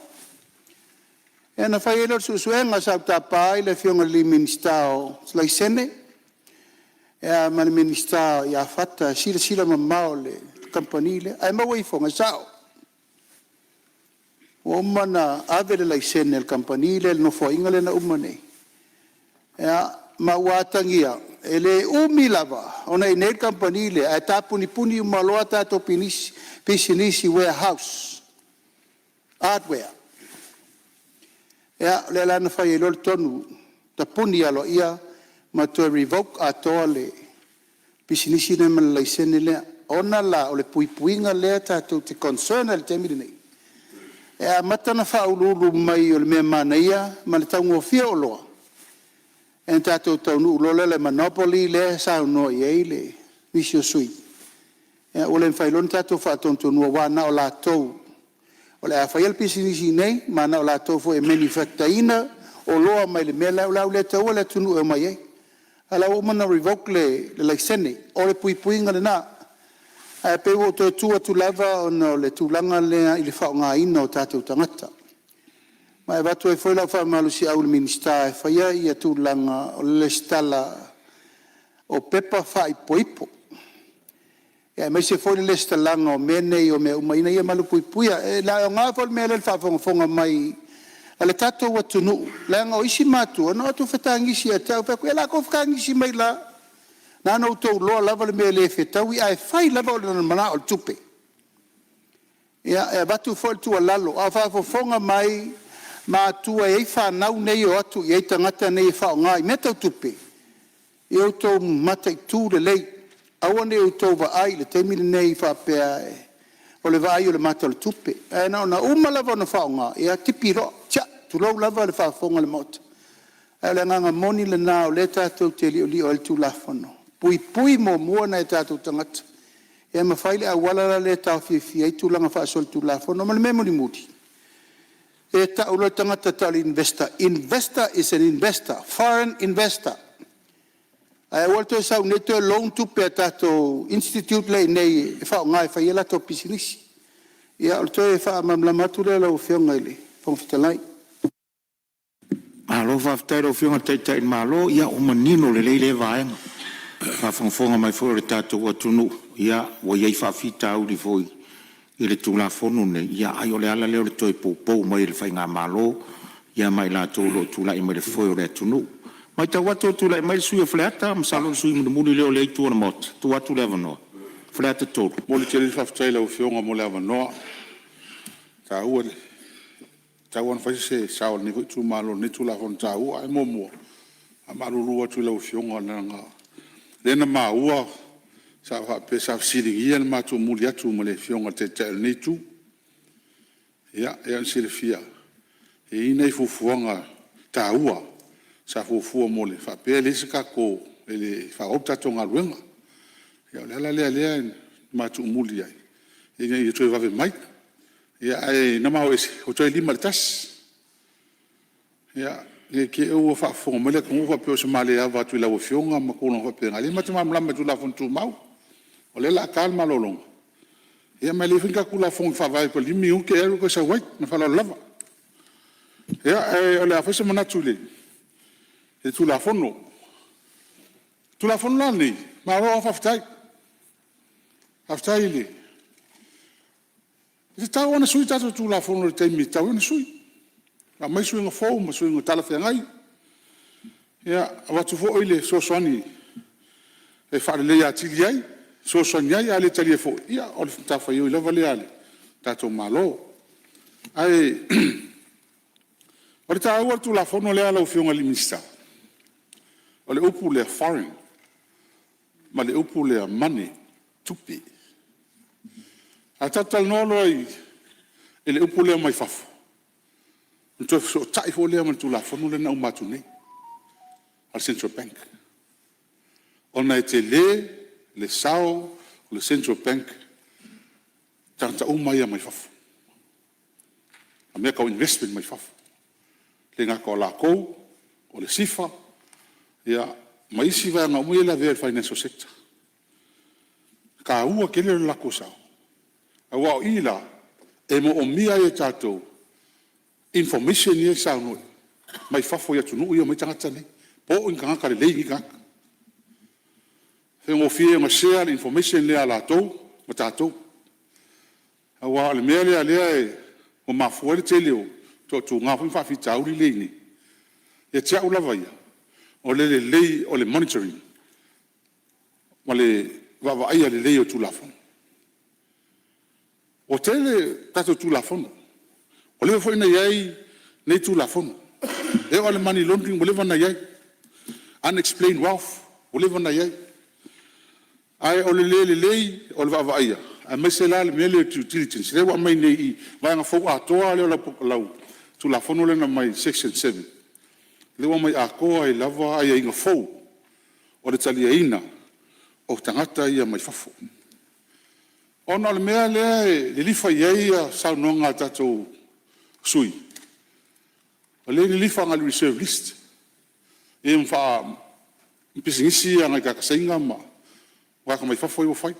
Ia ona fai ai lea o le suesuega, sa ou tapa ai le Afioga i le Minisita o Laisene ma le Minisita ia Fata e silasila mamao i le kamupani lea, ae maua ifoga e sao, ua uma ona ave le laisene a le kamupani lea i le nofoaiga lea na uma nei, ma ua atagia, e le umi lava ona i inei le kamupani lea ae tapunipuni uma loa tatou pisinisi warehouse, hardware. Ia, lea la na fai ai loa le tonu, tapuni aloaia ma toe revoke atoa le pisinisi lea ma le laisene lea, ona la o le puipuiga lea tatou te concern ai i le taimi lenei, e amata ona faauluulu mai o le mea manaia ma le taugofie o oloa, ia ona tatou taunuu loa lea i le monopoly lea e saunoa i ai nisi o sui usufono, ia ua le mafai loa ona tatou faatonutonuina aua na o latou o le a faia le pisinisi i inei ma na o latou foi e manufacture ina oloa mai le mea la e o le a ou le taua le atunuu e omai ai, a o la e ua uma ona revoke le laisene. O le puipuiga lena. Ae pei ua ou toe tu atu lava ona o le tulaga lea i le faaaogaina o tatou tagata. Ma e avatu ai foi lau faamalosiau i le Minisita e faia tulaga o le resitala o pepa faaipoipo, aemaise foi le resitalaga o mea nei o mea uma ina ia malupuipuia. E le aoga foi le mea lea i le faafogafoga mai a le tatou atunuu, leaga o isi matua na o atu fetagisi ia te au, ou fai atu, ia o le a tou fetagisi mai la, na ona outou iloa lava le mea e le fetaui ae fai lava o le manao o le tupe. Ia, e avatu foi le tuualalo, a o faafofoga mai matua e i ai fanau nei e o atu i ai tagata nei e faaaoga i mea tau tupe, ia outou mataitu lelei, aua ne i outou vaai i le taimi lenei faapea o le vaai o le mata o le tupe, ae na ona uma lava ona faaaoga, ia tipi loa, tulou lava le faafofoga a le Maota. Ae o le agaga moni lena o lea tatou te liolio ai i le Tulafono, puipui muamua nai o tatou tagata, ia ma fai le auala la lea e taofiofia ai tulaga faasolitulafono. Ma le mea mulimuli, e tau loa le tagata e tau o le investor, investor is an investor, foreign investor. Ae aua le toe sau iinei toe loan tupe a tatou institute la e iinei e faaaoga e fai ai a latou pisinisi. Ia o le toe faamalamalama atu lea lau Afioga i le Fofoga Fetalai. Malo faafetai i lau Afioga i le Taitai o le Malo, ia ua manino lelei lea vaega. I le faafogafoga mai foi a le tatou atunuu, ia ua i ai faafitauli foi i le Tulafono lenei, ai o le ala lea o le toe poupou mai e le faigamalo ma i latou o lo o tulai mai i le foe o le atunuu. E matau atu ua tulai mai le sui usufono mo Faleata, masalo o le sui usufono mulimuli lea o lea itu o le Maota, tuu atu le avanoa. Faleata 3. E momoli tele le faafetai i lau Afioga mo le avanoa. E tatau lava ona fai se sao o lenei foi itumalo i lenei Tulafono taua. Ae muamua, e faamalulu atu i lau Afioga leaga o lea na maua sa faapea sa fesiligia le ma tuumuli atu ma le Afioga i le Taitai o lenei Itu. Ia, e pei ona silafia e i ai nai fuafuaga taua sa fuafua mo le… faapea e leai se tatou… e faaauau le tatou galuega. Ia o le ala lea na ma tuumuli ai ina ia toe vave mai. Ae na ma o ese, ua toe 5 i le 1. Ia, ne i te i ua faafofoga mai le atunuu faapea o se ma le ava atu i lau Afioga ma tulaga faapena. Leai ma te malamalama i Tulafono Tumau. O lea o le a ta le malologa, ia ma e leai foi ni tatou Tulafono e faavae toe 5 minute e alu toe sau ai. Ma le faaaloalo lava. Ia, ae o le a fai se manatu i le Tulafono. O le Tulafono la lenei, malo lava faafetai. Faafetai i le… E tatau lava ona sui tatou Tulafono i le taimi e tatau ai ona sui, aumai suiga fou ma suiga talafeagai. Ia, avatu foi le fesoasoani e faaleleia atili ai, fesoasoani ai, a le talia foi, ia o le matafaioi lava lea a le tatou Malo. Ae o le taua o le Tulafono lea lau Afioga i le Minisita, o le upu lea foreign ma le upu lea money, tupe. A tatou talanoa loa i le upu lea mai fafo, ona toe fesootai foi lea ma le Tulafono lea na uma atu nei a le Central Bank, ona e tele le sao o le Central Bank i tagata uma ia mai fafo, o mea tau investment mai fafo. E le gata o latou, o le SIFA, ia ma isi vaega uma ia e lavea i le Financial Sector. E taua tele lo latou sao, aua o i la e moomia ai e tatou information ia e saunoa mai fafo i atunuu ia e omai ai tagata nei, po o ni tagata lelei nei tagata. E faigofie ona share le information lea a latou ma tatou. Aua o le mea lea ua mafua ai le tele o toatuga foi ma faafitauli lea e i ai nei, ia te au lava ia, o le lelei o le monitoring ma le vaavaaia lelei o Tulafono. Ua tele tatou Tulafono, ua leva foi ona i ai nei Tulafono. E oo lava i le money laundering ua leva ona i ai, unexplained wealth, ua leva ona i ai. Ae o le le lelei o le vaavaaia, aemaise la le mea lea o le due diligence lea ua aumai nei i i, vaega fou atoa lava lea o lau Tulafono lea na aumai le section 7, lea ua aumai atoa ai lava aiaiga fou o le taliaina o tagata ia mai fafo. Ona o le mea lea e lilifa i ai saunoaga a tatou sui usufono, o lea e lilifa agai i le reserve list ma pisinisi ia a nai tagata Saina ma tagata mai fafo ia ua fai.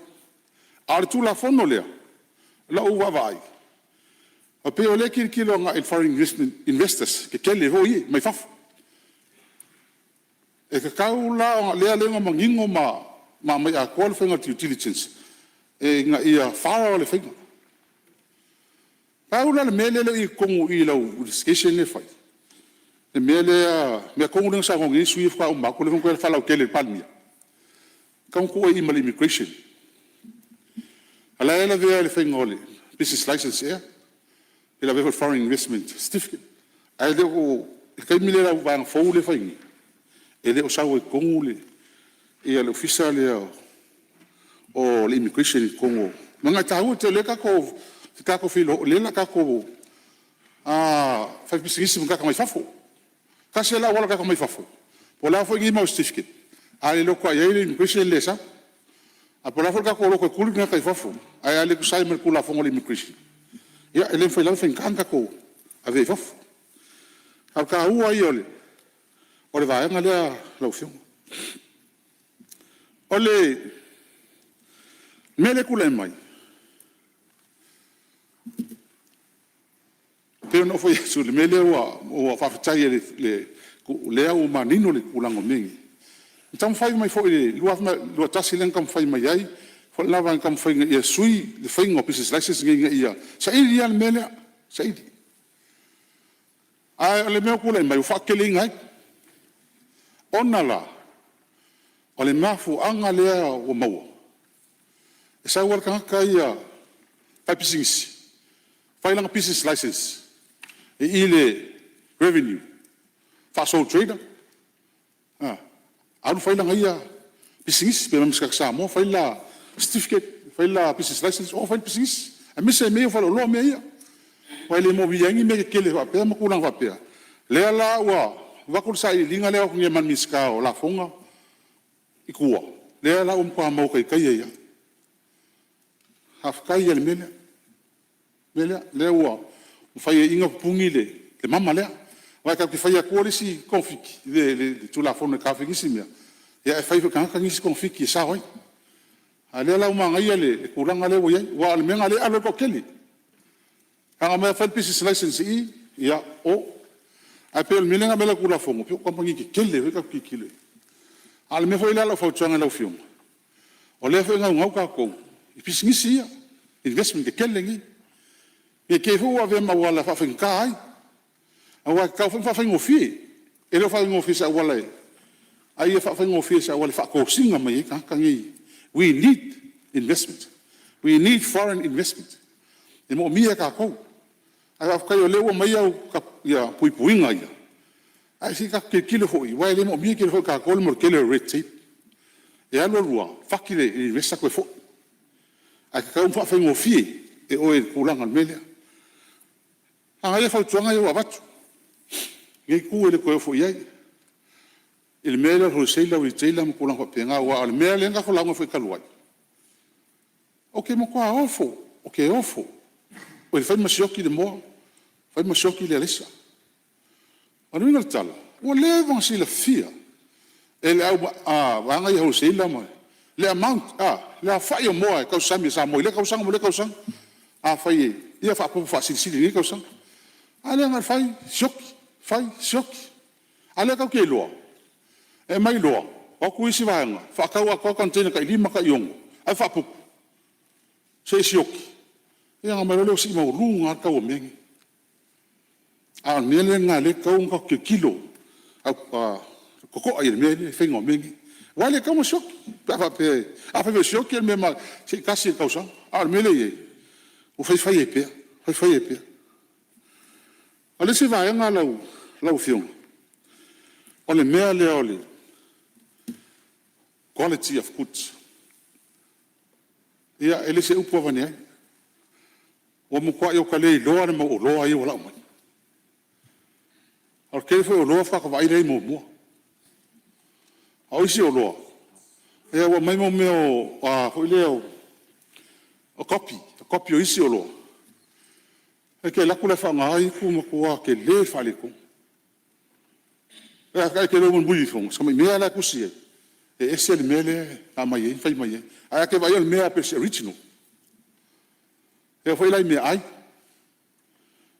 A o le Tulafono lea i lau vaavaai, e pei o lea e tilotilo agai i foreign investors tetele foi ia mai fafo. E tatau la ona… lea ua manino ma aumai atoa le faiga o le due diligence ina ia thorough le faiga. Pau la le mea lea e le o i totonu i i i lau investigation lea e fai, le mea tonu lea na saunoa nei sui usufono ia faatoa uma atu lea na toe faalautele e le Palemia, e tatau ona tuu ai i i ma le Immigration. A o la e lavea i le faiga o le Business License ea pe lavea foi i le Foreign Investment Certificate. Ae le o… i le taimi lea i le vaega fou lea e fai nei, e le o sau ai i totonu le Ofisa lea o le Immigration i totonu o… leaga e taua tele o lea o le a tatou faipisinisi ma tagata mai fafo. Tasi lava le auala o tagata mai fafo, po o le a foi nei mau certificate, a le loto lava i ai le Immigration e le sau. Ae po o le a foi le tatou loto e tuli tagata i fafo, ae a le tusa ai ma le Tulafono a le Immigration, ia e le mafai lava ona faigata ona tatou avea i fafo. A o le taua ia o le vaega lea lau Afioga. O le mea lea e tulai mai, e pei ona ou fai atu i le mea lea ua faafetai o lea ua manino le tulaga o mea nei. Na taumafai mai foi i le 2021 lea na taumafai mai ai foi lena vaega taumafai ina ia sui le faiga o Business License nei ina ia saili lava le mea lea, saili. A o le mea ua tulai mai ua faateteleina ai. Ona la o le mafuaaga lea ua maua, e sau lava le tagata ia faipisinisi, fai lana business license i le Revenue faa-sole trader, alu fai lana ia pisinisi, pe omai ma se tagata Samoa fai le la certificate, fai le la business license o fai le pisinisi, aemaise lava mea ia o faleoloa ma mea ia. Aua e le moomia ai ni mea tetele faapea ma tulaga faapea. O lea la ua avatu le sailiiliga lea e o atu nei ma le Minisita o Lafoga i tua, lea la ua matua maua taitai ai lava. Faafetai lava i le mea lea. O lea ua mafai ai i i ona pupuni le mama lea. Aua tatou te fai atua le isi togafiti, le Tulafono e taofi ai nisi mea, ae fai foi e tagata nisi togafiti e sao ai. A o lea la ua manaia le tulaga lea ua i ai, aua o le mea lena o lea e alo ai le toatele. Na ona omai lava fai le business license i i, ia, o. Ae pei o le mea lea na aumai e lau Tulafono, pei o kamupani tetele foi lea tatou te tilotilo i ai. A o le mea foi lea o lau fautuaga i lau Afioga, o lea foi e naunau tatou i pisinisi ia, investment tetele nei, ne i te i foi ua avea ma auala e faafaigata ai. Aua e tatau foi ona faafaigofie. E le o faafaigofie i se auala e… a ia faafaigofie i se auala e faatosina mai ai tagata nei. We need investment. We need foreign investment. E moomia e tatou. Ae faafetai o lea ua aumai au puipuiga ia, ae se i tatou tilotilo foi, aua e le moomia tele foi e tatou le tele o le red tape. E alu alu lava, fati le investor toe foi. Ae tatau ona faafaigofie e oe i le tulaga o le mea lea. Manaia fautuaga ia ua avatu i lenei itu e le toe oo foi i ai i le mea lea o le wholesaler, retailer ma tulaga faapena. Aua o le mea lea na tatou lauga ai foi talu ai, ou te matua ofo, ou te ofo i le fai ma sioki le moa, fai ma sioki le araisa. O le uiga o le tala, ua leva ona silafia e le vaega ia wholesaler le amount, le aofai o moa e tausami a Samoa i lea tausaga ma lea tausaga. Afai e… ia faaopoopo faasilisili i lenei tausaga. A lea na o le fai sioki, fai sioki. A o lea tatou te iloa, e aumai loa, o atu isi vaega faatau atoa container tai 5 tai 6 ave faaputu se i sioki, ia ona omai loa lea ua sii maualuga lava le tau o mea nei. A o le mea lena o lea e tatau ona tatou tilotilo totoa i le faiga o mea nei. Aua e le tatau ona sioki pe a faapea e… Afai foi e sioki, o le mea se tasi i le tausaga. A o le mea lea e i ai, ua fai fai ai pea, fai fai ai pea. O le isi vaega lau Afioga, o le mea lea o le quality of goods. Ia, e le o se upu avane ai. Ua matuai ou le iloa le mau oloa ia ua lau mai. O le tele foi o oloa faatoa ta vaai la i ai muamua. A o isi oloa, ua aumai mea foi lea o copy, copy o isi oloa. E te alu atu la e faaaoga ifo ua matua tele le faaletonu. E te le o mulimuli ifo, si tamai mea lava la e tusi ai, e ese le mea lea na aumai ai ma fai mai ai. Ae a te vaai o le mea lava pei o se original. E oo foi la i meaai,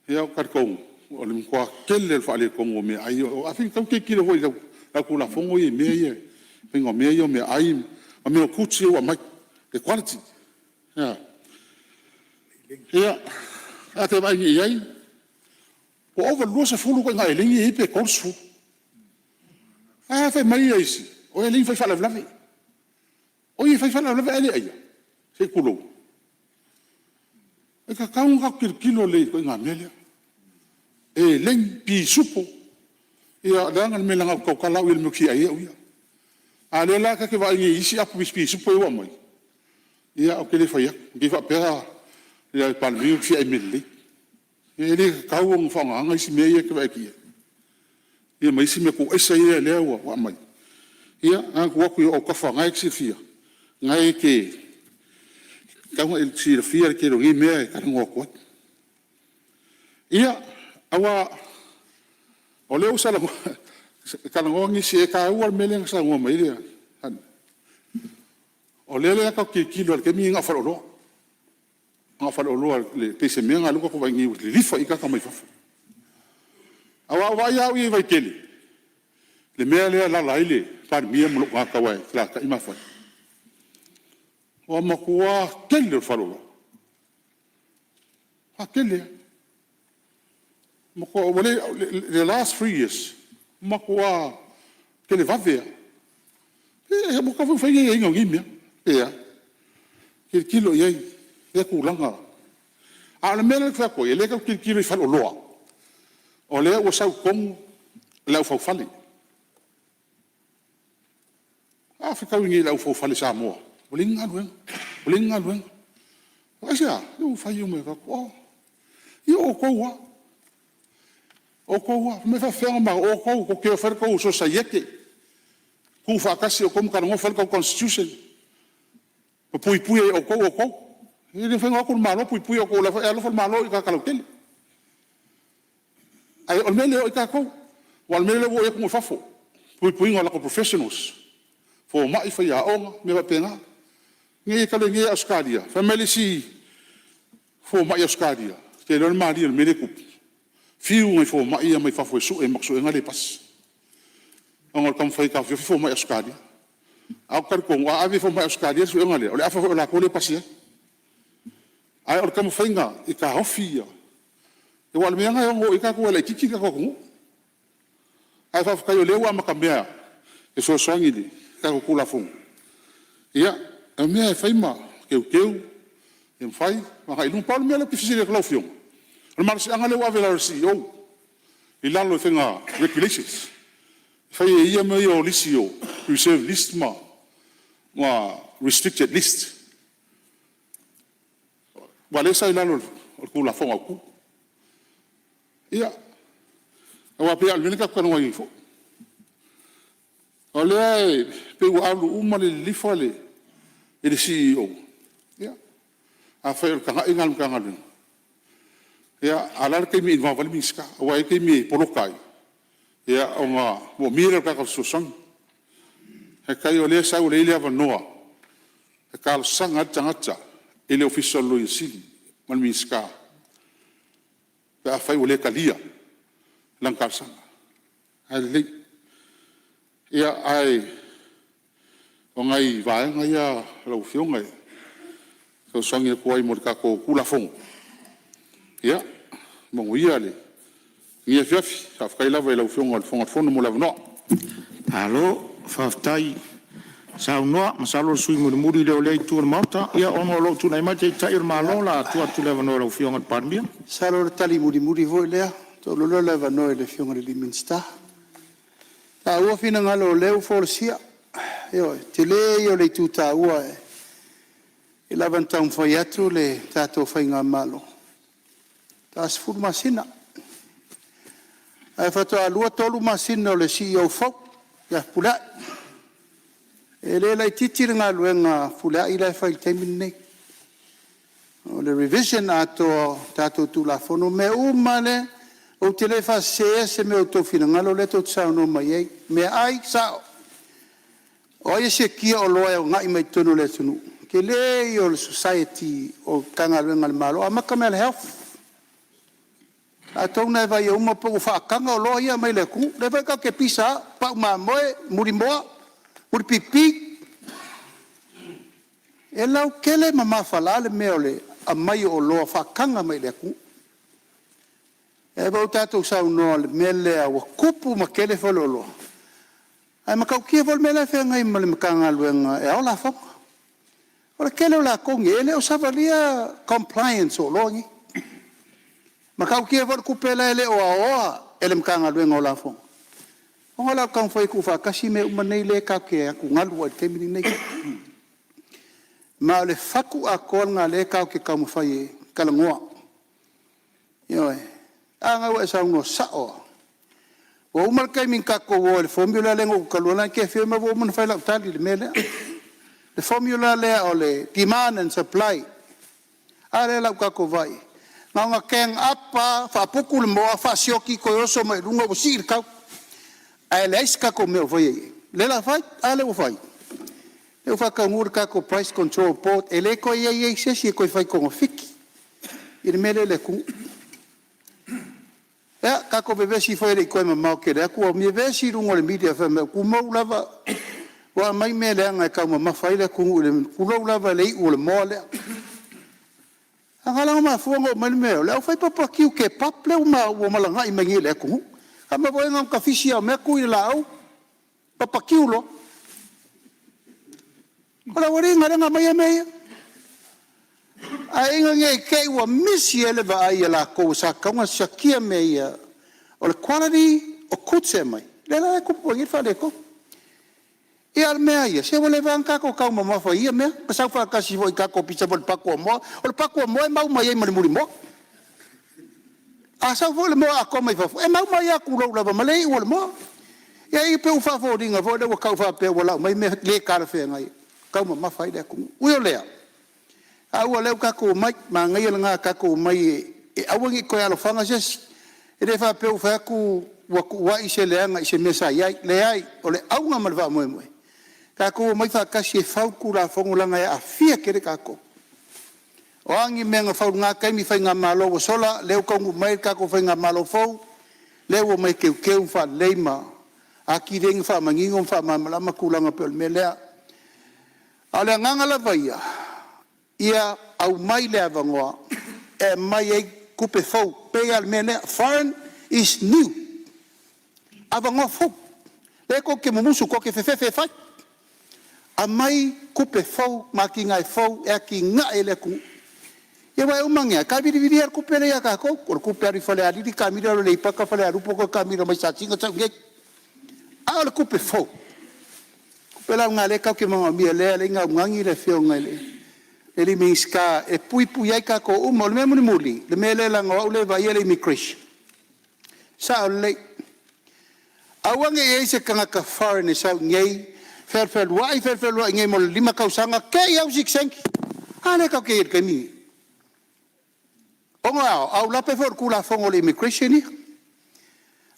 ia ou te talitonu o le matua tele lava o le faaletonu o meaai. Afai e tatau ona tilotilo foi i lau Tulafono ia i mea ia i le faiga o mea ia o meaai ma mea o goods ia ua aumai, le quality. Ia, a e vaai nei i ai, ua ova i le 20 ituaiga elegi lea e i ai pe 30. Ae fai mai isi, o elegi fai faalavelave. O ai e fai faalavelave ae le aia? Se i tulou. E tatau ona tatou tilotilo lelei i le ituaiga mea lea. Elegi, pisupo, ia leaga le mea leaga ou te tautala au ia i le mea ou te fia ai au ia. A o lea la ta te vaai nei i isi apu pisupo ia ua aumai, ia ou te le fai atu, ne i te i faapea le Palemia ou te fia ai i mea lelei. E le tatau ona faaaogaina isi mea ia ou te vaai atu i ai, ia ma isi mea tuuaisa ia lea ua aumai. Ia na ona tuu atu i ou autafa o lena e te silafia, o lena e te… e tatau ona e silafia le tele o nei mea e talanoa atu ai. Ia, aua o lea ua talanoa nisi, e taua le mea lea na saunoa mai ai. O lea la tatou te tilotilo lava i le taimi lenei na o faleoloa, na o faleoloa pei se mea lena lea ua tatou vaai nei ua lilifa i ai tagata mai fafo. Aua a ou vaai lava au ia i Vaitele, le mea lea e alaala ai le Palemia ma lou tagata aua e felataai ma fai, ua matua tele o faleoloa, matua tele lava. The last 3 years, matua televave lava. Ua tatau foi ona fai ni aiaiga o nei mea, pe a? Tilotilo i ai i lea tulaga. A o le mea lea ou te fai atu ai, o lea tatou te tilotilo i faleoloa, o lea ua sau i totonu le au faufale. A fetaui nei ma le au faufale Samoa, ua leai ni galuega, ua leai ni galuega. Aisea? Se ua fai uma e tagata. Ia o outou lava, o outou lava. Fai mai e faapefea ona o matou… O outou tou te o e fai le tou sosiaiete, tufaatasi outou ma talanoa fai le tou constitution ma puipui ai e outou outou. E le mafai ona o atu le Malo puipui outou o la e alofa le Malo i tagata lautele. Ae o le mea lea e o ai tatou. Aua o le mea lea ua o ai atunuu i fafo, puipuiga o latou professionals, fomai, faiaoga, mea faapena. Talu ai nei lava Ausetalia, fai mai le isi fomai Ausetalia, ou te iloa le malie o le mea lea e tupu, fiu nai fomai ia mai fafo e sue le matou suega lea e pasi, ona o le taumafai e taofiofi fomai Ausetalia. Ae ou te talitonu a ave i fomai Ausetalia le suega lea, o le afa foi o latou lea e pasi ai. Ae o le taumafaiga e taofi ia… Aua o le mea lava lena e ono oo i ai tatou ua laitiiti le tatou atunuu. Ae faafetai o lea ua amatamea e fesoasoani i le tatou Tulafono. Ia, o mea e fai ma teuteu ma fai ma agai i luma. Pau le mea lea ou te fesili atu ai i lau Afioga, o le malosiaga lea ua ave i lalo o le CEO i lalo o faiga Regulations, e fai e ia mea ia o lisi o reserve list ma restricted list. Aua o lea sa i lalo o le Tulafono Autu. Ia, aua pei lava o le mea lea na tatou talanoa ai nei foi. O lea e pei ua alu uma le lilifa i le CEO, ia, afai o le tagai lena a le Matagaluega, a o le a le taimi e involve ai le Minisita? Aua e i ai taimi e poloka ai, ona moomia lea o le tagata fesoasoani. Faafetai o lea e sau o lea e i ai le avanoa e talosaga ai le tagata i le Ofisa o le Loia Sili ma le Minisita pe afai ua le talia lana talosaga. Ae lelei. Ia, ae o nai vaega ia lau Afioga e fesoasoani atu ai mo le tatou Tulafono. Ia manuia lenei afiafi. Faafetai lava i lau Afioga i le Fofoga Fetalai mo le avanoa. Malo faafetai saunoa. Masalo o le sui usufono mulimuli lea o lea itu o le Maota. Ia ona o lo o tulai mai le Taitai o le Malo, o le a tuu atu le avanoa i lau Afioga i le Palemia. Masalo o le tali mulimuli foi lea ona tuu loa lea o le avanoa i le Afioga i le Minisita. E taua finagalo o lea ua folasia. Ioe, o le tele ia o le itu taua, e ui lava ina taumafai atu le tatou faigamalo, faatoa 10 masina, ae faatoa 2, 3 masina o le CEO fou ia Fepuleai. E le laitiiti le galuega a Fepuleai la e fai i le taimi lenei. O le revision atoa o tatou Tulafono, o mea uma lava lea, ou te le faaseseina se mea o outou finagalo lea tou te saunoa mai ai, meaai sao. O ai e sekia oloa e agai mai totonu o le atunuu? O le tele ia o le society o Matagaluega a le Malo, amata mai lava i le Health, o latou na e vaaia uma pe ua faataga oloa ia e aumai i le atunuu. O lea foi tatou te pisa lava, pau mamoe, mulimoa, mulipipi. E lautele ma mafala le mea o le aumai o oloa faataga mai le atunuu. Lea foi ua tatou saunoa i le mea lea ua tupu ma tele faleoloa, ae matautia foi le mea la e feagai ma le Matagaluega e ao lafoga. O le tele o latou nei, e le o savalia compliance o oloa nei. E matautia foi le tupe la e le o aoa e le Matagaluega o Lafoga, ona o le a taumafai e tuufaatasi mea uma nei lea tatou te atugalu ai i le taimi lenei. Ma o le fatu atoa lena o lea tatou te taumafai e talanoa. Ioe. A lena ua e saunoa sao lava, ua uma le taimi na tatou o ai i le formula lea na ou talu ai ona e te afio mai ua uma ona fai lau tali i le mea lea. Le formula lea o le demand and supply, a lea o le a tatou vaai i ai? Na ona gang up lava faaputu le moa faasioki toe oso mai luga ua sii le tau, ae leai se tatou mea o faia i ai. O lea o le a fai. A lea ua fai? O lea ua faataunuu le tatou Price Control Board, e le toe i ai se isi e toe fai togafiti i le mea lea i le atunuu. Ia, tatou vevesi foi e le i toe mamao tele atu ua vevesi luga o le media fai mai o tumou lava ua aumai mea leaga e taumamafa ai le atunuu, tulou lava i le iu o le moa lea. Ae na ala ona mafua ona oo mai le mea, o le aufai bbq kebab lea ua malagai mai nei i le atunuu. Fai mai na ona tafisi lava o mea tui i le laau papatiu loa. O le aualii lea na aumaia mea ia. Ae ina ne i te i ua misi ai le vaai a latou sa tatau ona siakia mea ia, o le quality o goods e aumai, lea la e tupu ai nei le faaletonu. Ia a o le mea lava ia, se ua leva lava ona tatou taumamafa i ia mea, na sau faatasi foi i tatou pisa foi i le paku o moa. O le paku o moa e mau mai ai ma le mulimoa. A sau foi le moa atoa mai fafo, e mau mai lava, tulou lava, ma le iu o le moa. Ia e pei ua faafoliga foi lea ua tau faapea ua lau mai mea le talafeagai e taumamafa ai le atunuu. Ui o lea, taua o lea ua tatou omai, manaia lena tatou omai e aua ne i toe alofaga se isi. E le faapea ua fai atu ua tuuai se leaga i se mea sa i ai, leai. O le auga ma le faamoemoe, tatou omai faatasi e fau le Tulafono leaga e aafia tele tatou. O a ni mea na fau i lena taimi i faigamalo ua sola, lea ua taunuu mai le tatou faigamalo fou, lea ua omai e teuteu ma faalelei ma atili ai ona faamanino ma faamalamalama tulaga e pei o le mea lea. A o le agaga lava ia, ia aumai le avanoa e aumai ai tupe fou, e pei lava o le mea lea, foreign is new, avanoa fou. Lea tou te mumusu tou te fefefe e fai, aumai tupe fou ma atinae fou e atiae ai le atunuu. Ia aua e uma ane lava, e taavilivilia le tupe lea ia tatou, o le tupe e alu i Falealili taamilo alu i Aleipata, Falealupo toe taamilo mai i Sasina sau i inei. A o le tupe fou, o le tupe la lena o lea tatou te manaomia lea e ala ai ona augani le Afioga i le Minisita e puipuia ai tatou uma. O le mea mulimuli, le mea lea leaga o au lea e vaaia le immigration, e sao lelei, aua ne i i ai se tagata foreign e sau i inei fealualuai, fealualuai i inei mo le 5 tausaga, te i lava ua sitiseni. A lea tatou te i ai i le taimi lenei? Ona o le a? O aulape foi o le Tulafono a le Immigration ia.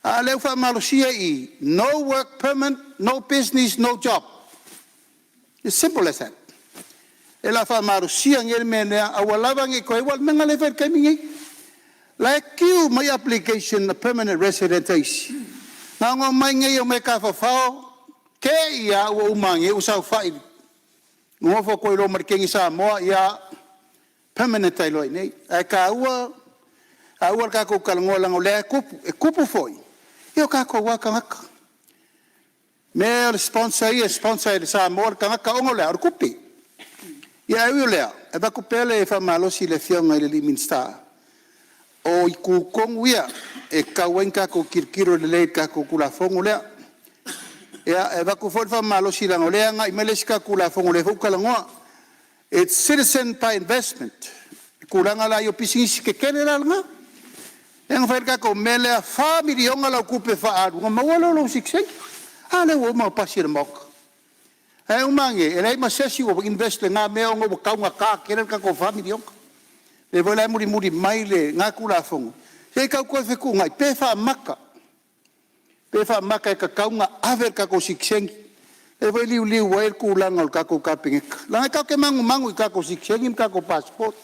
A o lea ua faamalosia i i, no work permit, no business, no job. It's simple as that. O lea o le a faamalosia nei le mea lea, aua lava ne i toe… aua o le mea lena o lea e fai i le taimi lenei. O la e queue mai application a permanent resident a isi, na ona omai i inei e omai e tafafao, te i lava ua uma ane ua saofai, nonofo atu ai loa ma le teine Samoa, ia, permanent ai loa i inei. Ae taua le tatou talanoa leaga o lea e tupu. E tupu foi o tatou lava tagata. O mea ia o le sponsor e sponsor e le Samoa le tagata ona o le a? O le tupe. Ae ui o lea, e avatu pea le faamalosi i le Afioga i le Minisita, o itu tonu ia e tatau ai ona tatou tilotilo lelei i le tatou Tulafono lea. E avatu foi le faamalosi leaga o lea e agai mai le isi tatou Tulafono o lea foi ua talanoa, its citizen by investment, le tulaga la ia o pisinisi tetele la lena, lea na fai ai le tatou mea lea, e $4 miliona lau tupe faaalu ona maua lea o lou sitiseni. A lea ua uma ona pasi e le Maota. Ae uma ane, e leai ma se isi ua invest i lena mea ona ua taugata tele le tatou $4 miliona. O lea foi la e mulimuli mai lena Tulafono, se i tau toe fetuunai pe faamata, pe faamata e tatau ona ave le tatou sitiseni. O lea foi e liuliu ai le tulaga o le tatou Kapeneta, leaga tatou te manumanu i tatou sitiseni ma tatou passport.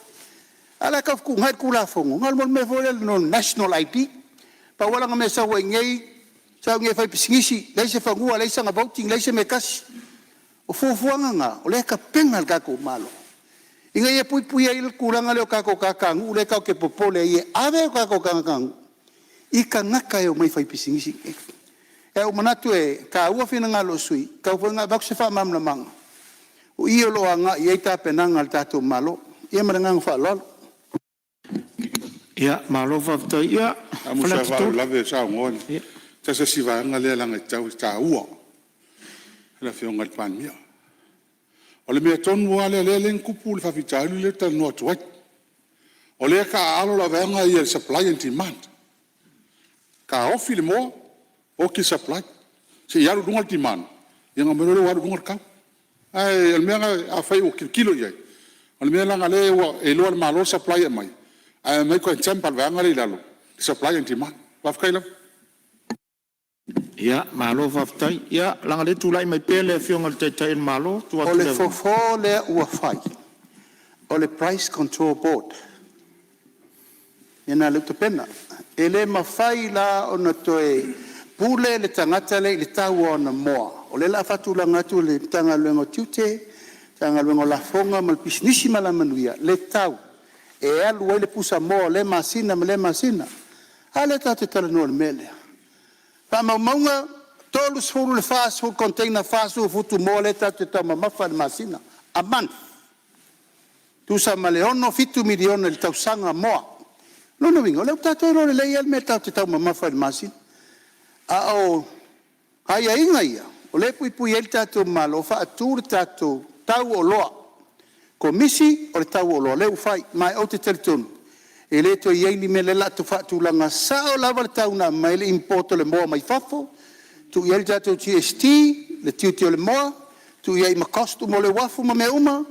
A o le a tau fetuunai le Tulafono, na o le mea foi lea o le national ID. Pau lava lana mea e sau ai i inei, sau i inei e faipisinisi, leai se fanua, leai sana voting, leai se mea e tasi. O fuafuaga na o lea e tapena e le tatou Malo ina ia puipuia ai le tulaga lea o tatou tagatanuu lea tatou te popole ai e ave o tatou tagatanuu i tagata e omai e faipisinisi i inei. Ae ua ou manatu e taua finagalo o sui usufono, e tatau foi ona avatu se faamalamalamaga. O i o lo o agai i ai tapenaga a le tatou Malo. Ia ma le agaga faaaloalo. Ia malo faafetai. Ia A o se Faleata 3. faalavelave o saunoa, e tasi lava si vaega lea leaga e tatau ona taua i le Afioga i le Palemia. O le mea tonu lava lea na tupu le faafitauli lea ou te talanoa atu ai. O lea e taaalo le vaega ia o le supply and demand, taofi le moa, oti le supply, se i alu i luga le demand ona aumai loa lea ua alu i luga le tau. Ae o le mea lena afai o tilotilo i ai, o le mea leaga o lea ua iloa e le Malo le supply e aumai, ae omai toe dump e le vaega lea i lalo le supply and demand. Faafetai lava. Ia malo faafetai. Ia leaga o lea e tulai mai pea le Afioga i le Taitai o le Malo e tuu O atu le le avanoa. fofo lea ua fai, o le Price Control Board, lena o lea ua tapena. E le mafai la ona toe pule le tagata lea i le tau o ana moa, o lea o le a faatulaga atu e le Matagaluega o Tiute, Matagaluega o Lafoga ma le Pisinisi ma Alamanuia le tau e alu ai le pusamoa o lea masina ma lea masina. A lea tatou te talanoa i le mea lea? O faamaumauga, e 30 i le 40 container 40 futu moa lea tatou te taumamafa ai i le masina, a month. E tusa ma le $6-7 miliona i le tausaga moa. O lona uiga, o lea ua tatou iloa lelei lava le mea tatou te taumamafa ai i le masina. A o aiaiga ia o lea e puipui ai le tatou Malo, faatu le tatou tau o oloa, Komisi o le Tau o Oloa lea ua fai. Ma ou te talitonu e le toe i ai ni mea, o lea o le a faatulaga sao lava le tau na aumai ai le import o le moa mai fafo, tuu i ai le tatou GST, le tiute o le moa, tuu i ai ma cost uma o le uafu ma mea uma,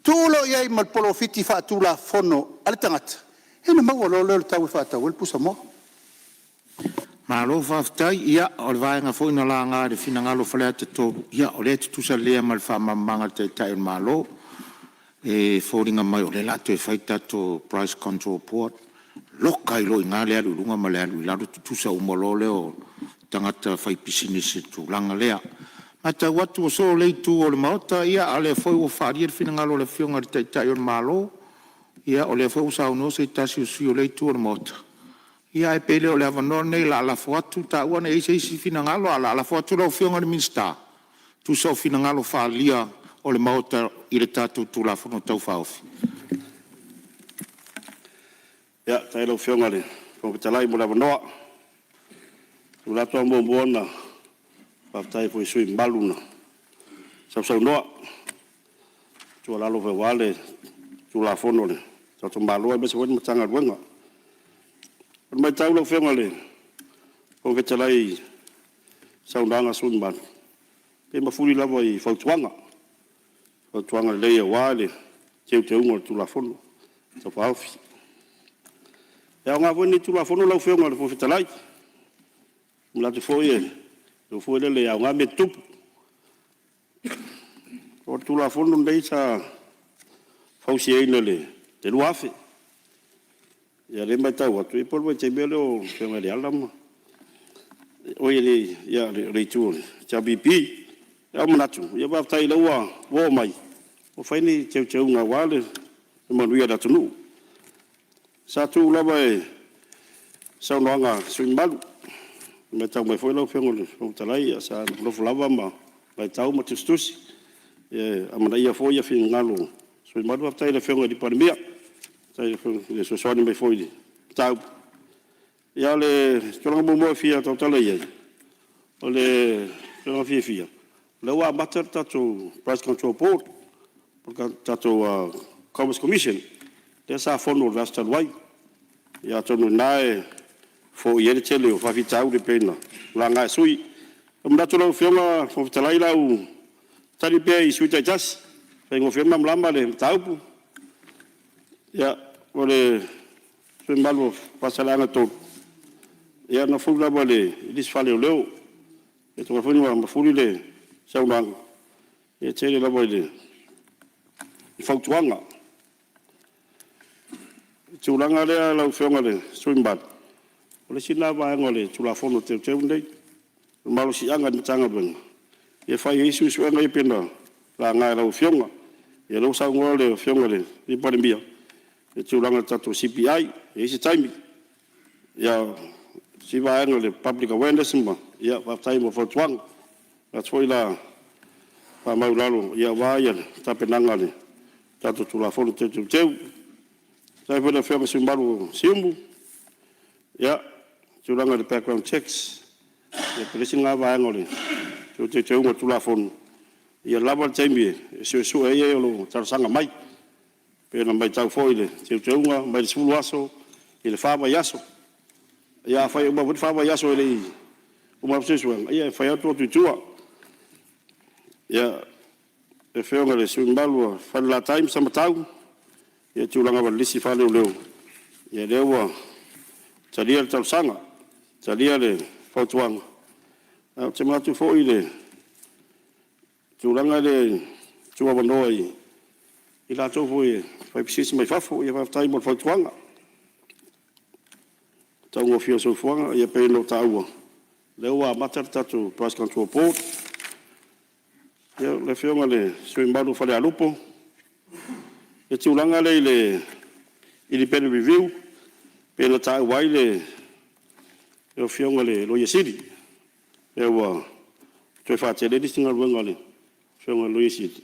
tuu loa i ai ma le polofiti faatulafono a le tagata, ia ona maua loa lea o le tau e faatau ai le pusamoa. Malo faafetai. Ia o le vaega foi na laga i le finagalo o Faleata 3, ia o lea e tutusa lelei lava ma le faamalamalamaga a le Taitai o le Malo. E foliga mai o lea o le a toe fai le tatou Price Control Board, loka ai loa i ina le alu i luga ma le alu i lalo, tutusa uma loa lea o tagata faipisinisi i le tulaga lea. E matau atu ua soo lea itu o le Maota, a o lea foi ua faaalia le finagalo o le Afioga i le Taitai o le Malo, ia o lea foi ua saunoa se tasi o sui usufono o lea itu o le Maota. Ia ae pe le o le avanoa lenei o le a lafo atu, taua ne i i ai se isi finagalo, ae o le a lafo atu i lau Afioga i le Minisita e tusa o finagalo faaalia o le Maota i le tatou Tulafono Tau Faaofi. Faafetai i lau Afioga i le Fofoga Fetalai mo le avanoa. E manatu lava e muamua ona faafetai foi i sui usufono mamalu na sausaunoa i tuualalo foi aua le Tulafono a le tatou Malo aemaise foi le Matagaluega. O le matau lau Afioga i le Fofoga Fetalai i saunoaga a sui usufono mamalu, e mafuli lava i fautuaga, fautuaga lelei aua le teuteuga o le Tulafono Tau Faaofi. E aoga foi lenei Tulafono lau Afioga i le Fofoga Fetalai, e manatu foi foi lele e aoga mea e tutupu. O le Tulafono lenei sa fausiaina i le 2000. Ia o lea e matau atu, ia po o le vaitaimi lea o feagai ai Leala ma… oi le Itu o le HRPP. Ae ua manatu, ia faafetai o lea ua oo mai ua fai ni teuteuga aua le manuia o le atunuu. Sa tuu lava i saunoaga a sui usufono mamalu, i le matau mai foi lau Afioga i le Fofoga Fetalai, ia sa nofonofo lava ma matau ma tusitusi, e amanaia foi finagalo o sui usufono mamalu. Faafetai i le Afioga i le Palemia, faafetai i le fesoasoani mai foi i le mataupu. Ia o le tulaga muamua e fia tautala i ai, o le tulaga fiafia, o lea ua amata le tatou Price Control Board po o le tatou Commerce Commission lea sa fono i le vaiaso talu ai. Ia atonu o i ina e foia ai le tele o faafitauli pei ona laga e sui usufono. E manatu lau Afioga i le Fofoga Fetalai o le a ou tali pea i sui usufono taitasi e faigofie ai ona malamalama le mataupu. Ia, o le sui usufono mamalu o Faasaleleaga 3, ia na mafuli lava i le isi faaleoleo. E foi na mafuli le saunoaga, e tele lava i fautuaga. O le tulaga lea lau Afioga i le sui usufono mamalu, o le isi lena vaega o le Tulafono Teuteu lenei, o le malosiaga i le Matagaluega e fai ai suesuega ia pei ona laga e lau Afioga. Ia o lea ua saunoa le Afioga i le Palemia i le tulaga o le tatou CPI, e i ai se taimi. Ia, o le isi vaega o le public awareness, ia faafetai mo fautuaga. E manatu foi o le a faamau i lalo aua le tapenaga o le tatou Tulafono Toe Teuteu. Faafetai foi i le Afioga i le sui usufono mamalu o Siumu, i le tulaga i le background checks, ia pei o le isi lena vaega o le toe teuteuga o le Tulafono, ia lava le taimi e suesue ai e o lo o talosaga mai. E pei ona matau foi i le teuteuga mai le 10 aso i le 4 vaiaso. Ia afai e uma foi le 4 vaiaso e le i uma atu suesuega, ia e mafai lava ona tuu atu i tua. Ia, le Afioga i le sui usufono mamalu o Falelatai ma Samatau i le tulaga o le lisi faaleoleo, ia o lea ua talia le talosaga, talia le fautuaga. Ae ou te manatu foi i le tulaga lea e tuuavanoa i latou foi e faipisinisi mai fafo, ia faafetai mo le fautuaga. O le taugofie o le soifuaga, ia pei ona ou taua, o lea ua amata le tatou Price Control Board. Ia, le Afioga i le sui usufono mamalu mo Falealupo, i le tulaga lea i le independent review pei ona taua ai le Afioga i le Loia Sili, ua toe faatele ai le isi galuega a le Afioga i le Loia Sili.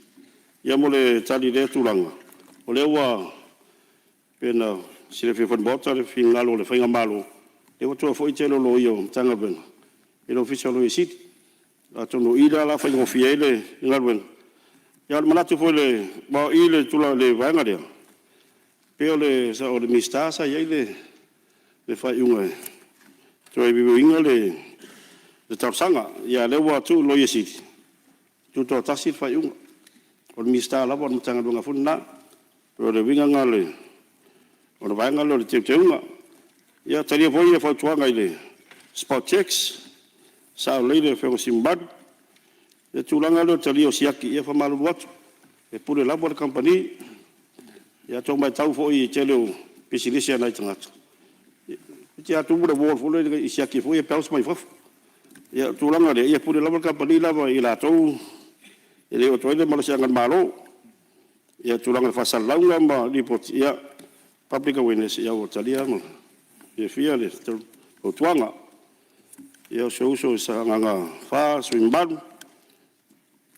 Ia mo le tali i lea tulaga, o lea ua pei ona silafia foi e le Maota le finagalo o le faigamalo, o lea ua toe foi le tele o loia o Matagaluega i le Ofisa o le Loia Sili. Atonu o i lea o le a faigofie ai le galuega. A o le manatu foi aua o i i le vaega lea, pei o le Minisita sa i ai le faaiuga e toe review ina le talosaga, a o lea ua tuu i le Loia Sili, tutoatasi le faaiuga, o le Minisita lava o le Matagaluega foi lena. O le uiga lena o le vaega lea o le teuteuga. Ia talia foi le fautuaga i le spot checks, e sao lelei le Afioga i le sui usufono mamalu. O le tulaga lea o le talia o siaki, ia e faamalulu atu, e pule lava le kamupani. Ia a outou matau foi i le tele o pisinisi a nai tagata, toeitiiti lava tumu le wall foi lele i siaki foi ia e bounce mai fafo. Ia o le tulaga lea, e pule lava le kamupani i latou, e le oo atu i ai le malosiaga i le Malo. Ia le tulaga i faasalalauga ma lipoti, ia, public awareness, ia ua talia ma le fiafia le fautuaga. Ia, o si ou uso i Sagaga 4 le sui usufono mamalu.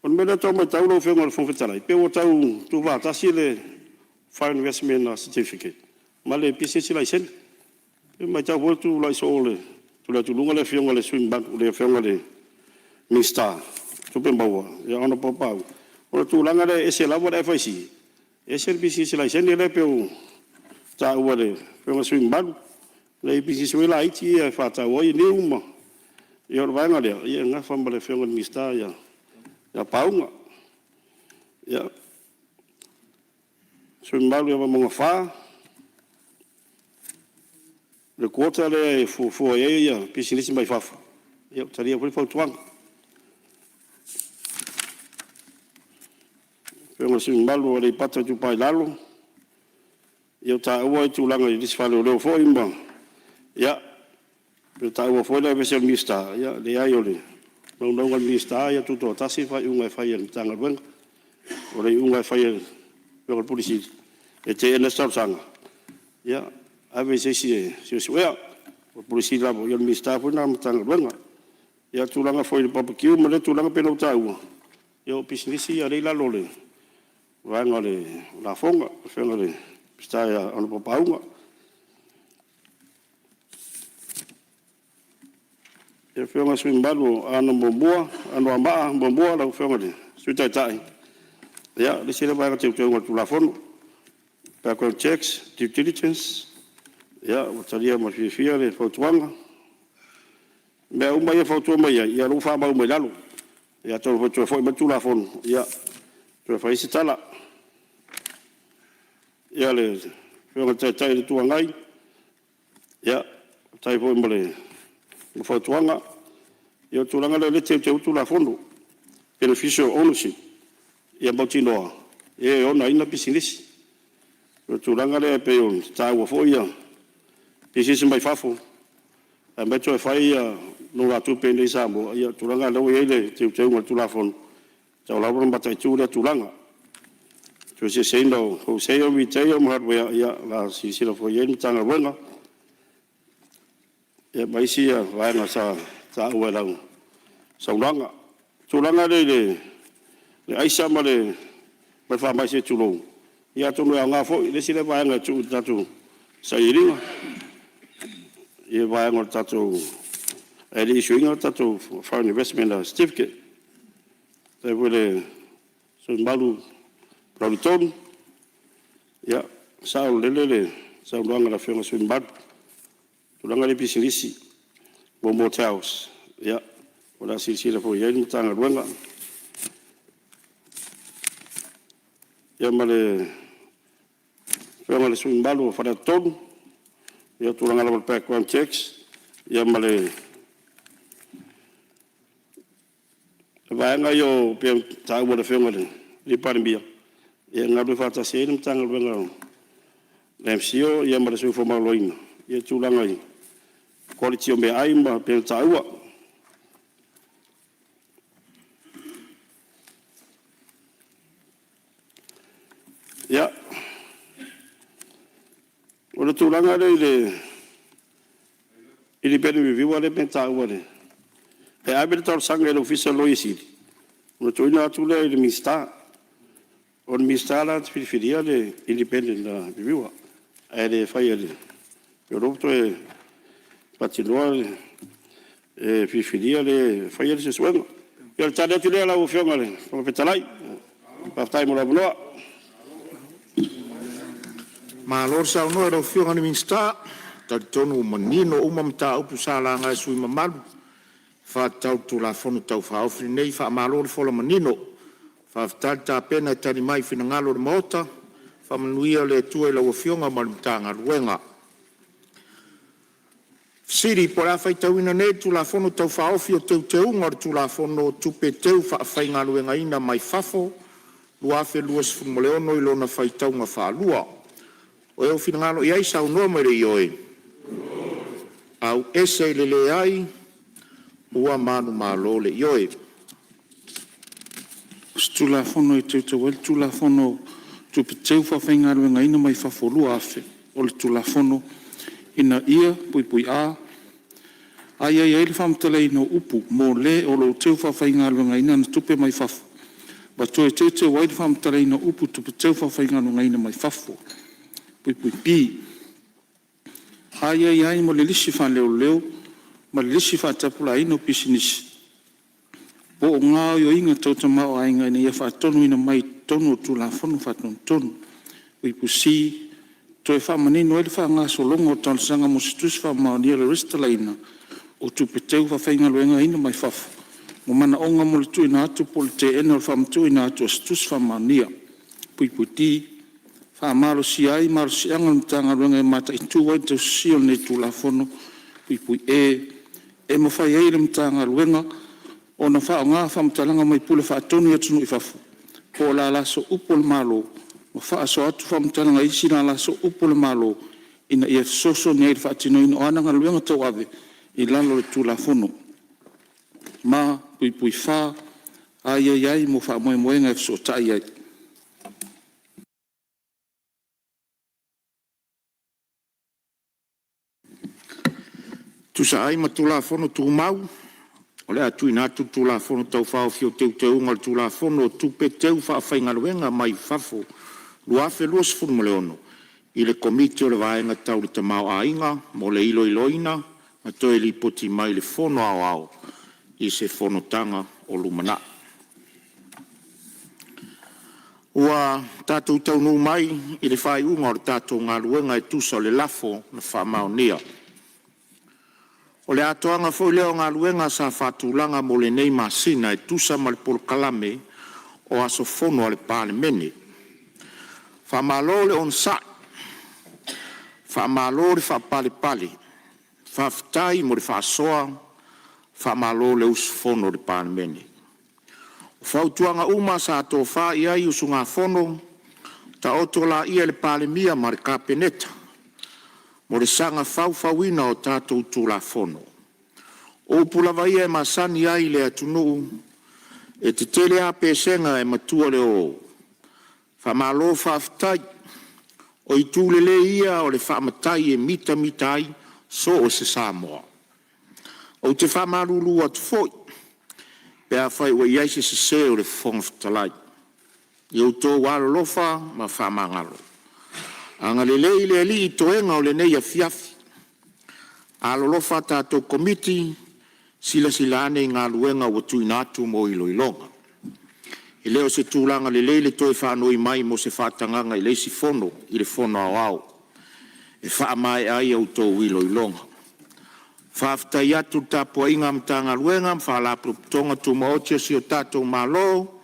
O le mea lea e tau matau lau Afioga i le Fofoga Fetalai, pei ua tau tuufaatasi le Foreign Investment Certificate ma le Pisinisi Laisene. E matau foi ua tulai soo, tulai atu i luga le Afioga i le sui usufono mamalu, le Afioga i le Minisita o Tupe Maua ia Honourable Papaaui, o le tulaga lea e ese lava le FIC ese le pisinisi laisene lea pei ona taua e le Afioga i le sui usufono mamalu. E i ai pisinisi foi laiti ia e faatau ai niu ma… ia o le vaega lea, e nafa ma le Afioga i le Minisita ia Pauga. Ia, le sui usufono mamalu ia Vaimauga 4, o le quota lea e fuafua i ai pisinisi mai fafo, ia ua talia foi le fautuaga. Le Afioga i le sui usufono mamalu mo Aleipata Itupa i Lalo, ia ua taua le tulaga i lisi faaleoleo foi ma… ia, ua taua foi le aveese o le Minisita, ia leai o le naunauga o le Minisita ia tutoatasi le faaiuga e fai a le Matagaluega. O le iuga e fai e le Afioga i le Ofisa Sili e teena se talosaga, ia ave i se isi e suesuea. O le Pule Sili lava, o le Minisita foi lena o le Matagaluega. Ia, o le tulaga foi i le barbecue ma lea tulaga pei ona ou taua, ia o pisinisi ia lea e i lalo o le vaega o lafoga, le Afioga i le Minisita ia Honourable Pauga. Le Afioga i le sui usufono mamalu mo Anoamaa 1 lau Afioga i le Sui Taitai, ia, o le isi lea vaega teuteuga o le Tulafono, background checks, due diligence, ia ua talia ma le fiafia le fautuaga. O mea uma ia e fautua mai ai, ia o lea ua faamau uma i lalo. Ia atonu foi e toe foi mai le Tulafono toe fai ai se tala. Ia, le Afioga i le Taitai o le Itu Agai, ia, faafetai foi mo le fautuaga. Ia o le tulaga lea o lea e teuteu ai le Tulafono, beneficial ownership, ia mautinoa e ona ai pisinisi. O le tulaga lea pei ona taua foi pisinisi mai fafo e aumai toe fai nonogatupe i inei i Samoa, ia o le tulaga lena ua i ai le teuteuga o le Tulafono, e tatau lava ona mataitu lea tulaga. Le toe eseeseina o wholesale, retail ma hardware, ia o le a silasila foi i ai le Matagaluega, ia ma isi vaega sa taua i lau saunoaga. O le tulaga lea i le… aisa ma le faamai se i tulou, ia atonu e aoga foi le isi lea vaega e tuu i le tatou sailiiliga i le vaega o le tatou, ae le i issue ina le tatou foreign investment certificate. Faafetai foi i le sui usufono mamalu mo Palauli 3, ia, e saolele le saunoaga a le Afioga i le sui usufono mamalu i le tulaga lea i pisinisi mo motels, ia, o le a silasila foi i ai le Matagaluega. Ia ma le Afioga i le sui usufono mamalu mo Faleata 3, ia o le tulaga lava o le background checks ma le vaega lea pei ona taua e le Afioga i le Palemia, e galulue faatasi ai le Matagaluega o le MCIL ma le Soifua Maloloina i le tulaga i le quality o meaai e pei ona taua. Ia, o le tulaga lea i le independent reviewer lea pei ona taua, e ave le talosaga i le Ofisa o le Loia Sili ona tuuina atu lea i le Minisita. O le Minisita la na te filifilia le independent reviewer, ae le faia e le… O lea ua toe faatinoa le filifilia le e faia le suesuega. Ia o le tali atu lea lau Afioga i le Fofoga Fetalai. Faafetai mo le avanoa. Malo saunoa i lau Afioga i le Minisita. E talitonu ua manino uma mataupu sa laga e sui usufono mamalu e faatatau i le Tulafono Tau Faaofi lenei. Faamalo le fola manino, faafetai le tapena e tali mai i finagalo o le Maota. Faamanuia le Atua i lau Afioga ma le Matagaluega. O le a faitauina nei le Tulafono Tau Faaofi o Teuteuga o le Tulafono o Tupe Teufaafaigaluegaina mai Fafo 2026 i lona faitauga faalua. O e ua finagalo i ai saunoa mai i le ioe, ae ua manumalo le ioe. O se Tulafono e Teuteu ai le Tulafono o Tupe Teufaafaigaluegaina mai Fafo 2000, o le Tulafono, Ina ia: (a). Aiaia ai le faamatalaina o upu “mo le o lo o teu faafaigaluegaina ana tupe mai fafo” ma toe teuteu ai le faamatalaina o upu “tupe teufaafaigaluegaina mai fafo”. (b). Aiaia ai mo le lisi faaleoleo ma le lisi faatapulaaina o pisinisi, po o gaoioiga tau tamaoaiga ina ia faatonuina mai i totonu o le Tulafono Faatonutonu. (c). Toe faamanino ai le faagasologa o talosaga mo se Tusi Faamaonia o le Resitalaina o Tupe Teufaafaigaluegaina mai Fafo ma manaoga mo le tuuina atu po o le teena o le faamatuuina atu o se Tusi Faamaonia. (d). Faamalosia ai malosiaga o le Matagaluega e mataitu ai le tausisia o lenei Tulafono. (E). E mafai ai e le Matagaluega ona faaaoga faamatalaga mai Pule Faatonu i atunuu i fafo po o lala sooupu a le Malo ma faasoa atu faamatalaga i isi lala sooupu a le Malo ina ia fesoasoani ai i le faatinoina o ana galuega tauave i lalo o le Tulafono, ma (4). Aiaia ai mo faamoemoega e fesootai ai. E tusa ai ma Tulafono Tumau, o le a tuuina atu le Tulafono Tau Faaofi o Teuteuga o le Tulafono o Tupe Teufaafaigaluega mai Fafo 2026 i le Komiti o le Vaega Tau le Tamaoaiga mo le iloiloina ma toe lipoti mai i le Fono Aoao i se Fonotaga o lumanai. Ua tatou taunuu mai i le faaiuga o le tatou galuega e tusa o le lafo na faamaonia. O le atoaga foi lea o galuega sa faatulaga mo lenei masina e tusa ma le polokalame o aso fono a le Palemene. Faamalo le onosai, faamalo le faapalepale, faafetai mo le faasoa, faamalo le usufono i le Palemene. O fautuaga uma sa tofa i ai usugafono, taoto laia i le Palemia ma le Kapeneta mo le saga faufauina o tatou Tulafono. O upu lava ia e masani ai le atunuu, e tetele a pesega ae matua le oo. Faamalo faafetai. O itu lelei ia o le faamatai e mitamita ai so o se Samoa. Ou te faamalulu atu foi pe afai ua i ai se sese o le Fofoga Fetalai. Ia outou alolofa ma faamagalo. Agalelei le Alii i toega o lenei afiafi. Alolofa a tatou Komiti, silasila ane i galuega ua tuuina atu mo iloiloga. E le o se tulaga lelei le toe faanoi mai mo se faatagaga i le isi Fono i le Fono Aoao e faamaea ai a outou iloiloga. Faafetai atu i le tapuaiga a Matagaluega ma Faalapotopotoga Tumaoti a si o tatou Malo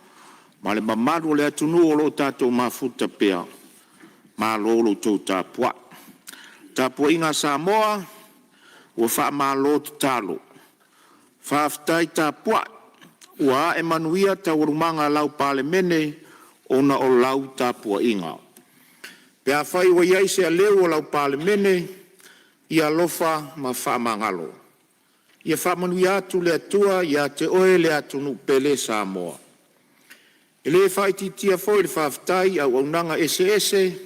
ma le mamalu o le atunuu o lo o tatou mafuta pea, malo lo outou tapuai. Le tapuaiga a Samoa, ua faamalo tatalo, faafetai tapuai, ua ae manuia taualumaga a lau Palemene ona o lau tapuaiga. Pe afai ua i ai se aleu o lau Palemene, ia alofa ma faamagalo. Ia faamanuia atu le Atua ia te oe le atunuu pele Samoa. E le faaitiitia foi le faafetai i auaunaga eseese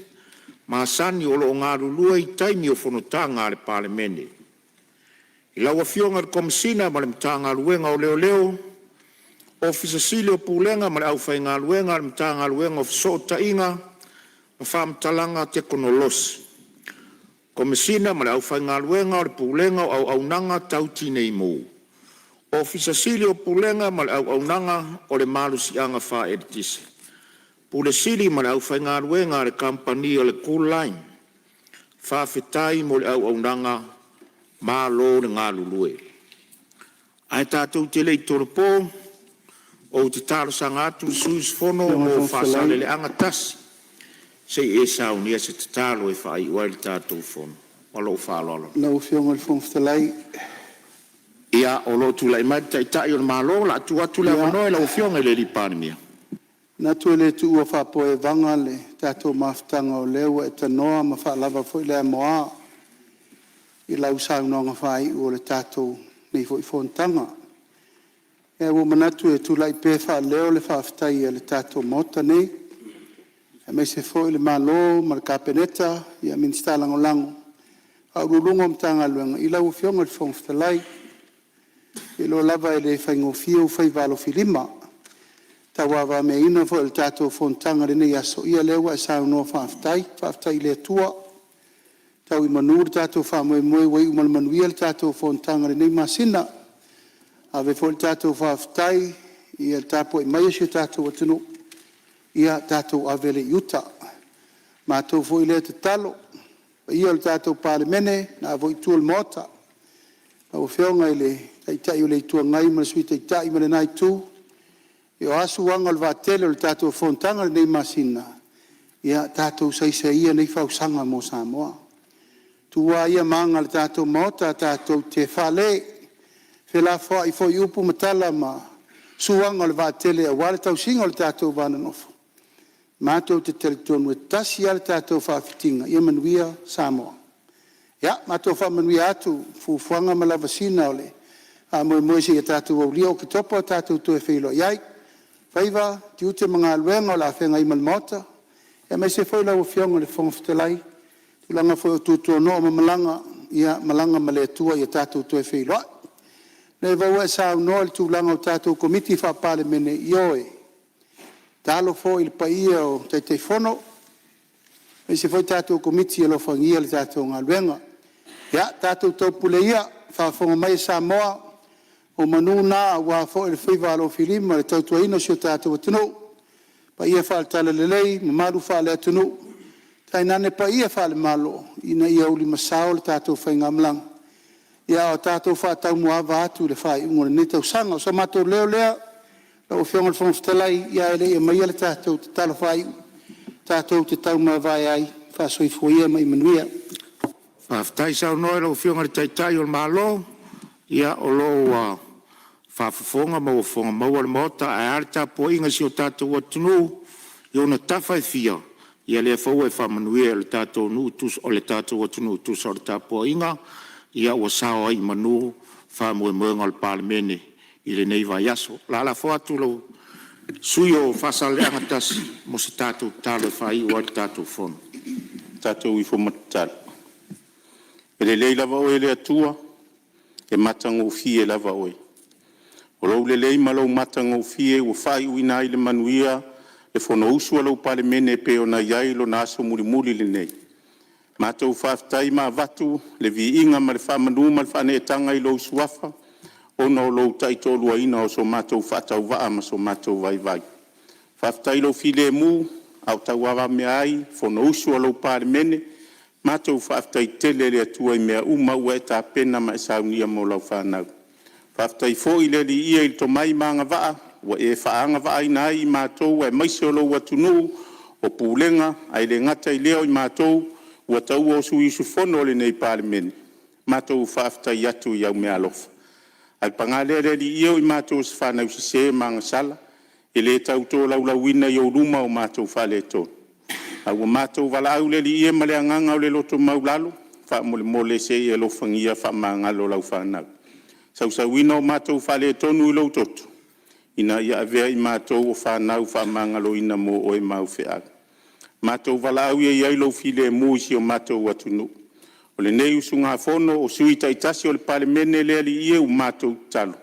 masani o lo o galulue i taimi o fonotaga a le Palemene. I lau Afioga i le Komesina ma le Matagaluega o Leoleo, Ofisa Sili o Pulega ma le aufaigaluega a le Matagaluega o Fesootaiga ma Faamatalaga Tekonolosi, Komesina ma le aufaigaluega a le Pulega o Auaunaga Tau Tinei Mu, Ofisa Sili o Pulega ma le auaunaga o le Malosiaga Faaeletise, Pule Sili ma le aufaigaluega a le Kamupani o le Kooline, faafetai mo le auaunaga, malo le galulue. Ae tatou te le i tolopo, ou te talosaga atu i le sui usufono mo Faasaleleaga 1 se i e saunia se tatalo e faaiu ai le tatou fono. Ma lou faaaloalo. Lau Afioga i le Fofoga Fetalai… Ia, o lo o tulai mai le Taitai o le Malo, o le a tuu atu le avanoa i lau Afioga i le Palemia. E manatu e le tuua faapuaevaga le tatou mafutaga o lea ua e tanoa ma faalava foi le amoa i lau saunoaga faaiu o lenei foi fonotaga. Ae ua ou manatu e tulai pea e faaleo le faafetai a le tatou Maota nei, aemaise foi le Malo ma le Kapeneta, Minisita Lagolago, Ofisa Sili o Pulega o Matagaluega i lau Afioga i le Fofoga Fetalai. Ou te iloa lava e le faigofie ou faiva alofilima i le tauavameaina foi o le tatou fonotaga i lenei aso, ia o lea ua e saunoa faafetai. Faafetai i le Atua ua tau i manu le tatou faamoemoe ua iu ma le manuia le tatou fonotaga i lenei masina. E ave foi le tatou faafetai i le tapuai mai a si o tatou atunuu, ia tatou ave lea i uta. O le matou foi lea tatalo. Le paia i le tatou Palemene, o lena foi itu o le Maota, lau Afioga i le Taitai o le Itu Agai ma le Sui Taitai ma lena itu, ia o a suaga o le vaatele o le tatou fonotaga i lenei masina, ia tatou saisai ia nei fausaga mo Samoa. Tu lava ia ma aga a le tatou Maota tatou te fale, felafoai foi i upu ma tala ma suaga o le vaatele aua le tausiga o le tatou va nonofo, matou te talitonu e tasi lava le tatou faafitiga, ia manuia Samoa. Ia matou faamanuia atu i fuafuaga ma lavasiga o le faamoemoe seia tatou aulia Oketopa tatou toe feiloai ai. Faiva, tiute ma galuega o le a feagai ma le Maota, aemaise foi lau Afioga i le Fofoga Fetalai, tulaga foi o tuatuano'a ma malaga, ia malaga ma le Atua ia tatou toe feiloai. O lea foi ua e saunoa i le tulaga o tatou Komiti Faa-Palemene, ioe, tatalo foi i le paia o Taitaifono aemaise foi tatou Komiti ia alofagia le tatou galuega. Ia tatou taupule ia, faafofoga mai Samoa, o manu na aua foi le faiva alofilima i le tautuaina o si o tatou atunuu, paia faale-Talalelei, mamalu faale-atunuu, tainane paia faale-Malo ina ia ulimasao le tatou faigamalaga a o tatou faataumuaava atu i le faaiuga o lenei tausaga. O so matou leo lea lau Afioga i le Fofoga Fetalai, ae le i aumaia le tatou tatalo faaiu, tatou te taumavae ai, faa-soifua ia ma ia manuia. Faafetai saunoa i lau Afioga i le Taitai o le Malo. Ia o lo o ua faafofoga ma ua fofoga maua le Maota, ae a le tapuaiga a si o tatou atunuu i ona tafa e fia. Ia o lea foi ua e faamanuia i le tatou atunuu e tusa o le tapuaiga ua sao ai i manu faamoemoega o le Palemene i lenei vaiaso. O le a lafo atu i le sui usufono mo Faasaleleaga 1 mo se tatou tatalo e faaiu ai le tatou fono. Tatou ifo ma tatalo. E lelei lava Oe le Atua, e matagofie lava Oe. O lou lelei ma lou matagofie ua faaiuina ai i le manuia le Fonousu a lou Palemene e pei ona i ai lona aso mulimuli lenei. Matou faafetai ma avatu le viiga ma le faamanu ma le faaneetaga i lou Suafa ona o lou taitoaluaina o so matou faatauvaa ma so matou vaivai. Faafetai i lou filemu a o tauavamea ai Fonousu a lou Palemene. Matou faafetai tele i le Atua i mea uma ua e tapena ma e saunia mo lau fanau. Faafetai foi le Alii i le tomai ma agavaa ua e faaagavaaina ai i matou aemaise o lou atunuu o pulega, ae le gata i lea o i matou ua taua o sui usufono o lenei Palemene. Matou faafetai atu i au meaalofa. Ae paga lea le Alii e, o i matou o se fanau sese ma agasala, e le tau tolaulauina i ou luma o matou faaletonu. Ae ua matou valaau le Alii e ma le agaga o le loto maualalo, faamolemole se i e alofagia faamagalo lau fanau. Sausuina o matou faaletonu i lou toto, ina ia avea i matou o fanau faamagaloina mo oe ma au feau. Matou valaau ia i ai lou filemu i si o matou atunuu. O lenei usugafono o sui taitasi o le Palemene, le Alii e, ua matou tatalo,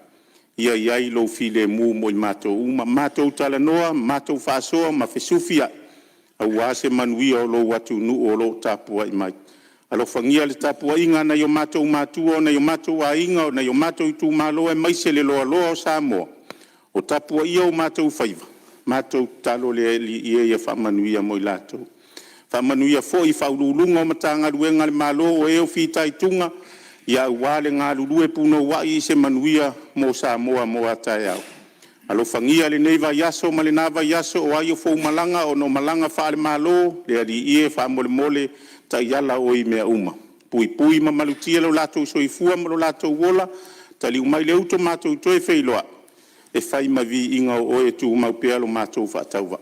ia i ai lou filemu mo i matou uma, matou talanoa, matou faasoa ma fesufiai aua se manuia o lou atunuu o lo o tapuai mai. Alofagia le tapuaiga a nai o matou matua, o nai o matou aiga, o nai o matou itumalo aemaise le loaloa o Samoa o tapuaia o matou faiva. Matou tatalo le Alii e ia faamanuia mo i latou. Faamanuia foi i Ofisa Sili o Pulega o Matagaluega a le Malo o e fitaituga aua le galulue punouai i se manuia mo Samoa mo a taeao. Alofagia lenei vaiaso ma lena vaiaso, o ai o fou malaga ona o malaga faale-Malo, le Alii e, faamolemole taiala oe i mea uma, puipui ma malutia lo latou soifua ma lo latou ola, taliu mai le uto, matou toe feiloai e fai ma viiga o oe e tumau pea lo matou faatauvaa.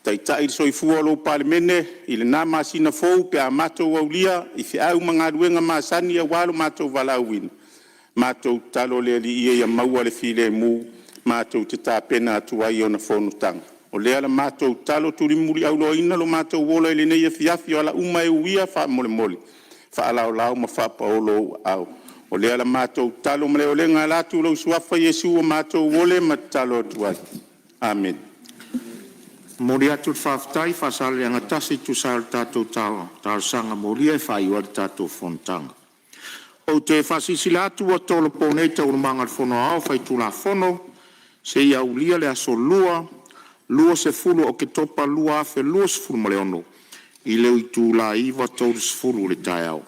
Taitai le soifua o lou Palemene i lena masina fou pe a matou aulia i feau ma galuega masani aua lo matou valaauina, matou tatalo le Alii ia maua le filemu matou te tapena atu ai i ona fonotaga. O lea la matou tatalo tulimuliauloaina lo matou ola i lenei afiafi, o ala uma e uia, faamolemole faalaolao ma faapaolo ou aao. O lea la matou tatalo ma le olega e ala atu i lou Suafa Iesu ua matou ole ma tatalo atu ai. Amene. E momoli atu le faafetai a Faasaleleaga 1 e tusa ai o le tatou talosaga molia e faaiu ai le tatou fonotaga. Ou te faasilasila atu ua tolopo nei Taualumaga a le Fono Aoao Faitulafono seia aulia le aso Lua, 20 Oketopa 2026 i le itula e 9:30 i le taeao.